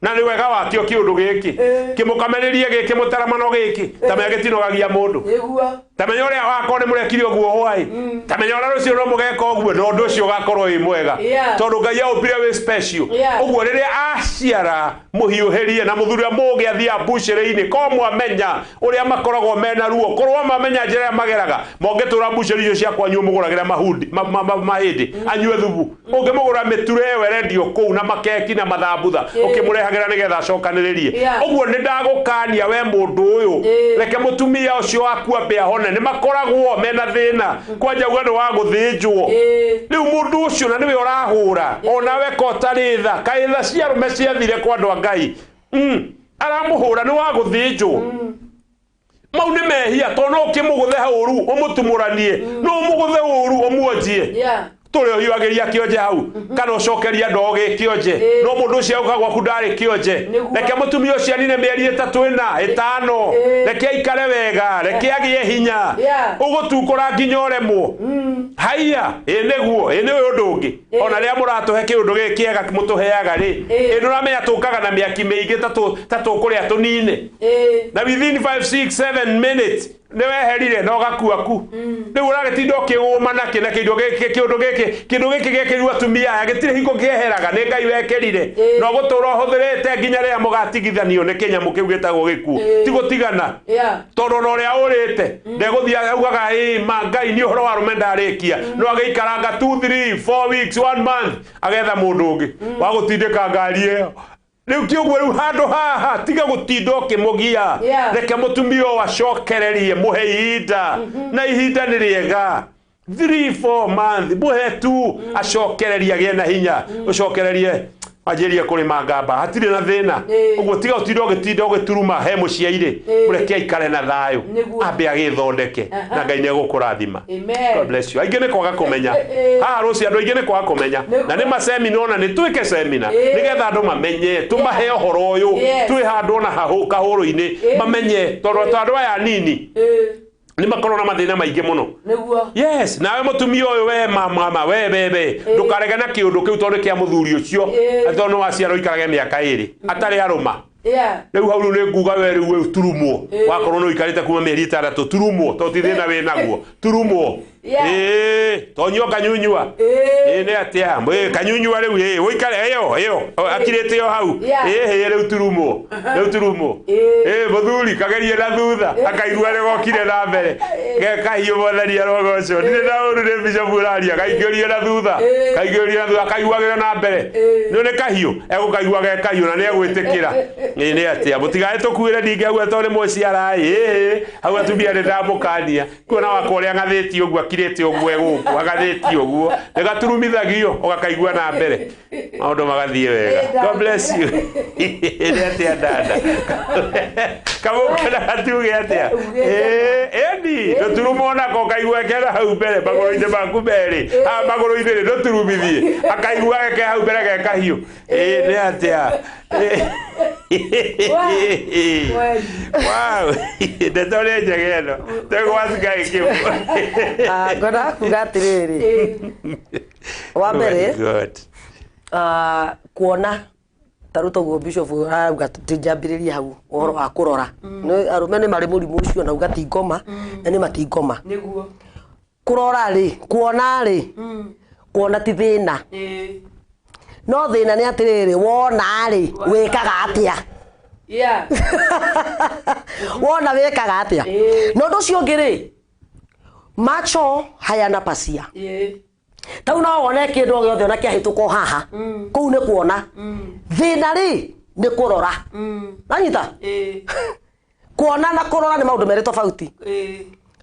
Na nĩ wega wakĩo kĩũndũ gĩkĩ kĩmũkamenerie gĩkĩ mũtaramano gĩkĩ tamenya gĩtinogagia mũndũ. Nĩguo. Tamenya ũrĩa wakorwo nĩ mũrekire ũguo hwaĩ tamenya ũrĩa rũciũ no mũgeka ũguo na ũndũ ũcio ũgakorwo wĩ mwega. Yeah. Tondũ Ngai aũmbire wĩ special. Yeah. Ũguo rĩrĩa aciara mũhiũhĩrie na mũthuri ũrĩa mũũgĩ athiaga mbucĩrĩ-inĩ korwo mwamenya ũrĩa makoragwo mena ruo korwo mamenya njĩra ĩrĩa mageraga mongĩtũra mbucĩrĩ icio cia kwanyu mũgũragĩra mahundi mahĩndĩ anyue thubu ũngĩmũgũra mĩture ĩyo ĩrendio kũu na makeki na mathambutha ũkĩmũrehagĩra nĩgetha acokanĩrĩrie. Yeah. Ũguo nĩ ndagũkania we mũndũ ũyũ reke mũtumia ũcio waku ambe ahone nĩ makoragwo mena thĩna kwanja uga nĩ wa gũthĩnjwo. Rĩu mũndũ ũcio na nĩwe ũrahũra onawe ko ũtarĩ tha kaĩ tha cia arũme ciathire kwa andũ a Ngai. Aramũhũra nĩ wa gũthĩnjwo. Mau nĩ mehia tondũ no ũkĩmũgũthe ũru ũmũtumũranie no ũmũgũthe ũru ũmuonjie. Yeah. Tũrĩ ũhiũhagĩria kĩonje hau kana ũcokeria ndoo gĩ kĩonje no mũndũ ũcio auka gwaku ndarĩ kĩonje. Nĩguo. Reke mũtumia ũcio anine mĩeri 3 4 5 reke aikare wega reke agĩe hinya. Yeah. Ũgũtukũra nginya ũremwo. Haiya ĩ nĩguo ĩ nĩ ũndũ ũngĩ ona rĩrĩa mũratũhe kĩũndũ gĩkĩ kĩega mũtũheaga rĩ ĩ nĩũramenya tũkaga na mĩaki mĩingĩ ta tũkũrĩa tũnine. Na within 5 6 7 minutes nĩ weherire na ũgakua ku. Rĩu ũragĩtinda ũkĩũma nakĩ na kĩndũ gĩkĩ kĩũndũ gĩkĩ kĩndũ gĩkĩ gĩekĩrirwo atumia aya gĩtirĩ hingo kĩeheraga nĩ Ngai wekĩrire na ũgũtũra ũhũthĩrĩte nginya rĩrĩa mũgatigithanio nĩ kĩnyamũ kĩu gĩtagwo gĩkuũ ti gũtigana. Yeah. Tondũ ona ũrĩa ũrĩte ndegũthiĩ augaga ĩ ma Ngai nĩ ũhoro wa arũme ndarĩkia no agĩikaranga 2 3 4 weeks 1 month agetha mũndũ ũngĩ wa gũtindĩka ngari ĩyo. Rĩu kĩũguo rĩu handũ haha tiga gũtinda ũkĩmũgia. Yeah. Reke mũtumia ũyũ acokererie mũhe ihinda na ihinda nĩ rĩega 3 4 months mũhe tu acokererie agĩe na hinya ũcokererie anjĩrie kũrĩma ngamba hatirĩ na thĩna. Ũguo tiga ũtinda ũgĩtinda ũgĩturuma he mũciairĩ mũreke aikare na thayũ Nĩguo. ambe agĩthondeke na Ngai nĩegũkũrathima. Amen. God bless you. Aingĩ nĩ kwaga kũmenya haha rũciũ andũ aingĩ nĩ kwaga kũmenya na nĩ masemina ona nĩ twĩke semina nĩgetha andũ mamenye tũmahe ũhoro ũyũ Yes. twĩ handũ ona kahũrũ-inĩ mamenye tondũ ta andũ aya anini nĩ makorwo na mathĩna maingĩ mũno. Nĩguo. Yes, nawe mũtumia ũyũ we mama we we we ndũkarege na kĩũndũ kĩu tondũ kĩa mũthuri ũcio tondũ nĩ waciarwo ikarage mĩaka 2 atarĩ arũma. Yeah. Rĩu hau rĩu nĩ nguga we rĩu we turumwo wakorwo nĩ ũikarĩte kuma mĩeri 6 turumwo tondũ ti thĩna wĩ naguo turumwo. Yeah. Ĩĩ tonyua kanyunyua. Ĩĩ nĩ atĩa Ĩ, kanyunyua rĩu ĩ ũikare ĩyo ĩyo akirĩte o hau. Yeah. Ĩ rĩu turumwo rĩu turumwo. Ĩ mũthuri kagerie na thutha akaigua nĩ gokire na mbere ge kahiũ mwathani arogocwo ndirĩ na ũru nĩ bishop ũraria kaingĩrie na thutha kaingĩrie na thutha akaiguagĩra na mbere nĩ nĩ kahiũ egũkaigua ge kahiũ na nĩ egwĩtĩkĩra. Ĩ nĩ atĩa mũtigae tũkuĩre ndingĩauga tondũ nĩ mũciara ĩ hau atumia nĩ ndamũkania kuona wakwa ũrĩa ng'athĩtie ũguo akirĩte ũguo egũkũ agathĩtie ũguo nĩ gaturumithagio ũgakaigua na mbere maũndũ magathiĩ wega. God bless you. Nĩ atĩa dada kamũkana gatuge atĩa ĩni ndũturuma onako ũkaigua kena hau mbere magũrũ-inĩ maku merĩ haha magũrũ-inĩ rĩ ndũturumithie akaigua ke hau mbere ge kahiũ. Ĩ nĩ atĩa. Wow, ndeto nĩ njega ĩno tegwa Sky Cable. Ngwendaga kuga atĩrĩrĩ wa mbere Oh my God. Kuona ta rĩu toguo bishop arauga tũtinjambĩrĩrie hau ũhoro wa kũrora nĩ arũme nĩ marĩ mũrimũ ũcio na uga ti ngoma na nĩ mati ngoma. Nĩguo. Kũrora rĩ kuona rĩ kuona ti thĩna no thĩna nĩ atĩrĩrĩ wona rĩ wĩkaga atĩa. Yeah. Wona wĩkaga atĩa na ũndũ ũcio ũngĩ rĩ macho hayana pasia. Tau no wone kĩndũ o gĩothe ona kĩahĩtũka o haha kũu nĩ kuona thĩna rĩ Nĩ kũrora. Nanyita? Kuona na kũrora nĩ maũndũ merĩ tofauti.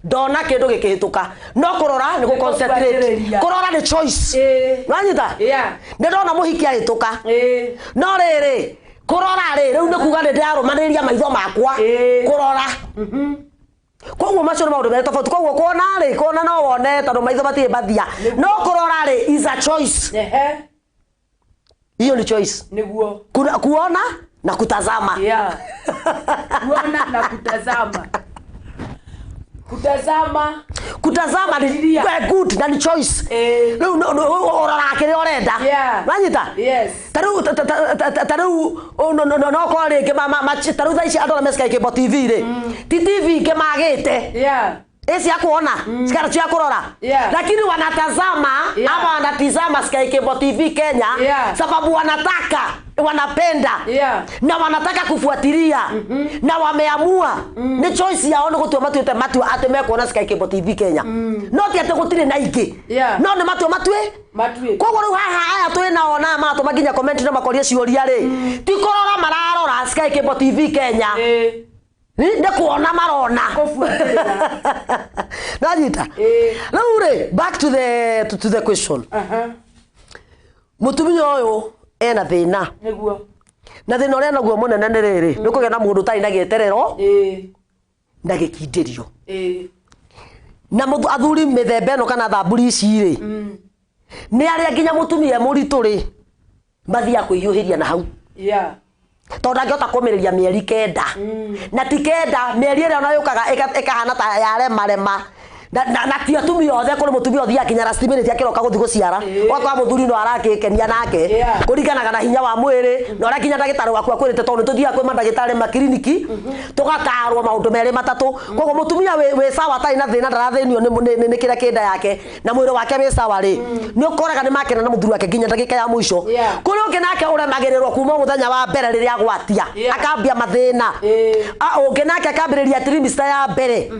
Ndona kĩndũ gĩkĩhĩtũka, no kũrora nĩ gũconcentrate. Gũbuatĩrĩria. Kũrora nĩ choice. Nanyita? Nĩ ndona mũhiki ahĩtũka, no rĩrĩ, kũrora rĩ, rĩu nĩ kuga nĩ ndĩrarũmanĩrĩria maitho makwa kũrora. Koguo macio nĩ maũndũ merĩ tofauti. Koguo kuona rĩ, kuona no wone tondũ maitho matirĩ mbathia, no kũrora rĩ, is a choice. Hiyo ni choice. Niguo. Kuna, kuona na kutazama. Yeah. Kuona na kutazama. Kutazama. Kutazama ni good na ni choice. Rĩu ũroraga kĩrĩa ũrenda. Wanyita? Yes. Ta rĩu ta rĩu no korwo rĩngĩ ta rĩu thaa ici andũ arĩa me Sky Cable TV rĩ, ti TV ingĩ magĩte. Ĩ cia kuona, cikara cia kũrora. Lakini wanatazama ama wanatizama Sky Cable TV Kenya sababu wanataka, wanapenda na wanataka kufuatilia na wameamua nĩ choice yao, nĩ gũtua matuĩte matua atĩ mekuona Sky Cable TV Kenya, no ti atĩ gũtirĩ na ingĩ. No nĩ matua matue. Matue. Koguo rĩu haha aya twĩ nao na maratũma nginya comment na makoria ciũria rĩ, ti kũrora mararora Sky Cable TV Kenya, nĩ kuona marona. Nanyita? Rĩu rĩ, back to the question. Mũtumia ũyũ ena thĩna. Niguo. Na thĩna ũrĩa naguo mũnene nĩ rĩrĩ, nĩ kũgĩa na mũndũ ũtarĩ na gĩeterero na gĩkindĩrio. Na athuri mĩthemba ĩno kana thamburi ici rĩ, nĩ arĩa nginya mũtumia e mũritũ rĩ, mathiaga kwĩhiũhĩria na hau tondũ ndangĩhota kũmĩrĩria mĩeri 9, na ti 9, mĩeri ĩrĩa ona yũkaga ĩkahana ta yaremarema. Na ti atumia othe, kũrĩ mũtumia ũthiaga nginya last minute akĩroka gũthiĩ gũciara, ũgakora mũthuri no arakĩkenia nake. Kũringanaga na hinya wa mwĩrĩ na ũrĩa nginya ndagĩtarĩ waku akwĩrĩte, tondũ nĩ tũthiaga kwĩ mandagĩtarĩ makiriniki tũgatarwo maũndũ merĩ matatũ. Koguo mũtumia wĩ sawa, atarĩ na thĩna, ndarathĩnio nĩ kĩrĩa kĩ nda yake na mwĩrĩ wake wĩ sawa rĩ, nĩ ũkoraga nĩ makena na mũthuri wake nginya ndagĩka ya mũico. Kũrĩ ũngĩ nake ũremagĩrĩrwo kuma mũthenya wa mbere rĩrĩa agwatia, akambia mathĩna. Ũngĩ nake akambĩrĩria trimester ya mbere,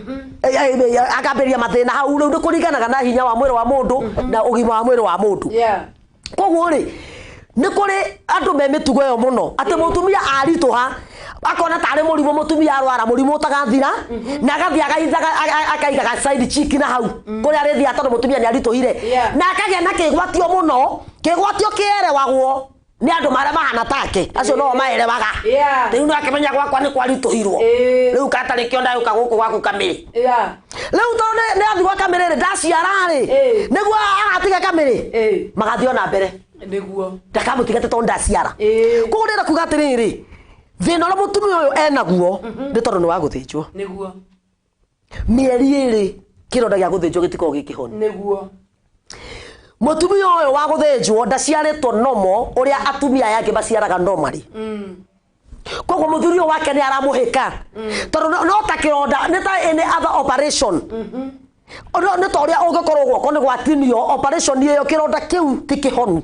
akambĩrĩria mathĩna hau. Rĩu nĩ kũringanaga na hinya wa mwĩrĩ wa mũndũ na ũgima wa mwĩrĩ wa mũndũ. Koguo rĩ, nĩ kũrĩ andũ me mĩtugo ĩyo mũno atĩ mũtumia aritũha akona tarĩ mũrimũ, mũtumia arwara mũrimũ ũtagathira, na agathiĩ akaigaga side chick na hau kũrĩa arĩthiaga tondũ mũtumia nĩ aritũhire, na akagĩa na kĩgwatio mũno, kĩgwatio kĩerewagwo nĩ andũ marĩa mahana take, acio no maerewaga. Rĩu no akĩmenya gwakwa nĩ kwaritũhirwo, rĩu katarĩ kĩo ndagũka gũkũ gwaku kamĩrĩ. Rĩu tondũ nĩ athiĩ gwa kamĩrĩ rĩ, ndaciara rĩ, nĩguo agatiga kamĩrĩ magathiĩ ona mbere. Niguo. Ndakamũtigate tondũ ndaciara. Koguo ndĩrenda kuga atĩrĩrĩ, thĩna ũrĩa mũtumia ũyũ enaguo nĩ tondũ nĩ wa gũthĩnjwo. Niguo. Mĩeri 2 kĩronda gĩa gũthĩnjwo gĩtikoragwo gĩ kĩhonu. Niguo. Mũtumia ũyũ wa gũthĩnjwo ndaciarĩtwo nomo ũrĩa atumia aya angĩ maciaraga normally. Koguo mũthuri ũyũ wake nĩ aramũhĩka tondũ no ta kĩronda, nĩ ta any other operation. No nĩ ta ũrĩa ũngĩkorwo guoko nĩ gwatinio, operation ĩyo kĩronda kĩu ti kĩhonu.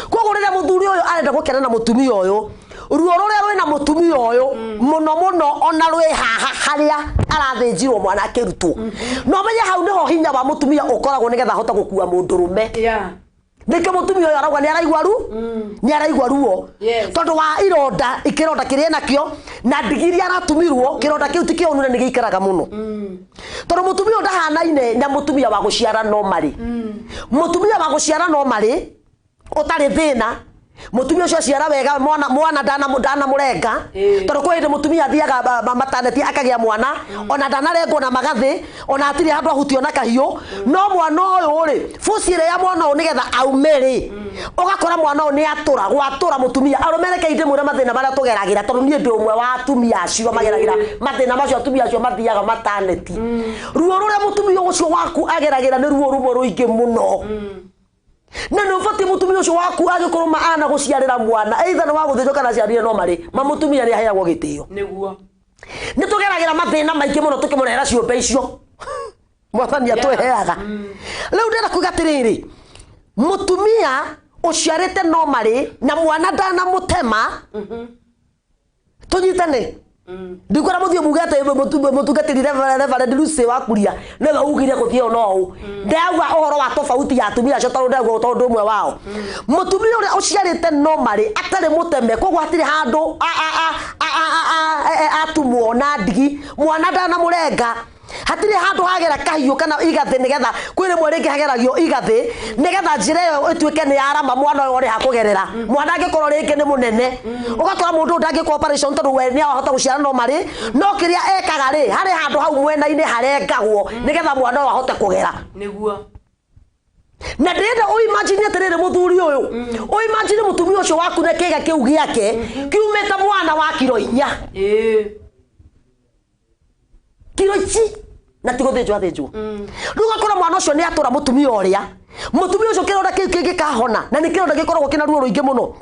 Koguo rĩrĩa mũthuri ũyũ arenda gũkena na mũtumia ũyũ, ruo rũrĩa rwĩna mũtumia ũyũ mũno mũno ona rwĩ haha harĩa arathĩnjirwo mwana akĩrutwo, no menye hau nĩho hinya wa mũtumia ũkoragwo nĩgetha ahote gũkua mũndũrũme. Nĩkĩo mũtumia ũyũ arauga nĩ araigua ru nĩ araigua ruo tondũ wa ironda, kĩronda kĩrĩa enakĩo na ndigi iria aratumirwo, kĩronda kĩu ti kĩhonu na nĩ gĩikaraga mũno, tondũ mũtumia ũyũ ndahanaine na mũtumia wa gũciara normally. Mũtumia wa gũciara normally ũtarĩ thĩna, mũtumia ũcio aciara wega mwana, mwana ndanamũrenga, tondũ kwĩ hĩndĩ mũtumia athiaga maternity akagĩa mwana ona ndanarengwo na magathĩ, ona hatirĩ handũ ahutio na kahiũ, no mwana ũyũ rĩ, buci ĩrĩa ya mwana ũyũ nĩgetha aume rĩ, ũgakora mwana ũyũ nĩ atũra gwatũra mũtumia. Arũme, reke ndĩmwĩre mathĩna marĩa tũgeragĩra, tondũ niĩ ndĩ ũmwe wa atumia acio mageragĩra mathĩna macio. Atumia acio mathiaga maternity, ruo rũrĩa mũtumia ũcio waku ageragĩra nĩ ruo rũmwe rũingĩ mũno, na nä å batiä må tumia å cio waku angä ma ana gå ciarä ra mwana, either nä wa gå thä njo kana aciarire no marä ma, må tumia nä aheagwo gä tä o. Nä tå geragä ra mathä na maingä må no tå kä må rehera ciåmbe icio mwathani atwĩheaga. Rĩu ndĩrenda kuga atĩrĩrĩ, mũtumia ũciarĩte normally na mwana ndanamũtema, tũnyitane. Ndikwĩra mũthiĩ muge atĩ mũtungatĩri Reverend Lucy wa Kuria nĩwe ugire gũthiĩ ũũ na ũũ. Ndauga ũhoro wa tofauti ya atumia acio tondũ ndauga tondũ ũmwe wao. Mũtumia ũrĩa ũciarĩte normally atarĩ mũteme, koguo hatirĩ handũ atumwo na ndigi, mwana ndanamũrenga, hatirĩ handũ hagera kahiũ kana igathĩ, nĩgetha kwĩ rĩmwe rĩngĩ hageragio igathĩ nĩgetha njĩra ĩyo ĩtuĩke nĩ yarama mwana ũyũ ũrĩ hakũgerera. Mwana angĩkorwo rĩngĩ nĩ mũnene, ũgakora mũndũ ũyũ ndangĩkwo operation tondũ we nĩ ahota gũciara no marĩ no kĩrĩa ekaga rĩ, harĩ handũ hau mwena-inĩ harengagwo nĩgetha mwana ũyũ ahote kũgera. Nĩguo. Na ndĩrenda ũimagine atĩrĩrĩ, mũthuri ũyũ, ũimagine mũtumia ũcio waku na kĩga kĩu gĩake kiumĩte mwana wa kiro 4. Kiro ici na ti gũthĩnjwo athĩnjwo. Rĩu ũgakora mwana ũcio nĩ atũra mũtumia ũrĩa, mũtumia ũcio kĩronda kĩu kĩngĩkahona, na nĩ kĩronda gĩkoragwo kĩna ruo rũingĩ mũno,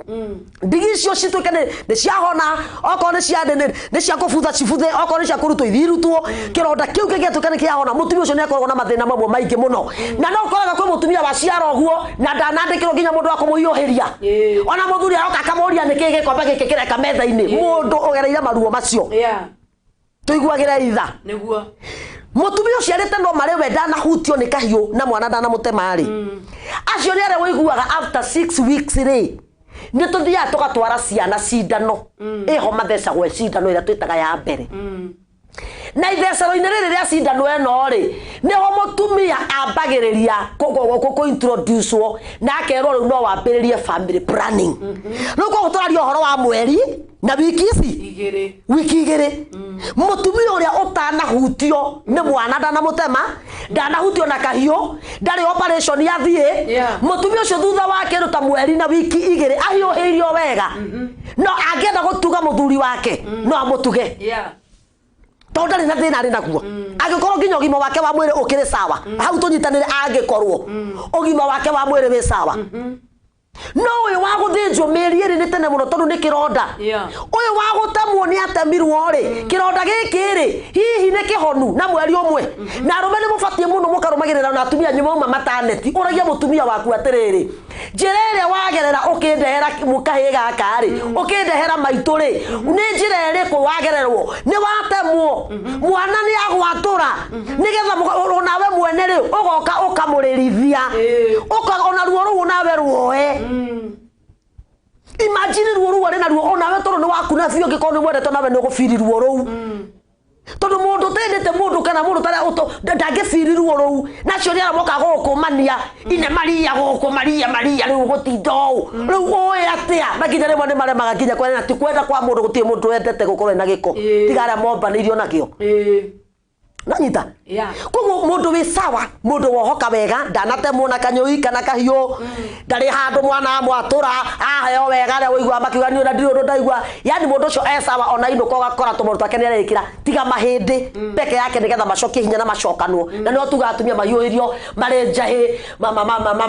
ndigi icio cituĩke nĩ ciahona, okorwo nĩ cia kũbutha cibuthe, okorwo nĩ cia kũrutwo ithiĩ irutwo, kĩronda kĩu kĩngĩtuĩka nĩ kĩahona, mũtumia ũcio nĩ akoragwo na mathĩna mamwe maingĩ mũno. Na no ũkoraga kwĩ mũtumia waciara ũguo na ndanandĩkĩrwo nginya mũndũ wa kũmũhiũhĩria, ona mũthuri aroka akamũria nĩkĩ gĩkombe gĩkĩ kĩreka metha-inĩ, mũndũ ũgereire maruo macio. Tũiguagĩre itha. Nĩguo. Mũtumia ũciarĩte no marĩ we ndanahutio nĩ kahiũ na mwana ndanamũtema rĩ, acio nĩ arĩa ũiguaga after 6 weeks rĩ, nĩ tũthiaga tũgatwara ciana cindano ĩho mathecagwo cindano ĩrĩa twĩtaga ya mbere. Na ithecero-inĩ rĩrĩ rĩa cindano ĩno rĩ, nĩho mũtumia ambagĩrĩria kũ-introduce-wo na akerwo rĩu no wambĩrĩrie family planning. Rĩu koguo tũraria ũhoro wa mweri na wiki ici 2. Wiki 2. Mũtumia ũrĩa ũtanahutio nĩ mwana, ndanamũtema, ndanahutio na kahiũ, ndarĩ operation athiĩ, mũtumia ũcio thutha wa kĩndũ ta mweri na wiki 2 ahiũhĩirio wega, no angĩenda gũtuga mũthuri wake no amũtuge, tondũ ndarĩ na thĩna arĩ naguo, angĩkorwo nginya ũgima wake wa mwĩrĩ ũkĩrĩ sawa. Hau tũnyitanĩre, angĩkorwo ũgima wake wa mwĩrĩ wĩ sawa. No ũyũ wa gũthĩnjwo mĩeri 2 nĩ tene mũno tondũ nĩ kĩronda. Ũyũ wa gũtemwo nĩ atemirwo rĩ, kĩronda gĩkĩ rĩ, hihi nĩ kĩhonu na mweri 1? Na arũme nĩ mũbatiĩ mũno mũkarũmagĩrĩra na atumia anyu mauma mataneti. Ũragia mũtumia waku atĩrĩrĩ, njĩra ĩrĩa wagerera ũkĩndehera kahĩĩ gaka rĩ, ũkĩndehera maitũ rĩ, nĩ njĩra ĩrĩkũ wagererwo? Nĩ watemwo, mwana nĩ agwatũra, nĩgetha onawe mwene rĩ ũgoka ũkamũrĩrithia, ona ruo rũu onawe ruoe. Imagine ruo rũu arĩ naruo onawe, tondũ nĩ wakuna biũ, angĩkorwo nĩ mwendete onawe nĩ ũgũbiri ruo rũu, tondũ mũndũ ũtendete mũndũ kana mũndũ ndangĩbiri ruo rũu. Nacio nĩ arĩa moka gũgũkũmania ine maria gũkũ maria maria, rĩu gũtinda ũũ, rĩu ũĩ atĩa? Na nginya rĩmwe nĩ maremaga nginya kwenda, ti kwenda kwa mũndũ, gũtirĩ mũndũ wendete gũkorwo ena gĩko, tiga arĩa mombanĩirio nakĩo. Nanyita? Koguo mũndũ wĩ sawa, mũndũ wohoka wega, ndanatemwo na kanyũi kana kahiũ, ndarĩ handũ mwana amwatũra, aheo wega, arĩa ũiguaga makiuga niĩ ona ndirĩ ũndũ ndaigua, yani mũndũ ũcio e sawa, ona inũka ũgakora tũmaũndũ twake nĩ arekĩra tiga mahĩndĩ peke yake nĩgetha macokie hinya na macokanwo. Na nĩo tugaga atumia mahiũhĩrio, marĩ njahĩ,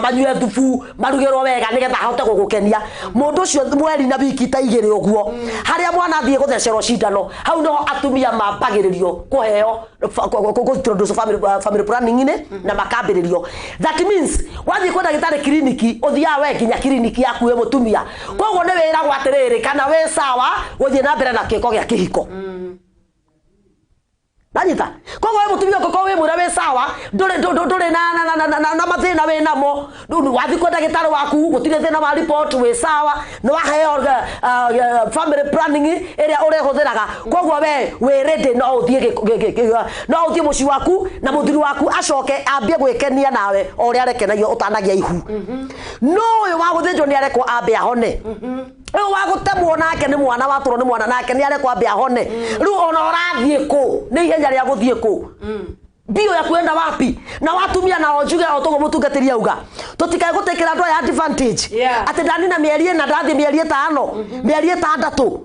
manyue thubu, marugĩrwo wega nĩgetha ahote gũgũkenia. Mũndũ ũcio mweri na wiki ta 2 ũguo, harĩa mwana athiĩ gũthecerwo cindano, hau nĩho atumia mambagĩrĩrio kũheo introduce family planning -inĩ na makambĩrĩrio. That means wathiĩ kwa ndagĩtarĩ kiriniki, ũthiaga we nginya kiriniki yaku wĩ mũtumia, koguo nĩ wĩragwo atĩrĩrĩ, kana wĩ sawa gũthiĩ na mbere na kĩko gĩa kĩhiko. Nanyita? Koguo wĩ mũtumia ũngĩkorwo wĩ mwĩra wĩ sawa, ndũrĩ na mathĩna wĩ namo, wathiĩ kwa ndagĩtarĩ waku gũtirĩ thĩna wa report, wĩ sawa, nĩ waheo family planning ĩrĩa ũrĩhũthĩraga, koguo we wĩ ready, no ũthiĩ mũciĩ waku na mũthuri waku acoke ambie gwĩkenia nawe o ũrĩa arekenagio ũtanagia ihu. No ũyũ wa gũthĩnjwo nĩ arekwo ambe ahone. Rĩu wa gũtemwo nake nĩ mwana watũrwo nĩ mwana nake nĩ arekwo ambe ahone. Rĩu ona ũrathiĩ kũ? Nĩ ihenya rĩa gũthiĩ kũ? Mbio ya kwenda wapi? Na watumia nao njuge o toguo mũtungatĩri auga, tũtikae gũtĩkĩra andũ aya advantage. Atĩ ndanina mĩeri 4, ndathiĩ mĩeri 5, mĩeri 6,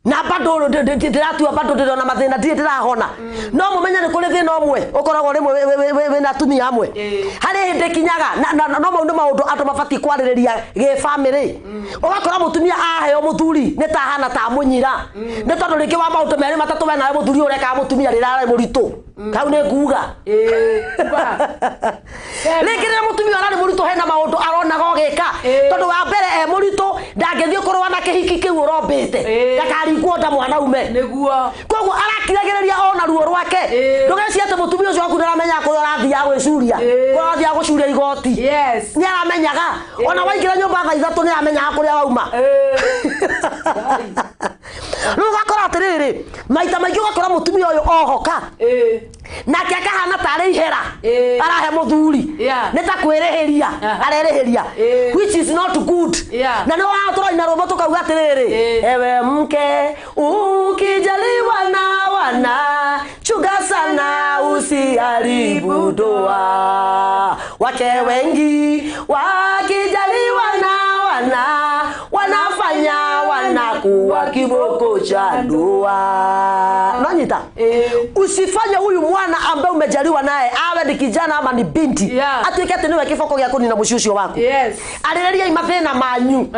na bado ndĩratua, bado ndĩrona mathĩna, ndirĩ ndĩrahona. No mũmenye nĩ kũrĩ thĩna ũmwe ũkoragwo rĩmwe wĩna atumia amwe, harĩ hĩndĩ kinyaga no mau nĩ maũndũ andũ mabatiĩ kwarĩrĩria gĩbamĩrĩ. Ũgakora mũtumia aheo mũthuri nĩ ta ahana ta mũnyira, nĩ tondũ rĩngĩ wa maũndũ 2 3 we nawe mũthuri ũrekaga mũtumia rĩrĩa arĩ mũritũ. Hau nĩ nguga rĩngĩ rĩrĩa mũtumia ararĩ mũritũ hena maũndũ aronaga ũgĩka, tondũ wa mbere e mũritũ ndangĩthiĩ kũrũa na kĩhiko. Kĩhiki kĩu ũrombĩte ndakarigwo nda mwanaume. Nĩguo. Koguo arakiragĩrĩria ona ruo rwake. Ndũgecirie atĩ mũtumia ũcio waku ndaramenya kũrĩa ũrathiaga gwĩcuria, kũrĩa ũrathiaga gũcuria igoti. Yes. Nĩ aramenyaga. Ona waingĩra nyũmba thaa 3 nĩ aramenyaga kũrĩa wauma. Rĩu ũgakora atĩrĩrĩ, maita maingĩ ũgakora mũtumia ũyũ ohoka nake akahana tarĩ ihera arahe mũthuri, nĩ ta kwĩrĩhĩria arerĩhĩria, which is not good. Na nĩ wa tũraina rwĩmbo tũkauga atĩrĩrĩ, ewe mke ukijaliwa na wana chunga sana usiharibu ndoa, wake wengi wakijaliwa na wana wanafanya wanakuwa kiboko cha ndoa. Nanyita, usifanye huyu mwana ambaye umejaliwa naye awe ni kijana ama ni binti atuike ati niwe kiboko gĩa kũnina mũciĩ ũcio waku. Arĩrĩriai mathĩna manyu.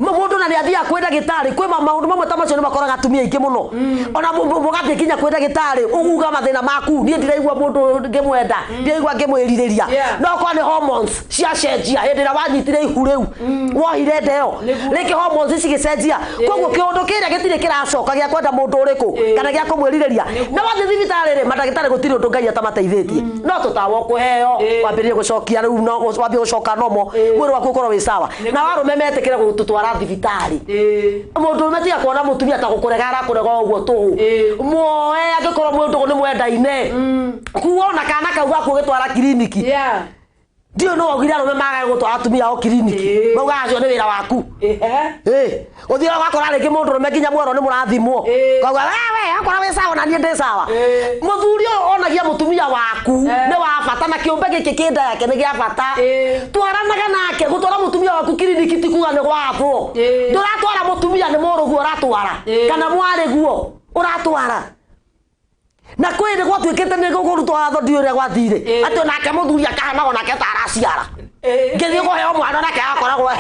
Mũndũ na nĩathiaga kwĩ ndagĩtarĩ, kwĩ maũndũ mamwe ta macio nĩ makoraga atumia aingĩ mũno. Ona mũgathiĩ nginya kwĩ ndagĩtarĩ ũguga mathĩna maku, niĩ ndiraigua mũndũ ngĩmwenda, ndiraigua ngĩmwĩrirĩria. No korwo nĩ hormones ciacenjia hĩndĩ ĩrĩa wanyitire ihu rĩu wohire nda ĩyo, rĩngĩ hormones cigĩcenjia, koguo kĩũndũ kĩrĩa gĩtirĩ kĩracoka gĩa kwenda mũndũ ũrĩkũ kana gĩa kũmwĩrirĩria. Na wathiĩ thibitarĩ rĩ, mandagĩtarĩ gũtirĩ ũndũ Ngai atamateithĩtie, no tũtawa ũkũheo wambĩrĩrie gũcokia rĩu, no wambie gũcoka nomo mwĩrĩ waku ũkorwo wĩ sawa. Na warũme metĩkĩre gũtũtwara thibitarĩ. Mũndũ ũrũme tiga kuona mũtumia ta gũkũrega arakũrega ũguo tũhũ, muoe angĩkorwo mwĩ ndũgũ nĩ mwendaine, kuona kana kau gaku ũgĩtwara kiriniki. Ndiũĩ nũ waugire arũme magae gũtwara atumia ao kiriniki, maugaga acio nĩ wĩra waku. Ũthiaga ũgakora rĩngĩ mũndũ ũrũme nginya mwerwo nĩ mũrathimwo, kauga we akorwo wĩ sawa na niĩ ndĩ sawa. Mũthuri ũyũ onagia mũtumia waku nĩ wa bata, na kĩũmbe gĩkĩ kĩ nda yake nĩ gĩa bata. Twaranaga nake. Gũtwara mũtumia waku kiriniki ti kuga nĩ gwathwo. Ndũratwara mũtumia, nĩ mũrũguo ũratwara kana mwarĩguo ũratwara. Na kwĩ nĩ gwatuĩkĩte nĩ gũkũrutwo watho, ndiũĩ ũrĩa gwathire, atĩ onake mũthuri akahanaga onake ta araciara, ngĩthiĩ kũheo mwana onake agakoragwo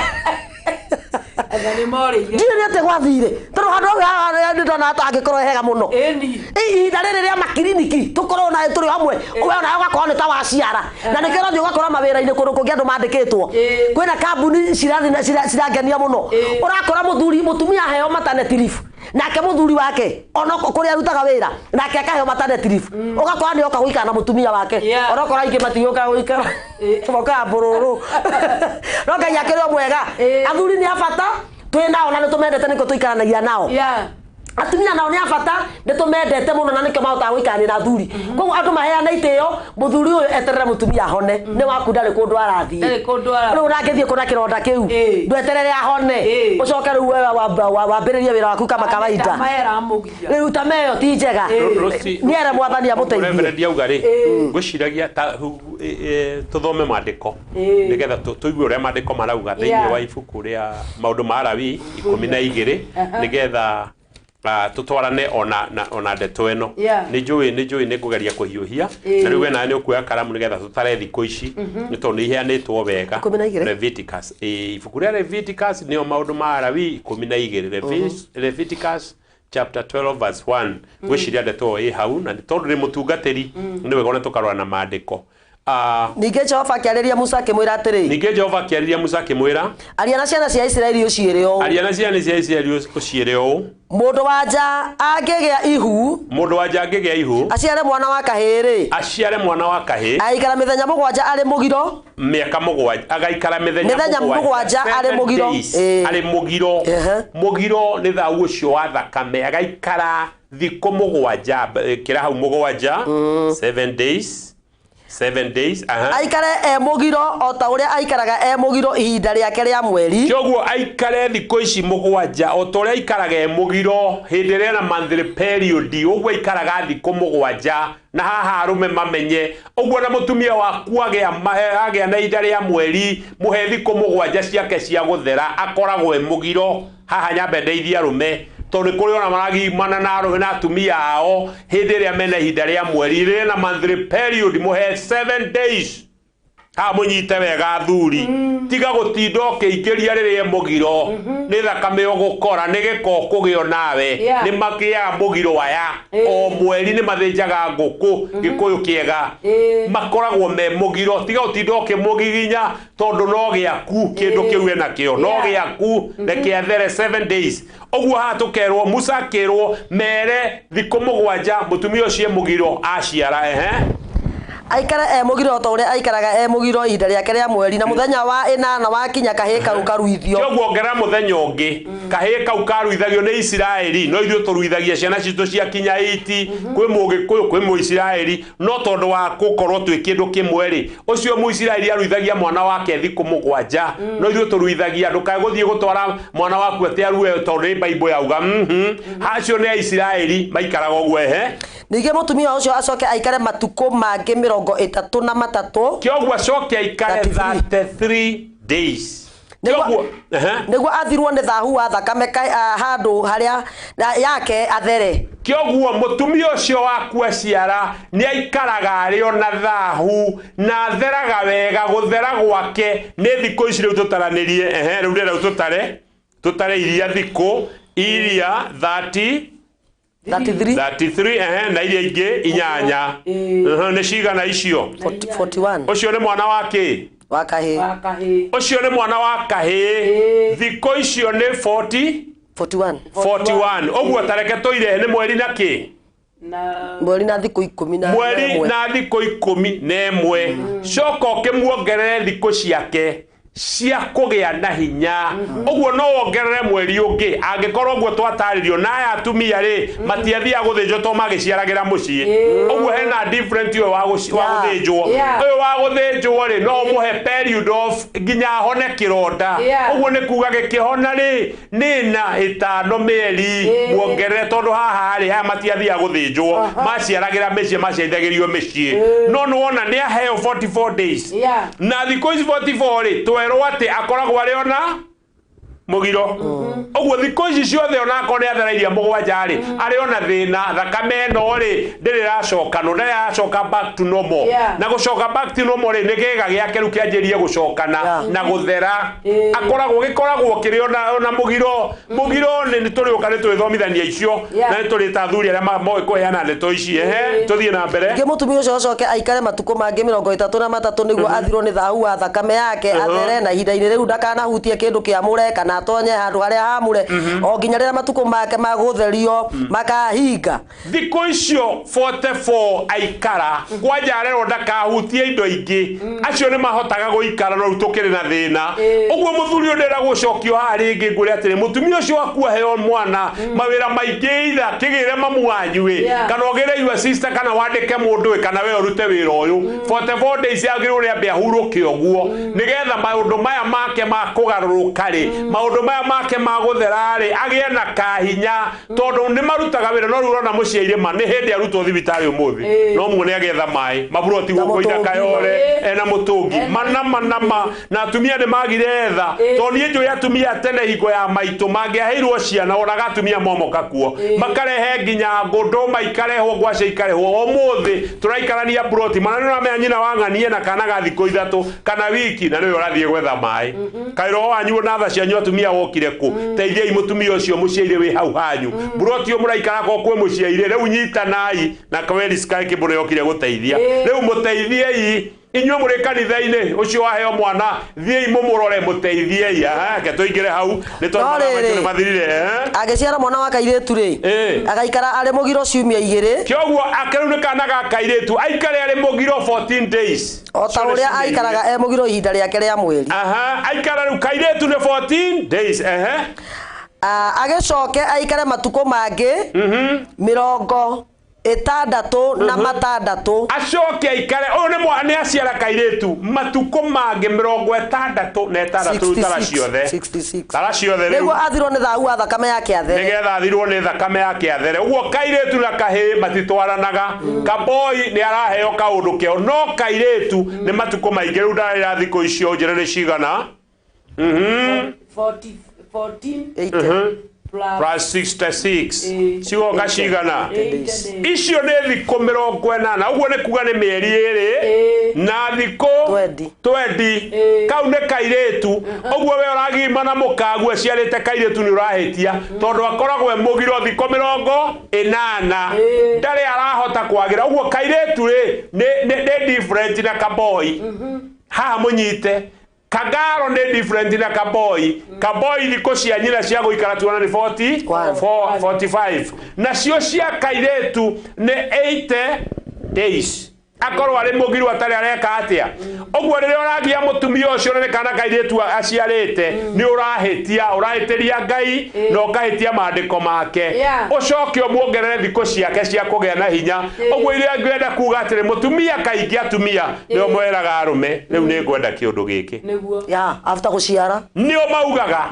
ndiũĩ nĩ atĩa gwathire, tondũ handũ hau nĩ ndona ta angĩkorwo hega mũno. Ihinda rĩrĩ rĩa makiriniki tũkorwo na tũrĩ hamwe, we onawe ũgakorwo nĩ ta waciara. Na nĩkĩo ũrathiĩ ũgakora mawĩra-inĩ kũndũ kũngĩ andũ mandĩkĩtwo, kwĩna kambuni cirathiĩ na cirangenia mũno, ũrakora mũthuri mũtumia aheo maternity leave, nake mũthuri wake ona kũrĩa arutaga wĩra nake akaheo maternity leave, ũgakora nĩ oka gũikara na mũtumia wake. Onokorwo aingĩ matigũkaga gũikara, mokaga mbũrũrũ. No Ngai akĩrĩ o mwega, athuri nĩ a bata twĩ nao na nĩ tũmendete, nĩkĩo tũikaranagia nao. Atumia nao nĩ a bata, nĩ tũmendete mũno na nĩkĩo mahotaga gũikarania na athuri. Koguo andũ maheane itĩo, mũthuri ũyũ eterere mũtumia ahone, nĩ waku, ndarĩ kũndũ arathiĩ. Rĩu ũrangĩthiĩ kũna kĩronda kĩu, ndweterere ahone ũcoke rĩu wewe wambĩrĩrie wĩra waku kama kawaida. Rĩu ta meyo ti njega, nĩ ere mwathani amũteithie. Reverend auga rĩ, ngwĩciragia ta tũthome maandĩko nĩgetha tũigue ũrĩa maandĩko marauga thĩinĩ wa ibuku rĩa maũndũ ma Alawii 12, nĩgetha tũtwarane ona ndeto ĩno. Nĩ njũĩ nĩ ngũgeria kũhiũhia, na rĩu we nawe nĩ ũkuoya karamu nĩgetha tũtare thikũ ici, nĩ tondũ nĩ iheanĩtwo wega. 12. Leviticus, ibuku rĩa Leviticus nĩo maũndũ ma Alawii 12, Leviticus chapter 12 verse 1. Ngwĩciria ndeto ĩyo ĩ hau, na nĩ tondũ nĩ mũtungatĩri nĩ wega ona tũkarora na maandĩko. Ningĩ Jehova akĩarĩria Musa akĩmwĩra atĩrĩ, Ningĩ Jehova akĩarĩria Musa akĩmwĩra, aria na ciana cia Isiraeli ũciĩre ũũ, aria na ciana cia Isiraeli ũciĩre ũũ, mũndũ wa nja angĩgĩa ihu, mũndũ wa nja angĩgĩa ihu, aciare mwana wa kahĩĩ-rĩ, aciare mwana wa kahĩĩ, agaikara mĩthenya 7 arĩ mũgiro. Mĩaka 7 agaikara mĩthenya Mĩthenya 7 arĩ 7 mũgiro. days arĩ mũgiro. Mũgiro nĩ thau ũcio wa thakame, agaikara thikũ 7, kĩra hau 7, 7 days, 7 days, aha. Aikare e mũgiro o ta ũrĩa aikaraga e mũgiro ihinda rĩake rĩa mweri. Kĩoguo aikare thikũ ici 7 o ta ũrĩa aikaraga e mũgiro hĩndĩ ĩrĩa ena monthly period, ũguo aikaraga thikũ 7. Na haha arũme mamenye ũguo, na mũtumia waku agĩa na ihinda rĩa mweri, mũhe thikũ 7 ciake cia gũthera, akoragwo e mũgiro. Haha nyambe ndeithie arũme, tondũ nĩ kũrĩ ona maragimana na arũme na atumia ao hĩndĩ ĩrĩa mena ihinda rĩa mweri, rĩrĩa na monthly period, mũhe 7 days. Ha mũnyite wega athuri tiga gũtinda ũkĩingĩria rĩrĩa mũgiro nĩ thakame ũgũkora nĩ gĩko ũkũgĩo nawe. Nĩ makĩaga mũgiro aya o mweri nĩ mathĩnjaga ngũkũ gĩkũyũ kĩega makoragwo me mũgiro tiga gũtinda ũkĩmũgiginya tondũ no gĩaku kĩndũ kĩu enakĩo no gĩaku reke athere 7 days ũguo haha tũkerwo Musa akĩrwo mere thikũ 7 mũtumia ũcio mũgiro aciara ehe Aikare e mũgiro ta ũrĩa aikaraga e mũgiro ihinda rĩake rĩa mweri na mũthenya wa 8 wakinya kahĩĩ kau karuithio. Kĩoguo ongerera mũthenya ũngĩ kahĩĩ kau karuithagio nĩ Isiraeli no ithuĩ tũruithagia ciana citũ cia kinya 80 kwĩ mũgĩkũyũ kwĩ mũisiraeli no tondũ wa gũkorwo twĩ kĩndũ kĩmwe rĩ ũcio mũisiraeli aruithagia mwana wake thikũ 7 no ithuĩ tũruithagia ndũkae gũthiĩ gũtwara mwana waku atĩ arue tondũ nĩ Bible yauga acio nĩ Aisiraeli maikaraga ũguo ehe. Ningĩ mũtumia ũcio acoke aikare matukũ mangĩ 33. Kĩoguo acoke aikare 33 days. Nĩguo athirwo nĩ thahu wa thakame handũ harĩa yake athere. Kĩoguo mũtumia ũcio waku aciara nĩ aikaraga arĩ ona thahu na atheraga wega gũthera gwake nĩ thikũ ici rĩu tũtaranĩrie ehe rĩu ndĩrenda tũtare iria thikũ iria 33 ehe na iria ingĩ 8 nĩ cigana icio 41. Ũcio nĩ mwana wa kĩ? Wa kahĩĩ. Ũcio nĩ mwana wa kahĩĩ thikũ icio nĩ 40 41 41 ũguo tareke tũirehe nĩ mweri na kĩ? Mweri na thikũ 11 mweri na thikũ 11 coka ũkĩmuongerere thikũ ciake cia kũgĩa na hinya ũguo no wongerere mweri ũngĩ angĩkorwo ũguo twatarĩrio na aya atumia rĩ matiathiaga gũthĩnjwo tondũ magĩciaragĩra mũciĩ ũguo hena different ũyũ wa gũthĩnjwo ũyũ wa gũthĩnjwo rĩ no ũmũhe period of nginya ahone kĩronda ũguo nĩ kuga gĩkĩhona rĩ nĩ na 5 mĩeri muongerere tondũ haha rĩ aya matiathiaga gũthĩnjwo maciaragĩra mĩciĩ maciarithagĩrio mĩciĩ no nĩwona nĩ aheo 44 days na thikũ ici 44 rĩ twerwo atĩ akoragwo arĩ ona mũgiro ũguo thikũ ici ciothe onakorwo nĩ athera iria 7 rĩ arĩ ona thĩna thakame ĩno rĩ ndĩrĩ ĩracokanwo ndĩrĩ ĩracoka back to normal na gũcoka back to normal rĩ nĩ kĩga gĩake rĩu kĩanjĩrie gũcokana na gũthera akoragwo gĩkoragwo kĩrĩ ona mũgiro mũgiro nĩ tũrĩũka nĩ tũrĩthomithania icio na nĩ tũrĩta athuri arĩa moĩ kũheana ndeto ici ehe tũthiĩ na mbere. Ningĩ mũtumia ũcio acoke aikare matukũ mangĩ 33 nĩguo athirwo nĩ thahu wa thakame yake athere na ihinda-inĩ rĩu ndakanahutie kĩndũ kĩamũre kana atonye handũ harĩa hamũre o nginya rĩrĩa matukũ make ma gũtherio makahinga. Thikũ icio 44 aikara kwanja arerwo ndakahutie indo ingĩ acio nĩ mahotaga gũikara no rĩu tũkĩrĩ na thĩna ũguo mũthuri ũyũ ndĩrenda gũcokio haha rĩngĩ ngwĩre atĩrĩ mũtumia ũcio waku aheo mwana mawĩra maingĩ either kĩgĩre mamu wanyu ĩ kana ũgĩre your sister kana wandĩke mũndũ ĩ kana we ũrute wĩra ũyũ 44 days yagĩrĩirwo nĩ ambe ahurũke ũguo nĩgetha maũndũ maya make ma kũgarũrũka rĩ maũndũ maya make ma gũthera rĩ agĩe na kahinya tondũ nĩ marutaga wĩra no rĩu ũrona mũciĩ irĩma nĩ hĩndĩ arutwo thibitarĩ ũmũthĩ no muone agĩetha maĩ maburoti gũkũ Ithaka ena mũtũngi mana mana na atumia nĩ magire etha tondũ niĩ njũĩ atumia tene hingo ya maitũ mangĩaheirwo ciana onaga atumia momoka kuo makarehe nginya ngũndũma ikarehwo ngwacĩ ikarehwo ũmũthĩ tũraikarania buroti mana nĩ ũramenya nyina wa ng'anie na kana ga thikũ 3 kana wiki na nĩwe ũrathiĩ gwetha maĩ kaĩ roho wanyu na tha cianyu atumia wokire kũ teithiai mũtumia ũcio mũciaire wĩ hau hanyu buroti ũyũ mũraikara ko kwĩ mũciaire rĩu nyitanai na kweri Sky Cable yokire gũteithia rĩu mũteithiei inyuĩ mũrĩ kanitha-inĩ ũcio waheo mwana thiĩi mũmũrore mũteithiei aha ke tũingĩre hau nĩ tondũ maitũ nĩ mathirire Agĩciara mwana wa kairĩtu rĩ agaikara arĩ mũgiro ciumia 2 kĩoguo akĩrĩu nĩ kana ga kairĩtu aikare arĩ mũgiro 14 days o ta ũrĩa aikaraga e mũgiro ihinda rĩake rĩa mweri aha aikara rĩu kairĩtu nĩ 14 days ehe agĩcoke aikare matukũ mangĩ 66 acoke aikare ũyũ nĩ nĩ aciara kairĩtu matukũ mangĩ 66 tara ciothe tara ciothe rĩu nĩguo athirwo nĩ thahu wa thakame yake athere nĩgetha athirwo nĩ thakame yake athere ũguo kairĩtu na kahĩĩ matitwaranaga kaboi nĩ araheo kaũndũ keo no kairĩtu nĩ matukũ maingĩ rĩu ndarĩra thikũ icio njĩre nĩ cigana 14 Plus 66. Ĩĩ. Cigoka cigana? 80 days. Icio nĩ thikũ 80, ũguo nĩ kuga nĩ mĩeri 2 Ĩĩ. na thikũ 20. 20. Ĩĩ. Kau nĩ kairĩtu. Ũguo we ũragima na mũkaguo aciarĩte kairĩtu nĩ ũrahĩtia, tondũ akoragwo e mũgiro thikũ 80. Ĩĩ. Ndarĩ arahota kwagĩra. Ũguo kairĩtu rĩ nĩ different na kaboi. Haha mũnyite kagaro nĩ different na kaboi. Kaboi thikũ cia nyina cia gũikara tuona nĩ 40 One. 45, nacio cia kairĩtu nĩ 80 days. Akorwo arĩ mũgiru atarĩ areka atĩa. Ũguo rĩrĩa ũragia mũtumia ũcio nĩ kana kairĩtu aciarĩte, nĩ ũrahĩtia, ũrahĩtĩria Ngai na ũkahĩtia maandĩko make. Yeah. Ũcoke ũmuongerere thikũ ciake cia kũgĩa na hinya. Ũguo iria ngwenda kuga atĩrĩ, mũtumia kaingĩ atumia nĩo mweraga arũme rĩu nĩ ngwenda kĩũndũ gĩkĩ. Nĩguo. Yeah, after gũciara. Nĩo maugaga.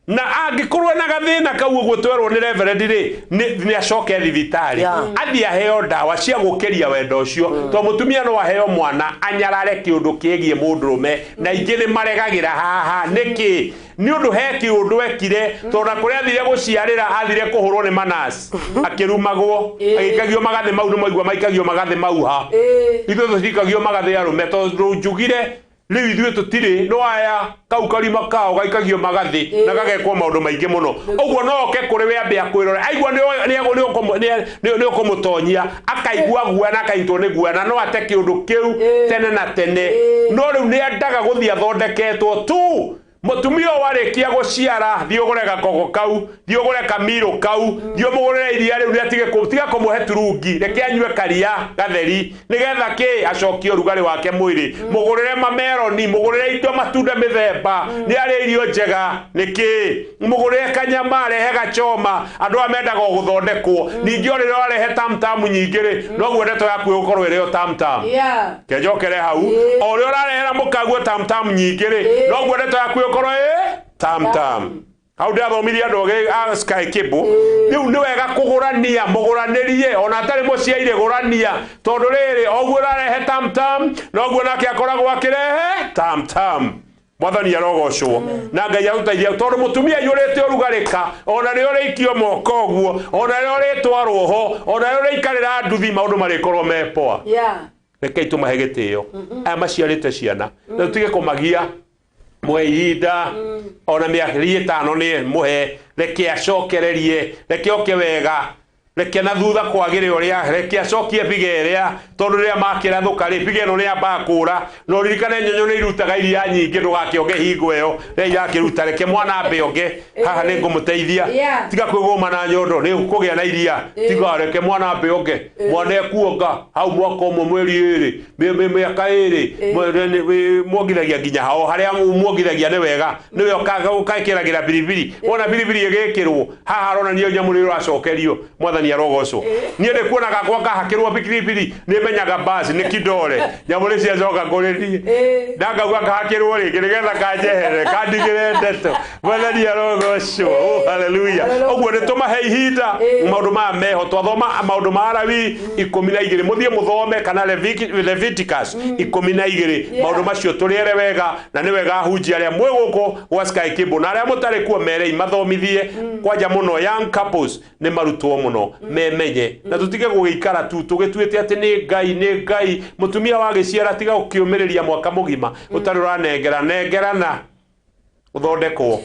Na angĩkorwo na gathĩna kau ũguo twerwo nĩ reverend rĩ, nĩ acoke thibitarĩ. Yeah. Athiĩ aheo ndawa cia gũkĩria wendo ũcio, tondũ mũtumia no aheo mwana anyarare kĩũndũ kĩgiĩ mũndũrũme, na ingĩ nĩ maregagĩra haha. Nĩkĩ? Nĩ ũndũ he kĩũndũ ekire, tondũ na kũrĩa athire gũciarĩra athire kũhũrwo nĩ manasi, akĩrumagwo, agĩikagio magathĩ mau. Nĩ maigua maikagio magathĩ mau ha? Ĩĩ. Ithuĩ tũtikagio magathĩ arũme, tondũ njugire rĩu ithuĩ tũtirĩ no aya kau karima kao gaikagio magathĩ na gagekwo maũndũ maingĩ mũno. Ũguo no oke kũrĩ we ambe akwĩrore, aigua nĩ ũkũmũtonyia, akaigua guoya na akanyitwo nĩ guoya, na no ate kĩũndũ kĩu tene na tene. No rĩu nĩ endaga gũthiĩ athondeketwo tu. Mũtumia ũyũ warĩkia gũciara, thiĩ ũgũre gakogo kau, thiĩ ũgũre kamirũ kau, thiĩ ũmũgũrĩre iria rĩu, nĩ atige tiga kũmũhe turungi, reke anyue karia gatheri nĩgetha kĩ acokie ũrugarĩ wake mwĩrĩ. Mũgũrĩre mameroni, mũgũrĩre indo matunda mĩthemba, nĩ arĩ irio njega. Nĩkĩ? Mũgũrĩre kanyama, rehe gachoma. Andũ aya mendaga o gũthondekwo. Ningĩ o rĩrĩa ũrarehe tamtamu nyingĩ rĩ, noguo ndeto yaku ĩgũkorwo ĩrĩ o tamtam. Yeah. Kenjokere hau. O ũrĩa ũrarehera mũkaguo tamtam nyingĩ rĩ, noguo ndeto yaku ĩgũkorwo ĩ tamtam. Hau ndĩrathomithia andũ ogĩ a Sky Cable. Rĩu nĩ wega kũgũrania, mũgũranĩrie ona atarĩ mũciaire, gũrania, tondũ rĩrĩ oguo ũrarehe tamtam noguo nake akoragwo akĩrehe tamtam. Mwathani arogocwo na Ngai agũteithia, tondũ mũtumia aiyũrĩte ũrugarĩka, ona rĩo ũrĩikio moko ũguo, ona rĩo ũrĩtwarwo ho, ona rĩo ũrĩikarĩra nduthi, maũndũ marĩkorwo me poa. Yeah. Rekei tũmahe gĩtĩo aya maciarĩte ciana, na tũtige kũmagia. Mũhe ihinda ona mĩeri 5 nĩ mũhe, reke acokererie, reke oke wega, reke na thutha kwagĩre ũrĩa, reke acokie biga ĩrĩa, tondũ rĩrĩa makĩrathũka rĩ, biga ĩno nĩ yambaga kũra. Na ũririkane nyonyo nĩ irutaga iria nyingĩ, ndũgakĩonge hingo ĩyo rĩrĩa irakĩruta, reke mwana ambe onge. Haha nĩ ngũmũteithia. Yeah. Tiga kwĩgũma na nyondo nĩ ũkũgĩa na iria. Tiga, reke mwana ambe onge. Mwana ekuonga hau mwaka 1, mweri 2, mĩaka 2, muongithagia nginya hao harĩa muongithagia. Nĩ wega, nĩwe ũkekĩragĩra biribiri. Wona biribiri ĩgĩkĩrwo haha aronania nyamũ nĩ ũracokerio. Mwathani arogocwo. Niĩ nĩ kuona gakwa kahakĩrwo biribiri nĩ menyaga basi nĩ kidore nyamũ nĩ ciacoka kũrĩ niĩ, na ngauga kahakĩrwo rĩngĩ nĩgetha kanjeherere kandigĩre ndeto. Mwathani arogocwo. Oh, haleluya. Ũguo nĩ tũmahe ihinda, maũndũ maya meho. Twathoma maũndũ ma Alawii 12, mũthiĩ mũthome, kana Leviticus 12, maũndũ macio tũrĩere wega. Na nĩ wega ahunjia arĩa mwĩ gũkũ gwa Sky Cable na arĩa mũtarĩ kuo merei mathomithie kwanja mũno. Young couples nĩ marutwo mũno memenye, na tũtige gũgĩikara tu tũgĩtuĩte atĩ nĩ Ngai, nĩ Ngai. Mũtumia wagĩciara, tiga gũkĩũmĩrĩria mwaka mũgima ũtarĩ ũranengera. Nengerana ũthondekwo.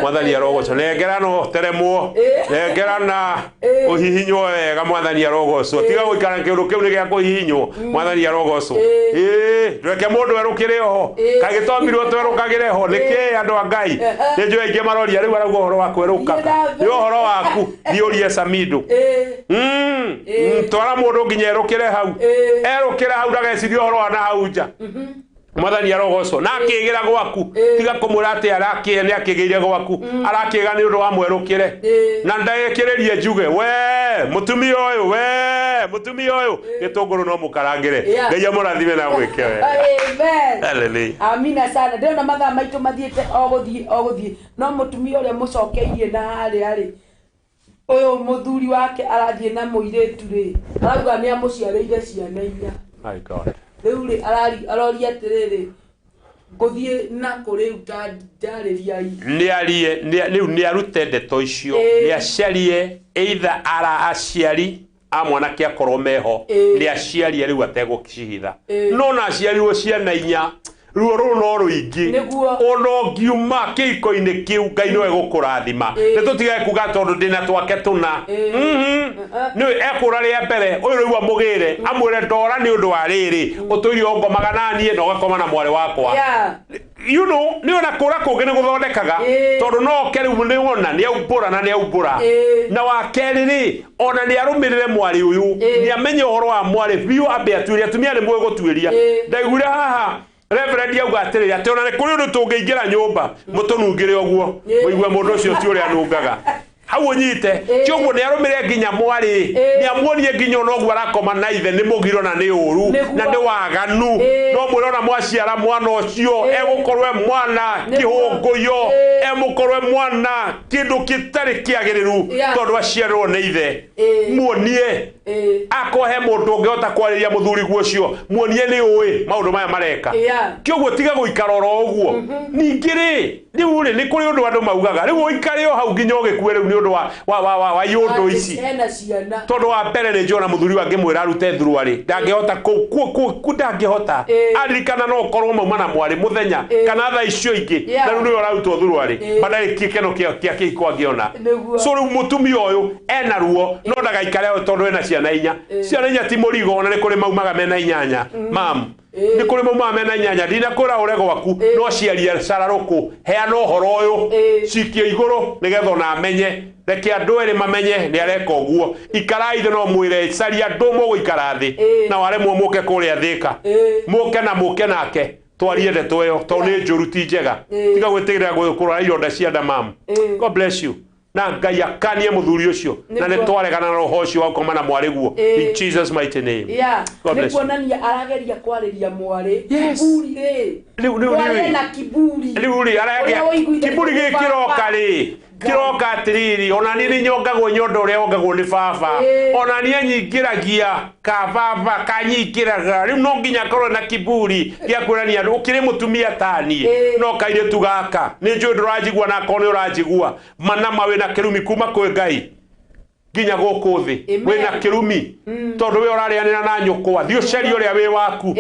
Mwathani arogocwo. Nengerana ũteremwo, nengerana ũhihinywo wega. Mwathani arogocwo. Tiga gũikara kĩũndũ kĩu nĩ gĩa kũhihinywo. Mwathani arogocwo. Ĩĩ, ndũreke mũndũ erũkĩre oho. Kaĩ gĩtombirwo twerũkagĩre ho nĩkĩ? Andũ a Ngai, nĩ njũĩ aingĩ maroria rĩu arauga ũhoro wa kwerũkaga nĩ ũhoro waku. Thiĩ ũrie Samido. Twara mũndũ nginya erũkĩre hau, erũkĩre hau, ndagecirie ũhoro wa na hau nja. Mwathani arogocwo. Na akĩgĩra gwaku, tiga kũmwĩra atĩ arakĩe nĩ akĩgĩire gwaku, arakĩga nĩ ũndũ wa mwerũkĩre. Na ndagĩkĩrĩrie njuge we mũtumia ũyũ, we mũtumia ũyũ, gĩtũngũrũ no mũkarangĩre. Yeah. Ngai amũrathime na gwĩke wega. Amen. Hallelujah. Amina sana. Ndĩrona mathaa maitũ mathiĩte o gũthiĩ o gũthiĩ, no mũtumia ũrĩa mũcokeirie na harĩa rĩ, ũyũ mũthuri wake arathiĩ na mũirĩtu rĩ, arauga nĩ amũciarĩire ciana 4. My God. Rĩu rĩ, aroria atĩrĩrĩ, Ngũthiĩ na kũrĩ ndarĩriai. Nĩ arie rĩu, nĩ arute ndeto icio. Nĩ acarie either ara aciari a mwanake akorwo meho. Nĩ aciarie rĩu ategũcihitha. No na aciarirwo ciana inya, ruo rũu no rũingĩ. Ona ũngiuma kĩhiko-inĩ kĩu, Ngai nĩwe gũkũrathima. Nĩ tũtigage kuga tondũ ndĩna twake tũna. Nĩwe ekũra rĩa mbere ũyũ rĩu amũgĩre, amwĩre ndora nĩ ũndũ wa rĩrĩ ũtũire ũngomaga naniĩ na ũgakoma na mwarĩ wakwa. Nĩ ona kũra kũngĩ nĩ gũthondekaga. Tondũ no oke rĩu nĩ wona nĩ aumbũra na nĩ aumbũra. Na wa kerĩ rĩ, ona nĩ arũmĩrĩre mwarĩ ũyũ. Nĩ amenye ũhoro wa mwarĩ biũ, ambe atuĩrie. Atumia nĩ mũĩ gũtuĩria. Ndaiguire haha reverend auga atĩrĩrĩ, atĩ ona nĩ kũrĩ ũndũ tũngĩingĩra nyũmba mũtũnungĩre ũguo, mũigue mũndũ ũcio ti ũrĩa anungaga hau ũnyite. Ti ũguo, nĩ arũmĩre nginya mwarĩ, nĩ amuonie nginya ona ũguo arakoma na ithe nĩ mũgiro na nĩ ũru na nĩ waganu. No mwĩre ona mwaciara mwana ũcio egũkorwo e mwana kĩhũngũyo, emũkorwo e mwana kĩndũ kĩtarĩ kĩagĩrĩru tondũ aciarĩrwo nĩ ithe. Muonie akorwo he mũndũ ũngĩhota kwarĩria mũthuri ũcio, muonie nĩ ũĩ maũndũ maya mareka. Kĩoguo tiga gũikara oro ũguo. Ningĩ rĩ, rĩu rĩ, nĩ kũrĩ ũndũ andũ maugaga rĩu ũikare o hau nginya ũgĩkue rĩu nĩ ũndũ wa iũndũ ici. Hena ciana. Tondũ wa mbere nĩ njona mũthuri wangĩ mwĩra arute thuruarĩ ndangĩhota ndangĩhota. Aririkana no ũkorwo mauma na mwarĩ mũthenya kana thaa icio ingĩ na rĩu nĩwe ũrarutwo thuruarĩ, bandarĩ gĩkeno kĩa kĩhiko angĩona. So rĩu mũtumia ũyũ ena ruo, no ndagaikare hau tondũ ena ciana inya. Ciana inya ti mũrigo, ona nĩ kũrĩ maumaga mena inyanya, mam, nĩ kũrĩ maumaga mena inyanya. Ndinakwĩra ũre gwaku, no ciaria cararũkũ, heana ũhoro ũyũ, cikie igũrũ nĩgetha ona amenye. Reke andũ erĩ mamenye nĩ areka ũguo. Ikarai thĩ, no mwĩre caria andũ mũgũikara thĩ na waremwo mũke kũrĩa Thĩka, mũke na mũke nake twarie ndeto ĩyo tondũ nĩ njũru, ti njega. Tiga gwĩtĩkĩra kũrora ironda cia nda, mam. God bless you, na Ngai akanie mũthuri ũcio na nĩ twaregana na roho ũcio wa gũkoma na mwarĩ guo, in Jesus' mighty name. God Nĩ bless you. kuonania arageria kwarĩria mwarĩ. Yes. Kiburi rĩ. Rĩu Mwarĩ rĩ. ena kiburi. Rĩu rĩ, arageria Ũrĩa ũiguithania kiburi nĩ gĩkĩroka baba. rĩ, kĩroka atĩrĩrĩ, ona niĩ nĩ nyongagwo nyondo ũrĩa wongagwo nĩ baba. Ona niĩ anyingĩragia ka baba kanyingĩraga. Rĩu no nginya akorwo na kiburi gĩa kuonania andũ ũkĩrĩ mũtumia taniĩ. No kairĩtu gaka nĩ njũĩ ndũranjigua, na akorwo nĩ ũranjigua manama wĩna kĩrumi kuma kwĩ Ngai nginya gũkũ thĩ. Wĩna kĩrumi tondũ we ũrarĩanĩra na nyũkwa. Thiĩ ũcarie ũrĩa wĩ waku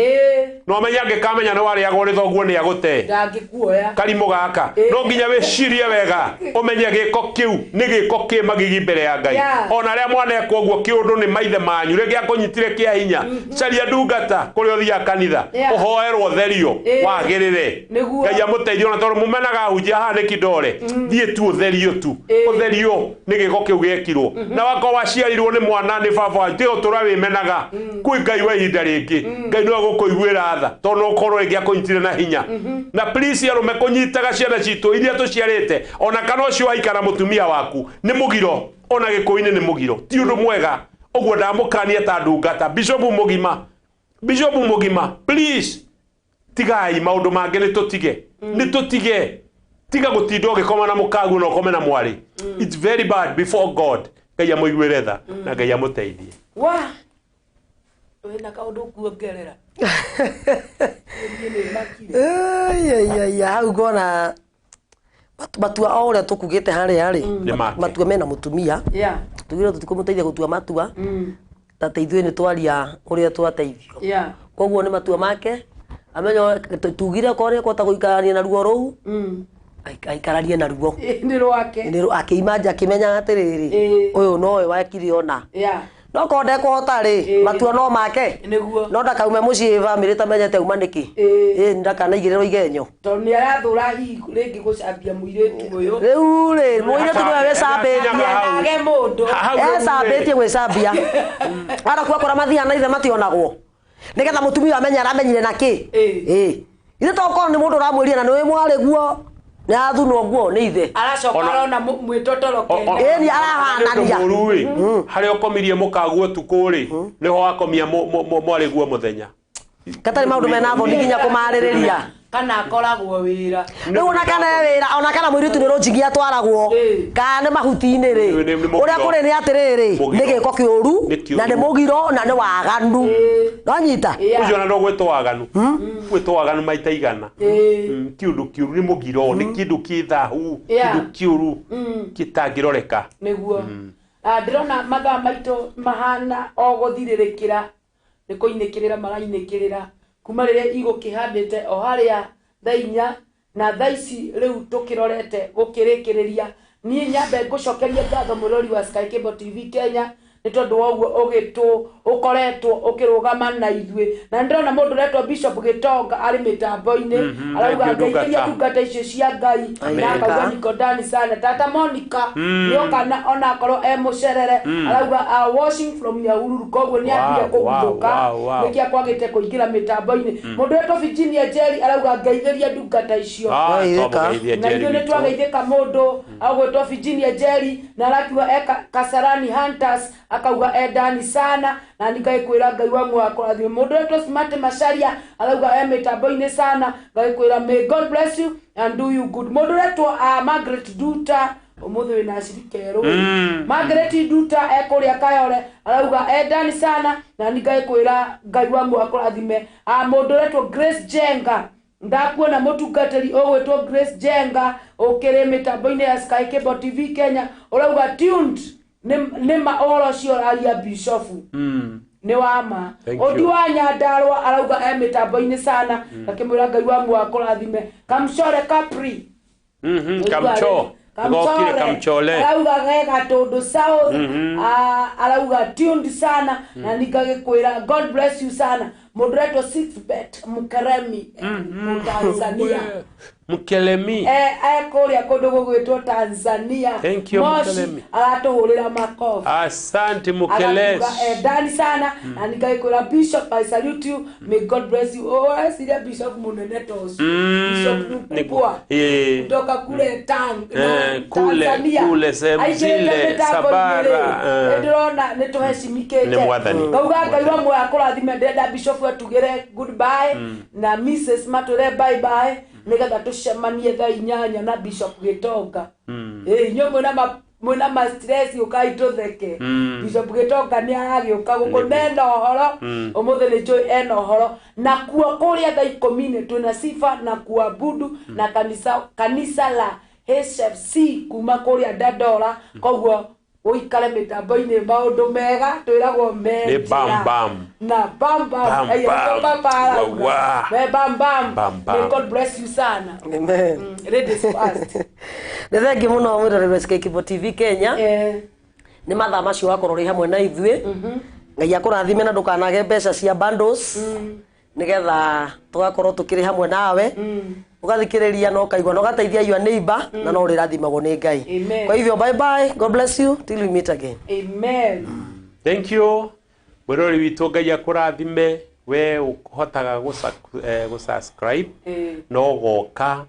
na ũmenye angĩkamenya nĩ warĩagwo nĩ thoguo nĩ agũte. Ndangĩkuoya. Karimũ gaka, no nginya wĩcirie wega ũmenye gĩko kĩu nĩ gĩko kĩ magigi mbere ya Ngai. Ona arĩa mwanekwo ũguo kĩũndũ nĩ maithe manyu, rĩngĩ akũnyitire kĩa hinya. Caria ndungata kũrĩa ũthiaga kanitha, ũhoerwo therio, wagĩrĩre. Ngai amũteithie, ona tondũ mũmenaga ahunjia haha nĩ kidore, thiĩ tu ũtherio tu, ũtherio nĩ gĩko kĩu gĩekirwo. Na wakorwo waciarirwo nĩ mwana nĩ baba wanyu, tiga ũtũra wĩmenaga kwĩ Ngai wa ihinda rĩngĩ. Ngai no agũkũiguĩra tha tondũ no ũkorwo rĩngĩ akũnyitire na hinya. Na please, arũme kũnyitaga ciana citũ iria tũciarĩte, ona kana ũcio waikara mũtumia waku, nĩ mũgiro. Ona gĩkũyũ-inĩ nĩ mũgiro, ti ũndũ mwega ũguo. Ndamũkania ta ndungata, bishopu mũgima, bishopu mũgima, please tigai maũndũ mangĩ, nĩ tũtige, nĩ tũtige. Tiga gũtinda ũgĩkoma na mũkaguo na ũkome na mwarĩ. It's very bad before God. Ngai amũiguĩre tha na Ngai amũteithie. Wa wĩna kaũndũ kuongerera? Niĩ nĩ makire. Ai, ai, ai, hau ngona matua o ũrĩa tũkugĩte harĩa rĩ. Nĩ make. Matua mena mũtumia. Tugire tũtikũmũteithia gũtua matua, ta ithuĩ nĩ twaria ũrĩa twateithio. Koguo nĩ matua make amenya. Tugire okorwo nĩ ekũhota gũikarania na ruo rũu, aikaranie na ruo. Nĩ rwake. Akĩima nja akĩmenyaga atĩrĩrĩ, ũyũ nowe wekire ona. No korwo ndekũhota rĩ, matua no make. No ndakaume mũciĩ bamĩrĩ tamenyete auma nĩkĩ. Ĩ ndakanaigĩrĩrwo igenyo. Tondũ nĩ arathũra hihi rĩngĩ gũcambia mũirĩtu ũyũ. Rĩu rĩ, mũirĩtu nĩwe wĩcambĩtie. Age mũndũ. Hau rĩu rĩ. Ecambĩtie gwĩcambia arakua kũrĩa mathiaga na ithe mationagwo, nĩgetha mũtumia amenye aramenyire na kĩ. Ĩ ithe to korwo nĩ mũndũ ũramwĩrire na nĩwe mwarĩ guo nĩ arathunwo nguo nĩ ithe. Aracoka arona mwĩtotoroke. Ĩni arahanania. Mũru rĩ, harĩa ũkomirie mũkaguo ũtukũ rĩ, nĩho wakomia mwarĩ guo mũthenya. Katarĩ maũndũ mena thoni nginya kũmarĩrĩria. Kana akoragwo wĩra. Rĩu ona kana wĩra ona kana mũirĩtu nĩ rũnjigi atwaragwo kana nĩ mahuti-inĩ rĩ, ũrĩa kũrĩ nĩ atĩrĩrĩ, nĩ gĩko kĩũru na nĩ mũgiro na nĩ waganu. Nonyita ũcio ona no gwĩtwo waganu, gwĩtwo waganu maita igana. Ti ũndũ kĩũru, nĩ mũgiro, nĩ kĩndũ kĩ thahu, kĩndũ kĩũru gĩtangĩroreka. Nĩguo ndĩrona mathaa maitũ mahana o gũthirĩrĩkĩra, nĩ kũinĩkĩrĩra marainĩkĩrĩra kuma rĩrĩa igũkĩhandĩte o harĩa thaa inya na thaa ici rĩu tũkĩrorete gũkĩrĩkĩrĩria. Niĩ nyambe ngũcokerie ngatho mwĩrori wa Sky Cable TV Kenya nĩ tondũ wa ũguo ũgĩtũ ũkoretwo ũkĩrũgama na ithuĩ. Na nĩndĩrona mũndũ ũretwo Bishop Gĩtonga arĩ mĩtambo-inĩ, arauga ngeithĩria ndungata icio cia Ngai na akauga niko ndani sana. Tata Monica nĩoka na onakorwo e mũcerere, arauga washing from Nyahururu, koguo nĩ ambire kũguthũka nĩkĩo akwagĩte kũingĩra mĩtambo-inĩ. Mũndũ ũretwo Virginia Jerry arauga ngeithĩria ndungata icio, na ithuĩ nĩ twageithĩka mũndũ agwĩtwo Virginia Jerry na arakiuga e Kasarani Hunters, akauga e ndani sana na nĩngakwĩra Ngai wa muoyo akũrathime. Mũndũ ũretwo Smart Macharia arauga e mĩtambo-inĩ sana, ngakwĩra may God bless you and do you good. Mũndũ ũretwo Margaret Duta, ũmũthĩ wĩna acirika erũ. Margaret Duta e kũrĩa Kayore arauga e ndani sana na nĩngakwĩra Ngai wa muoyo akũrathime. Mũndũ ũretwo Grace Jenga, ndakuona mũtungatĩri ũgwĩtwo Grace Jenga ũkĩrĩ mĩtambo-inĩ ya Sky Cable TV Kenya, ũrauga tuned nĩ ma ũhoro ũcio ũraria Bishop nĩ wa ma. Ũndi wa Nyandarũa arauga e mĩtambo-inĩ sana, akĩmwĩra Ngai wa muoyo akũrathime. Kamcore Capri, Kamcho gokire Kamchole arauga ge Gatũndũ South, arauga tuned sana na ningagĩkwĩra God bless you sana. Mũndũ ũretwo Sixbet Mukeremi Tanzania, Mukelemi kũrĩa kũndũ gũgwĩtwo Tanzania. Thank you Mukelemi, aratũhũrĩra makobi. Asante Mukeles, ndani sana na ningagĩkwĩra Bishop I salute you, may God bless you. Eciria Bishop mũnene ta ũcio, Bishop mkubwa kutoka kule Tanzania, kule sehemu zile Sabara, ndĩrona nĩ tũhecimikĩte. Ngauga Ngai wa muoyo akũrathime. Ndĩrenda Bishop atugĩre goodbye na Mrs matwĩre bye bye nĩgetha tũcemanie thaa inyanya na Bishop Gĩtonga. Inyuĩ mwĩna ma stress ũkai tũtheke. Bishop Gĩtonga nĩ aragĩũka gũkũ nena ũhoro ũmũthĩ, nĩ njũĩ ena ũhoro. Na kuo kũrĩa thaa ikũmi nĩ twĩna sifa na kuabudu na kanisa la HFC kuma kũrĩa Dandora. Koguo ũikare mĩtambo-inĩ maũndũ mega twĩragwo me bam bam na bam bam bam bam bam. May God bless you sana. Amen. Ladies first. Nĩ thengi mũno mwĩroreri wa Sky Cable TV Kenya, nĩ mathaa macio wakorwo ũrĩ hamwe na ithuĩ. Ngai akũrathime na ndũkanage mbeca cia bundles nĩgetha tũgakorwo tũkĩrĩ hamwe nawe, ũgathikĩrĩria na ũkaigua na ũgateithia your neighbor na no ũrĩrathimagwo nĩ Ngai. Kwa hivyo bye bye, God bless you till we meet again. Amen. Thank you mwĩroreri witũ, Ngai akũrathime. We ũhotaga gũ-subscribe na ũgoka.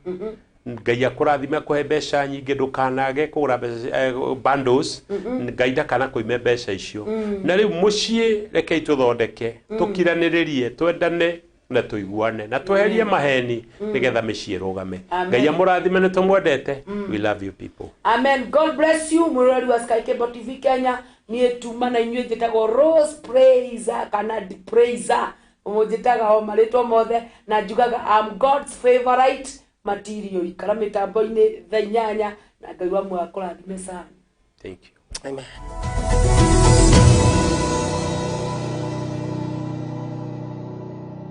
Ngai akũrathime akũhe mbeca nyingĩ, ndũkanage kũgũra bundles. Ngai ndakana kũime mbeca icio. Na rĩu mũciĩ rekei tũthondeke, tũkiranĩrĩrie, twendane na tũiguane na tweherie maheni nĩgetha mĩciĩ ĩrũgame. Ngai amũrathime, nĩ tũmwendete. We love you people. Amen. God bless you mwĩroreri wa Sky Cable TV Kenya. Niĩ tuma na inyuĩ njĩtagwo Rose Praiser kana Praiser, mũnjĩtaga o marĩtwa mothe, na njugaga I'm God's favorite material. Ikara mĩtambo-inĩ thaa inyanya na Ngai wa muoyo akũrathime sana. Thank you. Amen.